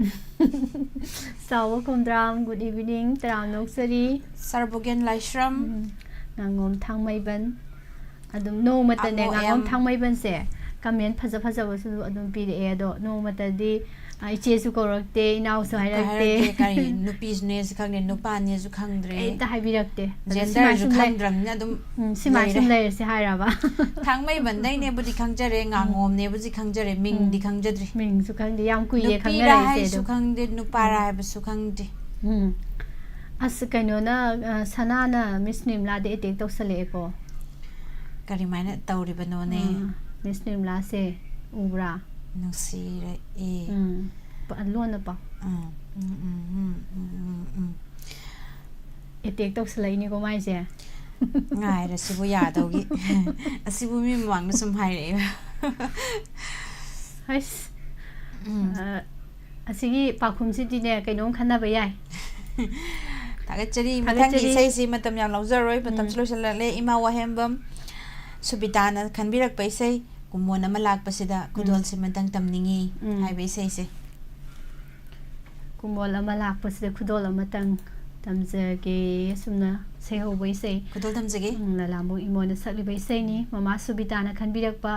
ꯆꯥꯎꯕ ꯈꯣꯝꯗ꯭ꯔꯥꯝ, good evening, ꯇꯔꯥꯝꯅ ꯑꯣꯛꯆꯔꯤ꯫ ꯁꯔꯕꯣꯒꯦꯟ ꯂꯥꯏꯁ꯭ꯔꯝ꯫ ꯎꯝ꯫ ꯉꯥꯉꯣꯝ ꯊꯥꯡꯃꯩꯕꯟ꯫ ꯑꯗꯨꯝ ꯅꯣꯡꯃꯇꯅꯦ, ꯑꯃꯣ ꯉꯥꯉꯣꯝ ꯑꯦꯝ꯫ ꯊꯥꯡꯃꯩꯕꯟꯁꯦ comment ꯐꯖ ꯐꯖꯕꯁꯨ ꯑꯗꯨꯝ ꯄꯤꯔꯛꯑꯦ, ꯑꯗꯣ ꯅꯣꯡꯃꯇꯗꯤ, ꯑ, ꯏꯆꯦꯁꯨ ꯀꯧꯔꯛꯇꯦ, ꯏꯅꯥꯎꯁꯨ ꯍꯥꯏꯔꯛꯇꯦ꯫ ꯍꯥꯏꯔꯛꯇꯦ, ꯀꯔꯤ ꯅꯨꯄꯤꯅꯦꯁꯨ ꯈꯪꯗꯦ, ꯅꯨꯄꯥꯅꯦꯁꯨ ꯈꯪꯗ꯭ꯔꯦ꯫ ꯀꯩꯝꯇ ꯍꯥꯏꯕꯤꯔꯛꯇꯦ꯫ ꯑꯗꯣ ꯁꯤꯃꯥ genderꯁꯨ ꯁꯨꯝ ꯂꯩ-, ꯈꯪꯗ꯭ꯔꯕꯅꯤꯅ ꯑꯗꯨꯝ ꯎꯝ, ꯁꯤꯃꯥ ꯁꯨꯝ ꯂꯩꯔꯦ꯫ ꯂꯩꯔꯁꯦ ꯍꯥꯏꯔꯕ? ꯊꯥꯡꯃꯩꯕꯟꯗꯩꯅꯦꯕꯨꯗꯤ ꯈꯪꯖꯔꯦ, ꯎꯝ꯫ ꯉꯥꯉꯣꯝꯅꯦꯕꯨꯗꯤ ꯈꯪꯖꯔꯦ, ꯃꯤꯡꯗꯤ ꯎꯝ꯫ ꯈꯪꯖꯗ꯭ꯔꯤ꯫ ꯃꯤꯡꯁꯨ ꯈꯪꯗꯦ, ꯌꯥꯝ ꯀꯨꯏꯔꯦ ꯅꯨꯄꯤꯔꯥ ꯈꯪꯅꯔꯛꯏꯁꯦ ꯍꯥꯏꯁꯨ ꯑꯗꯨꯝ꯫ ꯈꯪꯗꯦ, ꯅꯨꯄꯥꯔꯥ ꯎꯝ꯫ ꯍꯥꯏꯕꯁꯨ ꯈꯪꯗꯦ꯫ ꯎꯝ꯫ ꯑꯁ, ꯀꯩꯅꯣꯅ, ꯑ, ꯁꯅꯥꯅ ꯃꯤꯁ ꯅꯤꯔꯃꯂꯥꯗ attack ꯇꯧꯁꯜꯂꯛꯑꯦꯀꯣ꯫ ꯀꯔꯤꯃꯥꯏꯅ ꯇꯧꯔꯤꯕꯅꯣꯅꯦ? ꯑ, ꯃꯤꯁ ꯅꯤꯔꯃꯂꯥꯁꯦ ꯎꯕ꯭ꯔꯥ? ꯅꯨꯡꯁꯤꯔꯛꯑꯦ꯫ ꯎꯝ꯫ ꯄ-, ꯂꯣꯟꯅ ꯄꯥꯎ꯫ ꯎꯝ, ꯎꯝ, ꯎꯝ꯫ Attack ꯇꯧꯁꯜꯂꯛꯏꯅꯤꯀꯣ ꯃꯥꯏꯁꯦ꯫ ꯉꯥꯏꯔꯁꯤꯕꯨ ꯌꯥꯗꯧꯒꯤ꯫ ꯑꯁꯤꯕꯨ ꯃꯤ ꯃꯃꯥꯡꯗ ꯁꯨꯝ ꯍꯥꯏꯔꯛꯑꯦꯕ꯫ ꯍꯩꯁ꯫ ꯎꯝ꯫ ꯑ, ꯑꯁꯤꯒꯤ ꯄꯥꯎꯈꯨꯝꯁꯤꯗꯤꯅꯦ, ꯀꯩꯅꯣꯝ ꯈꯟꯅꯕ ꯌꯥꯏ꯫ ꯊꯥꯒꯠꯆꯔꯤ꯫ ꯃꯊꯪꯒꯤ ꯊꯥꯒꯠꯆꯔꯤ꯫ ꯏꯁꯩꯁꯤ ꯃꯇꯝ ꯌꯥꯝ ꯂꯧꯖꯔꯣꯏ, ꯃꯇꯝꯁꯨ ꯎꯝ꯫ ꯂꯣꯏꯁꯤꯜꯂꯛꯂꯦ꯫ ꯏꯃꯥ ꯋꯥꯍꯦꯝꯕꯝ ꯁꯨꯕꯤꯇꯥꯅ ꯈꯟꯕꯤꯔꯛꯄ ꯏꯁꯩ, ꯀꯨꯝꯑꯣꯟ ꯑꯃ ꯂꯥꯛꯄꯁꯤꯗ ꯎꯝ꯫ ꯈꯨꯗꯣꯜꯁꯤꯃꯇꯪ ꯇꯝꯅꯤꯡꯉꯤ ꯎꯝ꯫ ꯍꯥꯏꯕ ꯏꯁꯩꯁꯦ꯫ ꯀꯨꯝꯑꯣꯟ ꯑꯃ ꯂꯥꯛꯄꯁꯤꯗ ꯈꯨꯗꯣꯜ ꯑꯃꯇꯪ ꯇꯝꯖꯒꯦ꯫ ꯑꯁꯨꯝꯅ ꯁꯩꯍꯧꯕ ꯏꯁꯩ꯫ ꯈꯨꯗꯣꯜ ꯇꯝꯖꯒꯦ꯫ ꯎꯝ, ꯂꯂꯥꯝꯕꯨꯡ ꯏꯃꯣꯅ ꯁꯛꯂꯤꯕ ꯏꯁꯩꯅꯤ꯫ ꯃꯃꯥ ꯁꯨꯕꯤꯇꯥꯅ ꯈꯟꯕꯤꯔꯛꯄ꯫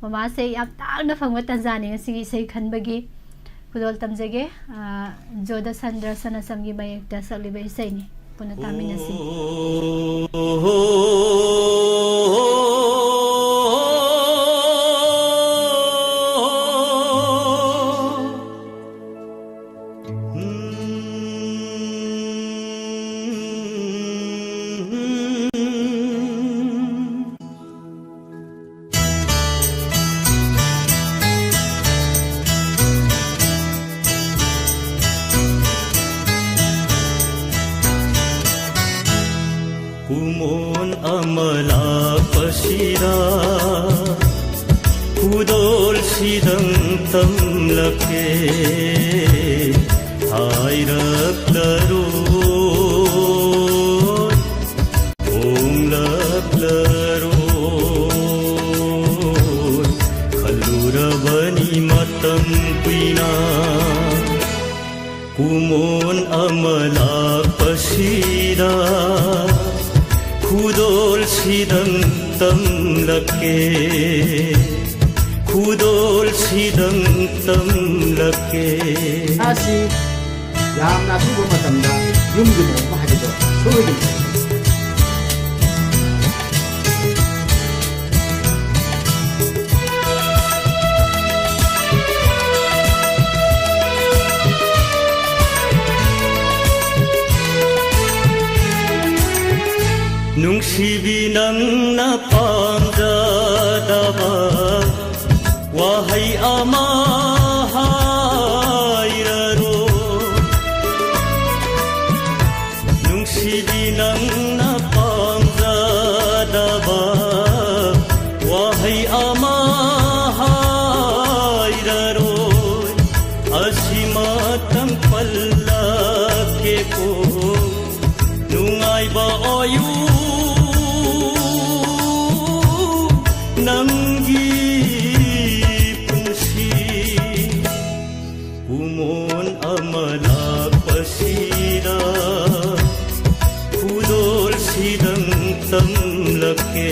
ꯃꯃꯥꯁꯦ ꯌꯥꯝ ꯇꯥꯡꯅ ꯐꯪꯕ ꯇꯟꯖꯥꯅꯤ ꯉꯁꯤꯒꯤ ꯏꯁꯩ ꯈꯟꯕꯒꯤ꯫ ꯈꯨꯗꯣꯜ ꯇꯝꯖꯒꯦ꯫ ꯑ, ꯖꯣꯙꯁꯟꯗ꯭ꯔ ꯁꯅꯥꯁꯝꯒꯤ ꯃꯌꯦꯛꯇ ꯁꯛꯂꯤꯕ ꯏꯁꯩꯅꯤ꯫ ꯄꯨꯟꯅ ꯇꯥꯃꯤꯟꯅꯁꯤ꯫ ꯈꯨꯗꯣꯜꯁꯤꯗꯪ ꯇꯝꯂꯛꯀꯦ ꯍꯥꯏꯔꯛꯂꯔꯣꯏ, ꯍꯣꯡꯂꯛꯂꯔꯣꯏ꯫ ꯈꯜꯂꯨꯔꯕꯅꯤ ꯃꯇꯝ ꯀꯨꯏꯅ ꯀꯨꯃꯣꯟ ꯑꯃ ꯂꯥꯛꯄꯁꯤꯗ ꯈꯨꯗꯣꯜꯁꯤꯗꯪ ꯇꯝꯂꯛꯀꯦ, ꯈꯨꯗꯣꯜꯁꯤꯗꯪ ꯇꯝꯂꯛꯀꯦ꯫ ꯁꯥꯁꯤ ꯌꯥꯝꯅ ꯑꯊꯨꯕ ꯃꯇꯝꯗ ꯌꯨꯝꯒꯤ ꯂꯨꯍꯣꯡꯕ ꯍꯥꯏꯕꯗꯣ ꯁꯣꯏꯗꯅ꯫ ꯅꯨꯡꯁꯤꯕꯤ ꯅꯪꯅ ꯄꯥꯝꯖꯗꯕ ꯋꯥꯍꯩ ꯑꯃ ꯍꯥꯏꯔꯔꯣ꯫ ꯅꯨꯡꯁꯤꯕꯤ ꯅꯪꯅ ꯄꯥꯝꯖꯗꯕ ꯋꯥꯍꯩ ꯑꯃ ꯍꯥꯏꯔꯔꯣꯏ꯫ ꯑꯁꯤꯃꯇꯪ ꯄꯜꯂꯛꯀꯦꯀꯣ, ꯅꯨꯡꯉꯥꯏꯕ ꯑꯣꯏꯌꯨ ꯅꯪꯒꯤ ꯄꯨꯟꯁꯤ꯫ ꯀꯨꯃꯣꯟ ꯑꯃ ꯂꯥꯛꯄꯁꯤꯗ ꯈꯨꯗꯣꯜꯁꯤꯗꯪ ꯇꯝꯂꯛꯀꯦ,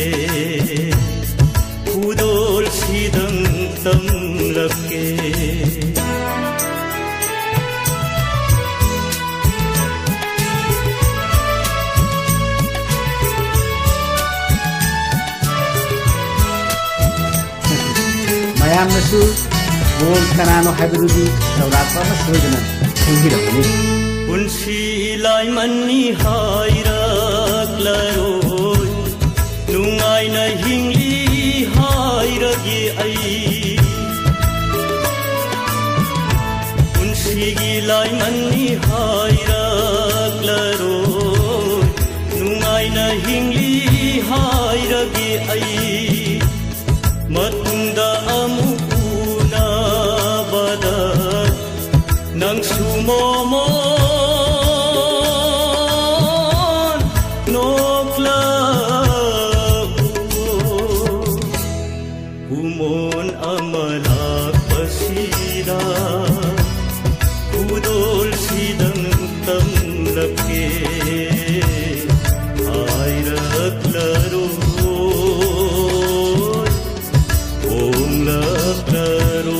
ꯈꯨꯗꯣꯜꯁꯤꯗꯪ ꯇꯝꯂꯛꯀꯦ꯫ ꯃꯌꯥꯝꯅꯁꯨ ꯕꯣꯜ ꯀꯅꯥꯅꯣ ꯍꯥꯏꯕꯗꯨꯗꯤ ꯆꯥꯎꯔꯥꯛꯄ ꯑꯃ ꯁꯣꯏꯗꯅ ꯈꯪꯕꯤꯔꯝꯒꯅꯤ꯫ ꯄꯨꯟꯁꯤ ꯂꯥꯏꯃꯟꯅꯤ ꯍꯥꯏꯔꯛꯂꯔꯣꯏ, ꯅꯨꯡꯉꯥꯏꯅ ꯍꯤꯡꯂꯤ ꯍꯥꯏꯔꯒꯦ ꯑꯩ꯫ ꯄꯨꯟꯁꯤꯒꯤ ꯂꯥꯏꯃꯟꯅꯤ ꯍꯥꯏꯔꯛꯂꯔꯣꯏ, ꯅꯨꯡꯉꯥꯏꯅ ꯍꯤꯡꯂꯤ ꯍꯥꯏꯔꯒꯦ ꯑꯩ꯫ ꯃꯇꯨꯡꯗ ꯀꯨꯃꯣꯟ ꯑꯃ ꯂꯥꯛꯄꯁꯤꯗ ꯈꯨꯗꯣꯜꯁꯤꯗꯪ ꯇꯝꯂꯛꯀꯦ꯫ ꯍꯥꯏꯔꯛꯂꯔꯣꯏ, ꯍꯣꯡꯂꯛꯂꯔꯣꯏ,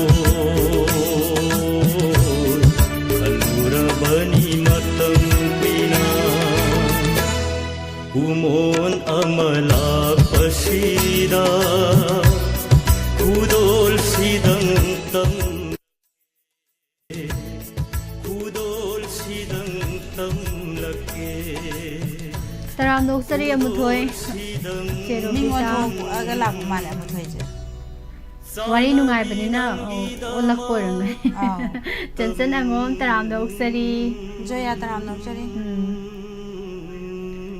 ꯈꯜꯂꯨꯔꯕꯅꯤ ꯃꯇꯝ ꯄꯤꯅ꯫ ꯀꯨꯃꯣꯟ ꯑꯃ ꯂꯥꯛꯄꯁꯤꯗ ꯈꯨꯗꯣꯜꯁꯤꯗꯪ ꯇꯝ-, ꯈꯨꯗꯣꯜꯁꯤꯗꯪ ꯇꯝꯂꯛꯀꯦ꯫ ꯇꯔꯥꯝꯅ ꯑꯣꯛꯆꯔꯤ ꯑꯃꯨꯊꯣꯏ꯫ ꯆꯦ ꯃꯤꯉꯣꯟ ꯔꯣꯕꯤꯇꯥ꯫ ꯊꯣꯛꯑꯒ ꯂꯥꯛꯄ ꯃꯥꯜꯂꯦ ꯑꯃꯨꯊꯣꯏꯁꯦ꯫ ꯋꯥꯔꯤ ꯅꯨꯡꯉꯥꯏꯕꯅꯤꯅ, ꯑꯣ, ꯑꯣꯜꯂꯛꯄ ꯑꯣꯏꯔꯝꯃꯦ꯫ ꯑꯥꯎ꯫ ꯆꯟꯆꯟ ꯑꯉꯣꯝ ꯇꯔꯥꯝꯅ ꯑꯣꯛꯆꯔꯤ꯫ ꯖꯣꯌꯥ ꯇꯔꯥꯝꯅ ꯑꯣꯛꯆꯔꯤ꯫ ꯎꯝ꯫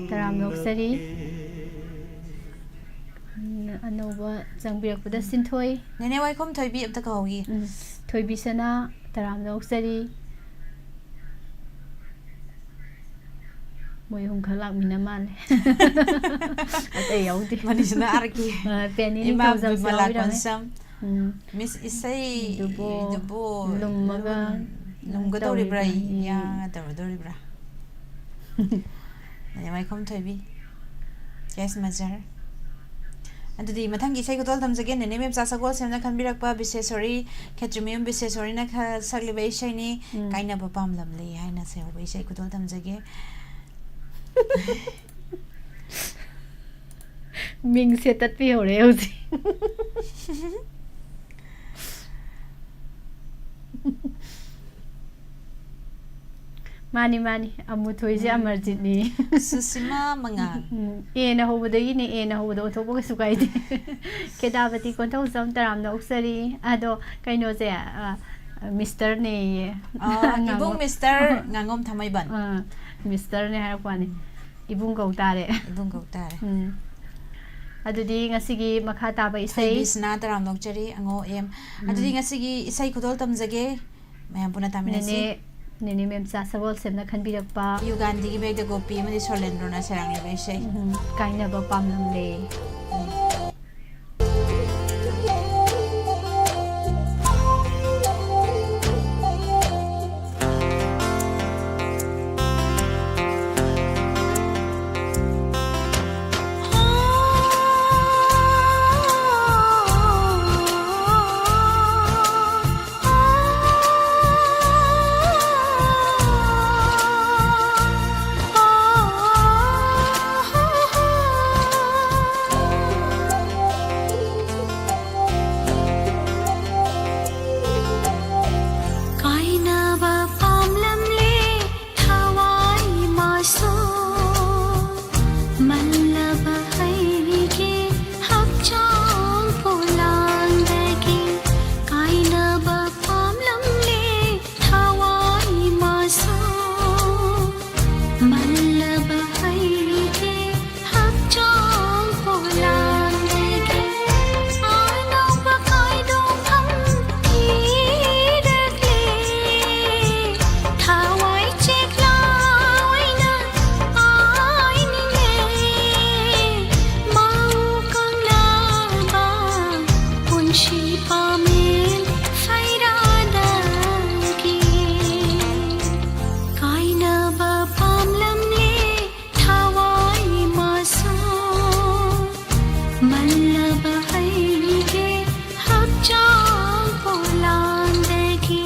ꯇꯔꯥꯝꯅ ꯑꯣꯛꯆꯔꯤ꯫ ꯎꯝ, ꯑꯅꯧꯕ ꯆꯪꯕꯤꯔꯛꯄꯗ ꯁꯤꯟꯊꯣꯏ꯫ ꯅꯦꯅꯦ ꯋꯥꯏꯈꯣꯝ ꯊꯣꯏꯕꯤ ꯑꯝꯇ ꯀꯧꯍꯧꯈꯤ꯫ ꯎꯝ꯫ ꯊꯣꯏꯕꯤꯁꯅꯥ ꯇꯔꯥꯝꯅ ꯑꯣꯛꯆꯔꯤ꯫ ꯃꯣꯏ ꯑꯍꯨꯝ ꯈꯛ ꯂꯥꯛꯃꯤꯟꯅ ꯃꯥꯜꯂꯦ꯫ ꯑꯇꯩ ꯌꯥꯎꯗꯦ꯫ ꯃꯅꯤꯁꯅꯥ ꯑꯥꯔ ꯀꯦ꯫ ꯑ, ꯄꯦꯅꯤ ꯏꯃꯥ ꯅꯤꯡꯊꯧꯖꯝꯁꯨ ꯕꯤꯃꯂꯥ ꯌꯥꯎꯕꯤꯔꯝꯃꯦ꯫ ꯀꯣꯟꯁꯝ꯫ ꯎꯝ꯫ ꯃꯤꯁ ꯏꯁꯩ ꯗꯨꯕꯣ ꯗꯨꯕꯣ ꯂꯨꯝꯃꯒ ꯂꯨꯝ-, ꯂꯨꯝꯒꯗꯧꯔꯤꯕ꯭ꯔꯥ? ꯇꯧꯔꯤꯕ꯭ꯔꯥ? ꯌꯥ, ꯇꯧꯔꯗꯧꯔꯤꯕ꯭ꯔꯥ? ꯅꯦꯅꯦ ꯋꯥꯏꯈꯣꯝ ꯊꯣꯏꯕꯤ꯫ ꯀꯦꯁ ꯃꯖꯔ꯫ ꯑꯗꯨꯗꯤ ꯃꯊꯪꯒꯤ ꯏꯁꯩ ꯈꯨꯗꯣꯜ ꯇꯝꯖꯒꯦ꯫ ꯅꯦꯅꯦ ꯃꯦꯝꯆꯥ ꯁꯒꯣꯜꯁꯦꯝꯅ ꯈꯟꯕꯤꯔꯛꯄ ꯕꯤꯁꯦꯁꯣꯔꯤ, ꯈꯦꯇ꯭ꯔꯤꯃꯌꯨꯝ ꯕꯤꯁꯦꯁꯣꯔꯤꯅ ꯈ-, ꯁꯛꯂꯤꯕ ꯏꯁꯩꯅꯤ, ꯎꯝ꯫ ꯀꯥꯏꯅꯕ ꯄꯥꯝꯂꯝꯂꯦ ꯍꯥꯏꯅ ꯁꯩꯍꯧꯕ ꯏꯁꯩ ꯈꯨꯗꯣꯜ ꯇꯝꯖꯒꯦ꯫ ꯃꯤꯡꯁꯦ ꯇꯠꯄꯤꯍꯧꯔꯦ ꯍꯧꯖꯤꯛ꯫ ꯃꯥꯅꯤ, ꯃꯥꯅꯤ, ꯑꯃꯨꯊꯣꯏꯁꯦ ꯎꯝ꯫ ꯑꯃꯔꯖꯤꯠꯅꯤ꯫ ꯁꯨꯁꯤꯃꯥ ꯃꯉꯥꯜ꯫ ꯎꯝ, ꯑꯦꯅ ꯍꯧꯕꯗꯒꯤꯅꯦ, ꯑꯦꯅ ꯍꯧꯕꯗ ꯑꯣꯟꯊꯣꯛꯄ ꯀꯩꯁꯨ ꯀꯥꯏꯗꯦ꯫ ꯈꯦꯗꯥꯄꯇꯤ ꯀꯣꯟꯊꯧꯖꯝ ꯇꯔꯥꯝꯅ ꯑꯣꯛꯆꯔꯤ꯫ ꯑꯗꯣ ꯀꯩꯅꯣꯁꯦ, ꯑ, ꯃꯤꯁꯇꯔꯅꯦꯌꯦ꯫ ꯑ, ꯏꯕꯨꯡ ꯉꯥꯉꯣꯝ-, ꯃꯤꯁꯇꯔ ꯉꯥꯉꯣꯝ ꯊꯥꯡꯃꯩꯕꯟ꯫ ꯑ, ꯃꯤꯁꯇꯔꯅꯦ ꯍꯥꯏꯔꯛꯄ ꯋꯥꯅꯤ꯫ ꯏꯕꯨꯡ ꯀꯧ ꯇꯥꯔꯦ꯫ ꯏꯕꯨꯡ ꯀꯧ ꯇꯥꯔꯦ꯫ ꯎꯝ꯫ ꯑꯗꯨꯗꯤ ꯉꯁꯤꯒꯤ ꯃꯈꯥ ꯇꯥꯕ ꯏꯁꯩ꯫ ꯊꯣꯏꯕꯤꯁꯅꯥ ꯇꯔꯥꯝꯅ ꯑꯣꯛꯆꯔꯤ, ꯑꯉꯧ ꯑꯦꯝ꯫ ꯎꯝ꯫ ꯑꯗꯨꯗꯤ ꯉꯁꯤꯒꯤ ꯏꯁꯩ ꯈꯨꯗꯣꯜ ꯇꯝꯖꯒꯦ꯫ ꯃꯌꯥꯝ ꯄꯨꯟꯅ ꯇꯥꯃꯤꯟꯅꯁꯤ꯫ ꯅꯦꯅꯦ, ꯅꯦꯅꯦ ꯃꯦꯝꯆꯥ ꯁꯒꯣꯜꯁꯦꯝꯅ ꯈꯟꯕꯤꯔꯛꯄ ꯌꯨꯒꯥꯟꯙꯤꯒꯤ ꯃꯌꯦꯛꯇ ꯒꯣꯄꯤ ꯑꯃꯗꯤ ꯁꯣꯂꯦꯟꯗ꯭ꯔꯣꯅ ꯁꯩꯔꯥꯡꯂꯤꯕ ꯏꯁꯩ꯫ ꯎꯝ, ꯀꯥꯏꯅꯕ ꯄꯥꯝꯂꯝꯂꯦ꯫ ꯎꯝ꯫ ꯃꯤꯠ ꯐꯩꯔꯥꯗꯒꯤ ꯀꯥꯏꯅꯕ ꯄꯥꯝꯂꯝꯂꯦ ꯊꯋꯥꯏ ꯃꯁꯨ꯫ ꯃꯜꯂꯕ ꯑꯩꯒꯤ ꯍꯛꯆꯥꯡ ꯄꯣꯂꯥꯡꯗꯒꯤ꯫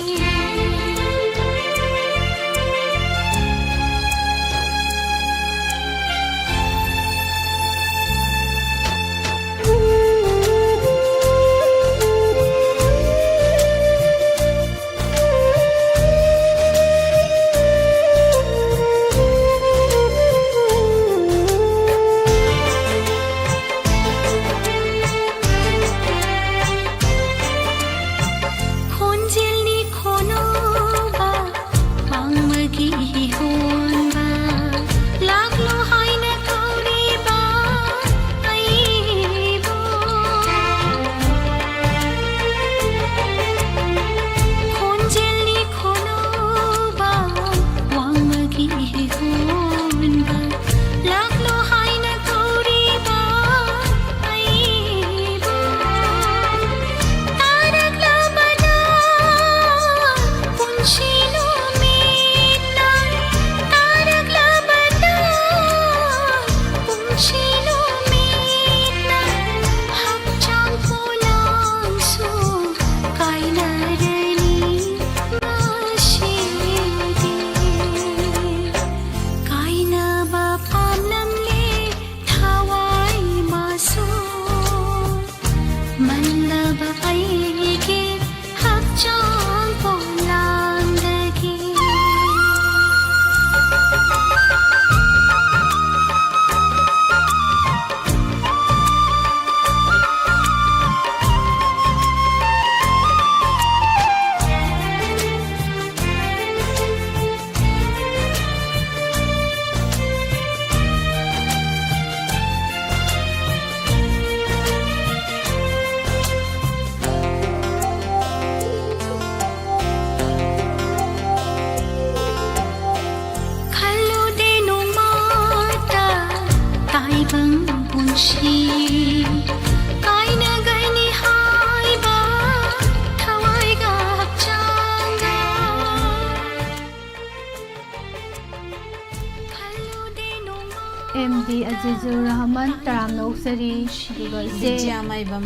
ꯁꯤꯖꯨ ꯔꯍꯃꯟ, ꯇꯔꯥꯝꯅ ꯑꯣꯛꯆꯔꯤ꯫ ꯑꯗꯨꯒ ꯏꯆꯦ, ꯕꯤꯖ꯭ꯌꯥ ꯃꯥꯏꯕꯝ,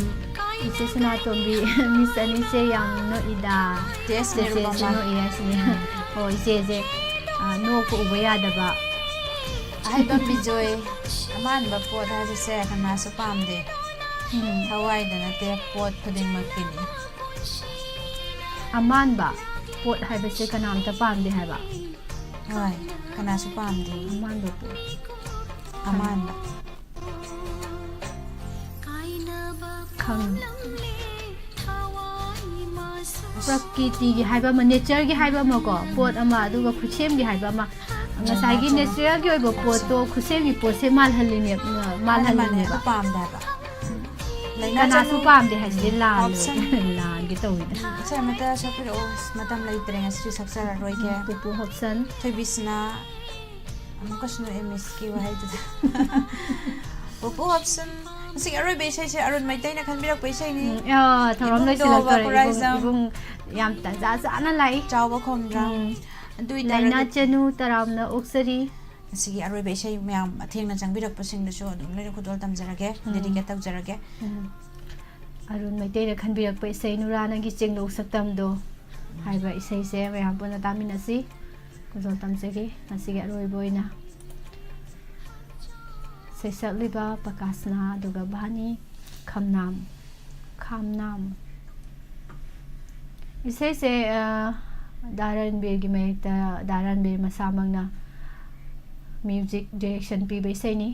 ꯏꯆꯦ ꯁꯅꯥꯇꯣꯝꯕꯤ, ꯃꯤꯁ ꯑꯅꯤꯁꯦ ꯌꯥꯝ ꯅꯣꯛꯏꯗ꯫ ꯇꯦꯁ ꯆꯦꯆꯦꯁꯨ ꯅꯤꯔꯨꯄꯃꯥ꯫ ꯅꯣꯛꯏ ꯍꯥꯏꯁꯤꯅꯦ꯫ ꯑꯣ, ꯏꯆꯦꯁꯦ, ꯑ, ꯅꯣꯛꯄ ꯎꯕ ꯌꯥꯗꯕ꯫ ꯑꯍꯩꯕꯝ ꯕꯤꯖꯣꯏ, ꯑꯃꯥꯟꯕ ꯄꯣꯠ ꯍꯥꯏꯕꯁꯦ ꯀꯅꯥꯁꯨ ꯄꯥꯝꯗꯦ꯫ ꯎꯝ꯫ ꯊꯋꯥꯏꯗ ꯅꯠꯇꯦ, ꯄꯣꯠ ꯈꯨꯗꯤꯡꯃꯛꯀꯤꯅꯤ꯫ ꯑꯃꯥꯟꯕ ꯄꯣꯠ ꯍꯥꯏꯕꯁꯦ ꯀꯅꯥꯝꯇ ꯄꯥꯝꯗꯦ ꯍꯥꯏꯕ꯫ ꯍꯣꯏ, ꯀꯅꯥꯁꯨ ꯄꯥꯝꯗꯦ꯫ ꯑꯃꯥꯟꯕ ꯄꯣꯠ꯫ ꯑꯃꯥꯟꯕ꯫ ꯈꯪ-, ꯄ꯭ꯔꯀꯤꯇꯤꯒꯤ ꯍꯥꯏꯕ ꯑꯃ, ꯅꯦꯆꯔꯒꯤ ꯍꯥꯏꯕ ꯑꯃꯀꯣ, ꯄꯣꯠ ꯑꯃ, ꯑꯗꯨꯒ ꯈꯨꯠꯁꯦꯝꯒꯤ ꯍꯥꯏꯕ ꯑꯃ꯫ ꯉꯁꯥꯏꯒꯤ ꯅꯦꯆꯔꯦꯜꯒꯤ ꯑꯣꯏꯕ ꯄꯣꯠꯇꯣ ꯈꯨꯠꯁꯦꯝꯒꯤ ꯄꯣꯠꯁꯦ ꯃꯥꯜꯍꯜꯂꯤꯅꯦ-, ꯃꯥꯜꯍꯜꯂꯤꯅꯦꯕ꯫ ꯑꯗꯨ ꯄꯥꯝꯗꯦ ꯍꯥꯏꯕ꯫ ꯂꯥꯏꯅꯥ ꯀꯅꯥꯁꯨ ꯆꯅꯨ-, ꯄꯥꯝꯗꯦ ꯍꯥꯏꯁꯤꯗꯤ ꯂꯥꯜꯂꯦ꯫ ꯍꯣꯞꯁꯟ꯫ ꯂꯥꯟꯒꯦ ꯇꯧꯋꯤꯗ꯫ ꯏꯁꯩ ꯑꯃꯇ ꯁꯛꯄꯤꯔꯛꯑꯣ꯫ ꯃꯇꯝ ꯂꯩꯇ꯭ꯔꯦ ꯉꯁꯤꯗꯤ ꯁꯛꯆꯔꯔꯣꯏꯒꯦ꯫ ꯄꯨꯄꯨ ꯍꯣꯞꯁꯟ꯫ ꯊꯣꯏꯕꯤꯁꯅꯥ꯫ ꯑꯃꯨꯛꯀꯁꯨ ꯅꯣꯛꯑꯦ ꯃꯤꯁꯀꯤ ꯋꯥꯍꯩꯗꯨꯗ꯫ ꯄꯨꯄꯨ ꯍꯣꯞꯁꯟ꯫ ꯉꯁꯤꯒꯤ ꯑꯔꯣꯏꯕ ꯏꯁꯩꯁꯦ ꯑꯔꯨꯟ ꯃꯩꯇꯩꯅ ꯈꯟꯕꯤꯔꯛꯄ ꯏꯁꯩꯅꯤ꯫ ꯎꯝ, ꯑ, ꯊꯧꯔꯝ ꯏꯕꯨꯡꯗꯣ ꯂꯣꯏꯁꯤꯜꯂꯛꯇꯣꯔꯦ꯫ ꯏꯕꯨꯡ, ꯈꯨꯔꯥꯏꯖꯝ꯫ ꯏꯕꯨꯡ ꯌꯥꯝ ꯇꯟꯖꯥ ꯆꯥꯅ ꯂꯥꯛꯏ꯫ ꯆꯥꯎꯕ ꯈꯣꯝꯗ꯭ꯔꯥ꯫ ꯎꯝ꯫ ꯑꯗꯨ ꯂꯥꯏꯅꯥ ꯑꯣꯏꯇꯥꯔꯒꯗꯤ ꯆꯅꯨ ꯇꯔꯥꯝꯅ ꯑꯣꯛꯆꯔꯤ꯫ ꯉꯁꯤꯒꯤ ꯑꯔꯣꯏꯕ ꯏꯁꯩ ꯃꯌꯥꯝ ꯑꯊꯦꯡꯅ ꯆꯪꯕꯤꯔꯛꯄꯁꯤꯡꯗꯁꯨ ꯑꯗꯨꯝ ꯂꯣꯏꯅ ꯈꯨꯗꯣꯜ ꯇꯝꯖꯔꯒꯦ, ꯎꯝ꯫ Dedicate ꯇꯧꯖꯔꯒꯦ꯫ ꯎꯝ꯫ ꯑꯔꯨꯟ ꯃꯩꯇꯩꯅ ꯈꯟꯕꯤꯔꯛꯄ ꯏꯁꯩ ꯅꯨꯔꯥ ꯅꯪꯒꯤ ꯆꯦꯡꯂꯧ ꯁꯛꯇꯝꯗꯣ ꯍꯥꯏꯕ ꯏꯁꯩꯁꯦ ꯃꯌꯥꯝ ꯄꯨꯟꯅ ꯇꯥꯃꯤꯟꯅꯁꯤ꯫ ꯈꯨꯗꯣꯜ ꯇꯝꯖꯒꯦ ꯉꯁꯤꯒꯤ ꯑꯔꯣꯏꯕ ꯑꯣꯏꯅ꯫ ꯁꯩꯁꯛꯂꯤꯕ ꯄ꯭ꯔꯀꯥꯁꯅꯥ ꯑꯗꯨꯒ ꯚꯥꯅꯤ ꯈꯝꯅꯥꯝ꯫ ꯈꯥꯝꯅꯥꯝ꯫ ꯏꯁꯩꯁꯦ, ꯑ, ꯗꯥ ꯔꯟꯕꯤꯔꯒꯤ ꯃꯌꯦꯛꯇ ꯗꯥ ꯔꯟꯕꯤꯔ ꯃꯁꯥꯃꯛꯅ music direction ꯄꯤꯕ ꯏꯁꯩꯅꯤ꯫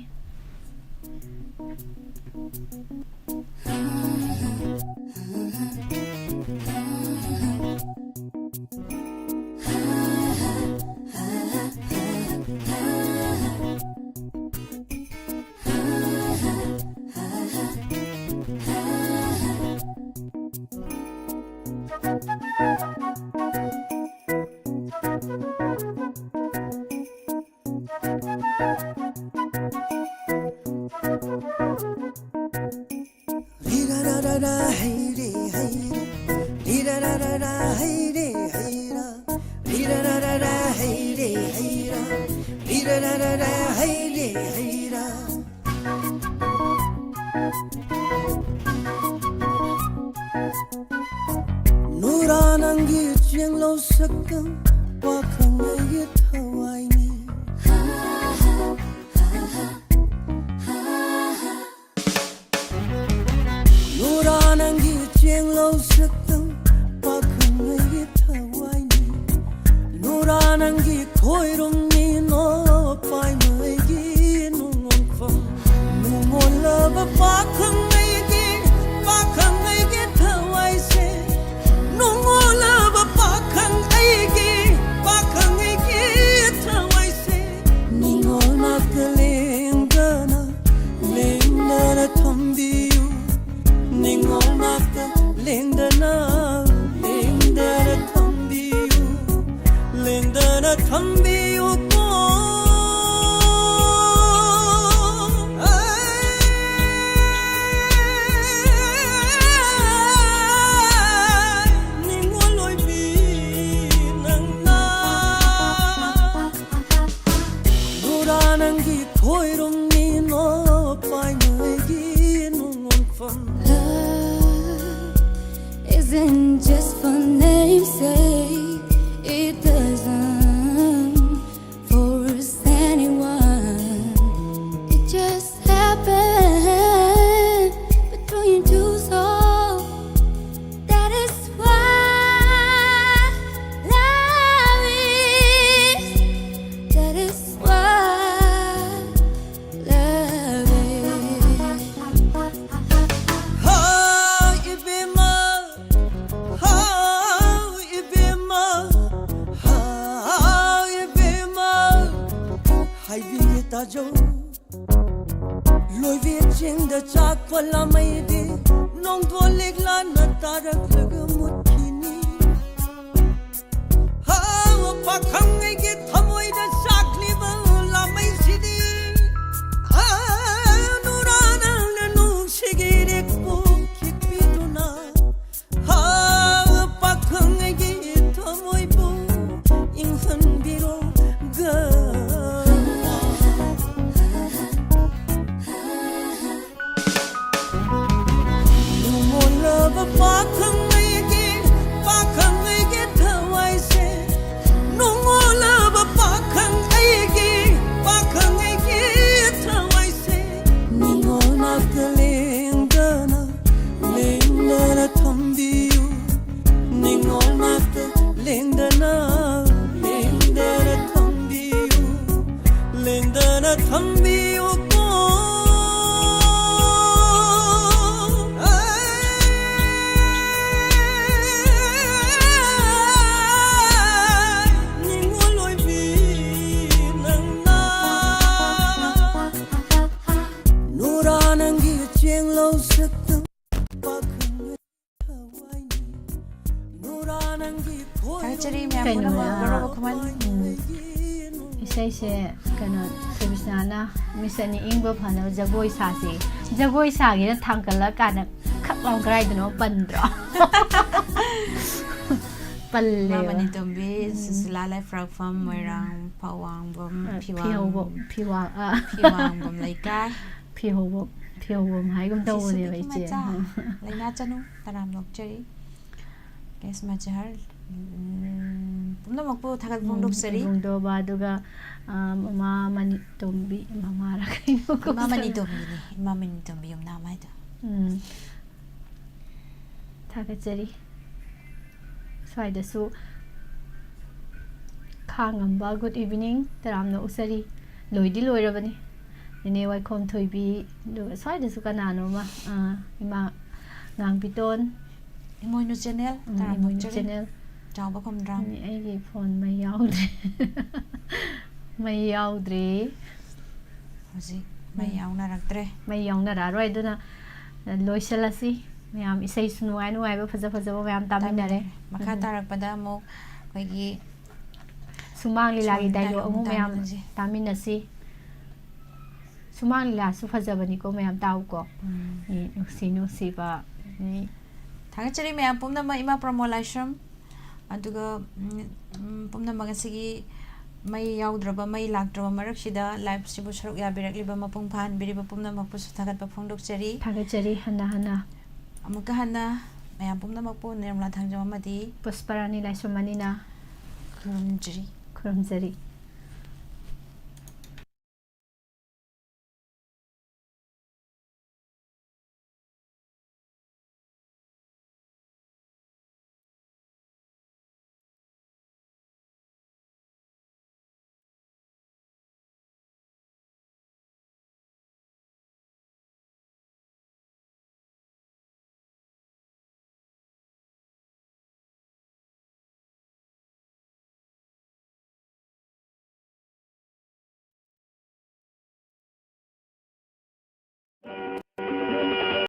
ꯅꯨꯔꯥ ꯅꯪꯒꯤ ꯆꯦꯡꯂꯧ ꯁꯛꯇꯝ ꯄꯥꯈꯪ ꯑꯩꯒꯤ ꯊꯋꯥꯏꯅꯤ꯫ ꯅꯨꯔꯥ ꯅꯪꯒꯤ ꯆꯦꯡꯂꯧ ꯁꯛꯇꯝ ꯄꯥꯈꯪ ꯑꯩꯒꯤ ꯊꯋꯥꯏꯅꯤ꯫ ꯅꯨꯔꯥ ꯅꯪꯒꯤ ꯈꯣꯏꯔꯨꯝꯅꯤ ꯅꯣꯄꯥꯏꯃꯩꯒꯤ ꯅꯨꯡꯉꯣꯟꯐꯝ꯫ ꯅꯨꯡꯉꯣꯜꯂꯕ ꯄꯥꯈꯪ ꯑꯩꯒꯤ, ꯄꯥꯈꯪ ꯑꯩꯒꯤ ꯊꯋꯥꯏꯁꯦ꯫ ꯅꯨꯡꯉꯣꯜꯂꯕ ꯄꯥꯈꯪ ꯑꯩꯒꯤ, ꯄꯥꯈꯪ ꯑꯩꯒꯤ ꯊꯋꯥꯏꯁꯦ꯫ ꯅꯤꯡꯉꯣꯜ ꯅꯥꯛꯇ ꯂꯦꯡꯗꯅ, ꯂꯦꯡꯗꯅ ꯊꯝꯕꯤꯌꯨ꯫ ꯅꯤꯡꯉꯣꯜ ꯅꯥꯛꯇ ꯂꯦꯡꯗꯅ, ꯂꯦꯡꯗꯅ ꯊꯝꯕꯤꯌꯨ꯫ ꯂꯦꯡꯗꯅ ꯊꯝꯕꯤꯌꯨꯀꯣ꯫ ꯅꯤꯡꯉꯣꯜ ꯑꯣꯏꯕꯤ ꯅꯪꯅ꯫ ꯅꯨꯔꯥ ꯅꯪꯒꯤ ꯈꯣꯏꯔꯨꯝꯅꯤ ꯅꯣꯄꯥꯏꯃꯩꯒꯤ ꯅꯨꯡꯉꯣꯟꯐꯝ꯫ Love isn't just for namesake. It doesn't force anyone. It just happened between two souls. That is what love is. That is what love is. ꯍꯥ, ꯏꯕꯦꯝꯃ, ꯍꯥ, ꯏꯕꯦꯝꯃ, ꯍꯥ, ꯏꯕꯦꯝꯃ, ꯍꯥꯏꯕꯤꯒꯦ ꯇꯥꯖꯧ꯫ ꯂꯣꯏꯕꯤ ꯆꯤꯡꯗ ꯆꯥꯛꯄ ꯂꯥꯃꯩꯗꯤ ꯅꯣꯡꯗꯣ ꯂꯤꯛꯂꯥꯅ ꯇꯥꯔꯛꯂꯒ ꯃꯨꯠꯈꯤꯅꯤ꯫ ꯍꯥ, ꯄꯥꯈꯪ ꯑꯩꯒꯤ ꯊꯃꯣꯏꯗ ꯆꯥꯛꯂꯤꯕ ꯂꯥꯃꯩꯁꯤꯗꯤ, ꯍꯥ, ꯅꯨꯔꯥ ꯅꯪꯅ ꯅꯨꯡꯁꯤꯒꯤ ꯏꯔꯤꯛꯄꯨ ꯈꯤꯛꯄꯤꯗꯨꯅ, ꯍꯥ, ꯄꯥꯈꯪ ꯑꯩꯒꯤ ꯊꯃꯣꯏꯕꯨ ꯏꯪꯍꯟꯕꯤꯔꯣ ꯒ꯫ ꯅꯨꯡꯉꯣꯜꯂꯕ ꯄꯥ ꯊꯥꯒꯠꯆꯔꯤ ꯃꯌꯥꯝ ꯀꯩꯅꯣ, ꯄꯨꯝꯅꯃꯛ꯫ ꯃꯔꯨꯞ ꯈꯨꯃꯟ꯫ ꯎꯝ꯫ ꯏꯁꯩꯁꯦ ꯀꯩꯅꯣ, ꯁꯨꯕꯤꯁꯅꯥꯅ ꯃꯤꯁ ꯑꯅꯤ ꯏꯪꯕ ꯐꯅꯕ ꯖꯒꯣꯏ ꯁꯥꯁꯤ꯫ ꯖꯒꯣꯏ ꯁꯥꯒꯦꯅ ꯊꯥꯡꯒꯠꯂꯀꯥꯟꯗ ꯈꯛ ꯂꯥꯎ ꯀꯗꯥꯏꯗꯅꯣ ꯄꯟꯗ꯭ꯔꯣ? ꯄꯜꯂꯦꯕ꯫ ꯏꯃꯥ ꯃꯅꯤꯇꯣꯝꯕꯤ, ꯎꯝ꯫ ꯁꯨꯁꯤꯂꯥ ꯂꯥꯏꯐ꯭ꯔꯥꯛꯐꯝ, ꯎꯝ꯫ ꯃꯣꯏꯔꯥꯡ, ꯐꯧꯋꯥꯡꯕꯝ, ꯑ, ꯐꯤꯋꯥꯡ-, ꯐꯤꯍꯧꯕꯝ, ꯐꯤꯋꯥꯡ-, ꯑ꯫ ꯐꯤꯋꯥꯡꯕꯝ ꯂꯩꯀꯥꯏ꯫ ꯐꯤꯍꯧꯕꯝ, ꯐꯤꯍꯧꯕꯝ ꯍꯥꯏꯒꯨꯝ ꯇꯧꯕꯅꯦꯕ, ꯐꯤꯁꯨꯕꯤꯒꯤ ꯏꯆꯦ꯫ ꯃꯆꯥ꯫ ꯎꯝ꯫ ꯂꯩꯅꯥ ꯆꯅꯨ, ꯇꯔꯥꯝ ꯂꯣꯛꯆꯔꯤ꯫ ꯀꯦꯁ ꯃꯆꯍꯔ, ꯎꯝ, ꯄꯨꯝꯅꯃꯛꯄꯨ ꯊꯥꯒꯠꯄ ꯎꯝ, ꯐꯣꯡꯗꯣꯛꯆꯔꯤ꯫ ꯏꯕꯨꯡꯗꯣꯕ, ꯑꯗꯨꯒ, ꯑ, ꯃꯃꯥ ꯃꯅꯤꯇꯣꯝꯕꯤ, ꯃꯃꯥꯔ ꯀꯩꯅꯣ ꯏꯃꯥ ꯀꯧꯁꯜꯂꯦ꯫ ꯃꯅꯤꯇꯣꯝꯕꯤꯅꯤ, ꯏꯃꯥ ꯃꯅꯤꯇꯣꯝꯕꯤ ꯌꯨꯝꯅꯥꯝ ꯍꯥꯏꯗꯣ꯫ ꯎꯝ꯫ ꯊꯥꯒꯠꯆꯔꯤ꯫ ꯁ꯭ꯋꯥꯏꯗꯁꯨ ꯈꯥꯉꯝꯕ, good evening, ꯇꯔꯥꯝꯅ ꯑꯣꯛꯆꯔꯤ꯫ ꯂꯣꯏꯗꯤ ꯂꯣꯏꯔꯕꯅꯤ꯫ ꯅꯦꯅꯦ ꯋꯥꯏꯈꯣꯝ ꯊꯣꯏꯕꯤ, ꯑꯗꯨꯒ ꯁ꯭ꯋꯥꯏꯗꯁꯨ ꯀꯅꯥꯅꯣꯃ, ꯑ, ꯏꯃꯥ ꯉꯥꯡꯕꯤꯇꯣꯟ꯫ ꯏꯃꯣꯏꯅꯨ ꯆꯦꯅꯦꯜ, ꯎꯝ, ꯇꯔꯥꯝ ꯏꯃꯣꯏꯅꯨ ꯑꯣꯛꯆꯔꯤ꯫ ꯆꯦꯅꯦꯜ꯫ ꯆꯥꯎꯕ ꯈꯨꯝꯗ꯭ꯔꯥꯝ꯫ ꯑꯩ-, ꯑꯩꯒꯤ ꯐꯣꯟ ꯃꯩ ꯌꯥꯎꯗ꯭ꯔꯦ꯫ ꯃꯩ ꯌꯥꯎꯗ꯭ꯔꯦ꯫ ꯍꯧꯖꯤꯛ ꯃꯩ ꯎꯝ꯫ ꯌꯥꯎꯅꯔꯛꯇ꯭ꯔꯦ꯫ ꯃꯩ ꯌꯥꯎꯅꯔꯛꯑꯔꯣꯏ, ꯑꯗꯨꯅ ꯂꯣꯏꯁꯤꯜꯂꯁꯤ꯫ ꯃꯌꯥꯝ ꯏꯁꯩꯁꯨ ꯅꯨꯡꯉꯥꯏ ꯅꯨꯡꯉꯥꯏꯕ ꯐꯖ ꯐꯖꯕ ꯃꯌꯥꯝ ꯇꯥꯃꯤꯟꯅꯔꯦ꯫ ꯇꯥꯃꯤꯟꯅꯔꯦ꯫ ꯃꯈꯥ ꯎꯝ꯫ ꯇꯥꯔꯛꯄꯗ ꯑꯃꯨꯛ ꯑꯩꯈꯣꯏꯒꯤ ꯁꯨꯃꯥꯡ ꯂꯤꯂꯥꯒꯤ ꯁꯨꯃꯥꯡ ꯂꯤꯂꯥꯒꯤ dialogue ꯑꯃꯨꯛ ꯑꯃꯨꯛ ꯃꯌꯥꯝ ꯇꯥꯃꯤꯟꯅꯁꯤ꯫ ꯇꯥꯃꯤꯟꯅꯁꯤ꯫ ꯁꯨꯃꯥꯡ ꯂꯤꯂꯥꯁꯨ ꯐꯖꯕꯅꯤꯀꯣ, ꯃꯌꯥꯝ ꯇꯥꯎꯀꯣ꯫ ꯎꯝ꯫ ꯃꯤ ꯅꯨꯡꯁꯤ ꯅꯨꯡꯁꯤꯕ, ꯃꯤ ꯊꯥꯒꯠꯆꯔꯤ ꯃꯌꯥꯝ ꯄꯨꯝꯅꯃꯛ, ꯏꯃꯥ ꯄ꯭ꯔꯃꯣ ꯂꯥꯏꯁ꯭ꯔꯝ꯫ ꯑꯗꯨꯒ, ꯎꯝ, ꯎꯝ, ꯄꯨꯝꯅꯃꯛ ꯑꯁꯤꯒꯤ ꯃꯩ ꯌꯥꯎꯗ꯭ꯔꯕ, ꯃꯩ ꯂꯥꯛꯇ꯭ꯔꯕ ꯃꯔꯛꯁꯤꯗ live ꯁꯤꯕꯨ ꯁꯔꯨꯛ ꯌꯥꯕꯤꯔꯛꯂꯤꯕ, ꯃꯄꯨꯡ ꯐꯥꯍꯟꯕꯤꯔꯤꯕ ꯄꯨꯝꯅꯃꯛꯄꯨꯁꯨ ꯊꯥꯒꯠꯄ ꯐꯣꯡꯗꯣꯛꯆꯔꯤ꯫ ꯊꯥꯒꯠꯆꯔꯤ ꯍꯟꯅ ꯍꯟꯅ꯫ ꯑꯃꯨꯛꯀ ꯍꯟꯅ ꯃꯌꯥꯝ ꯄꯨꯝꯅꯃꯛꯄꯨ ꯅꯤꯔꯃꯂꯥ ꯊꯥꯡꯖꯝ ꯑꯃꯗꯤ ꯄꯨꯁꯄꯔꯥꯅꯤ ꯂꯥꯏꯁ꯭ꯔꯝ ꯑꯅꯤꯅ ꯈꯨꯔꯨꯝꯖꯔꯤ꯫ ꯈꯨꯔꯨꯝꯖꯔꯤ꯫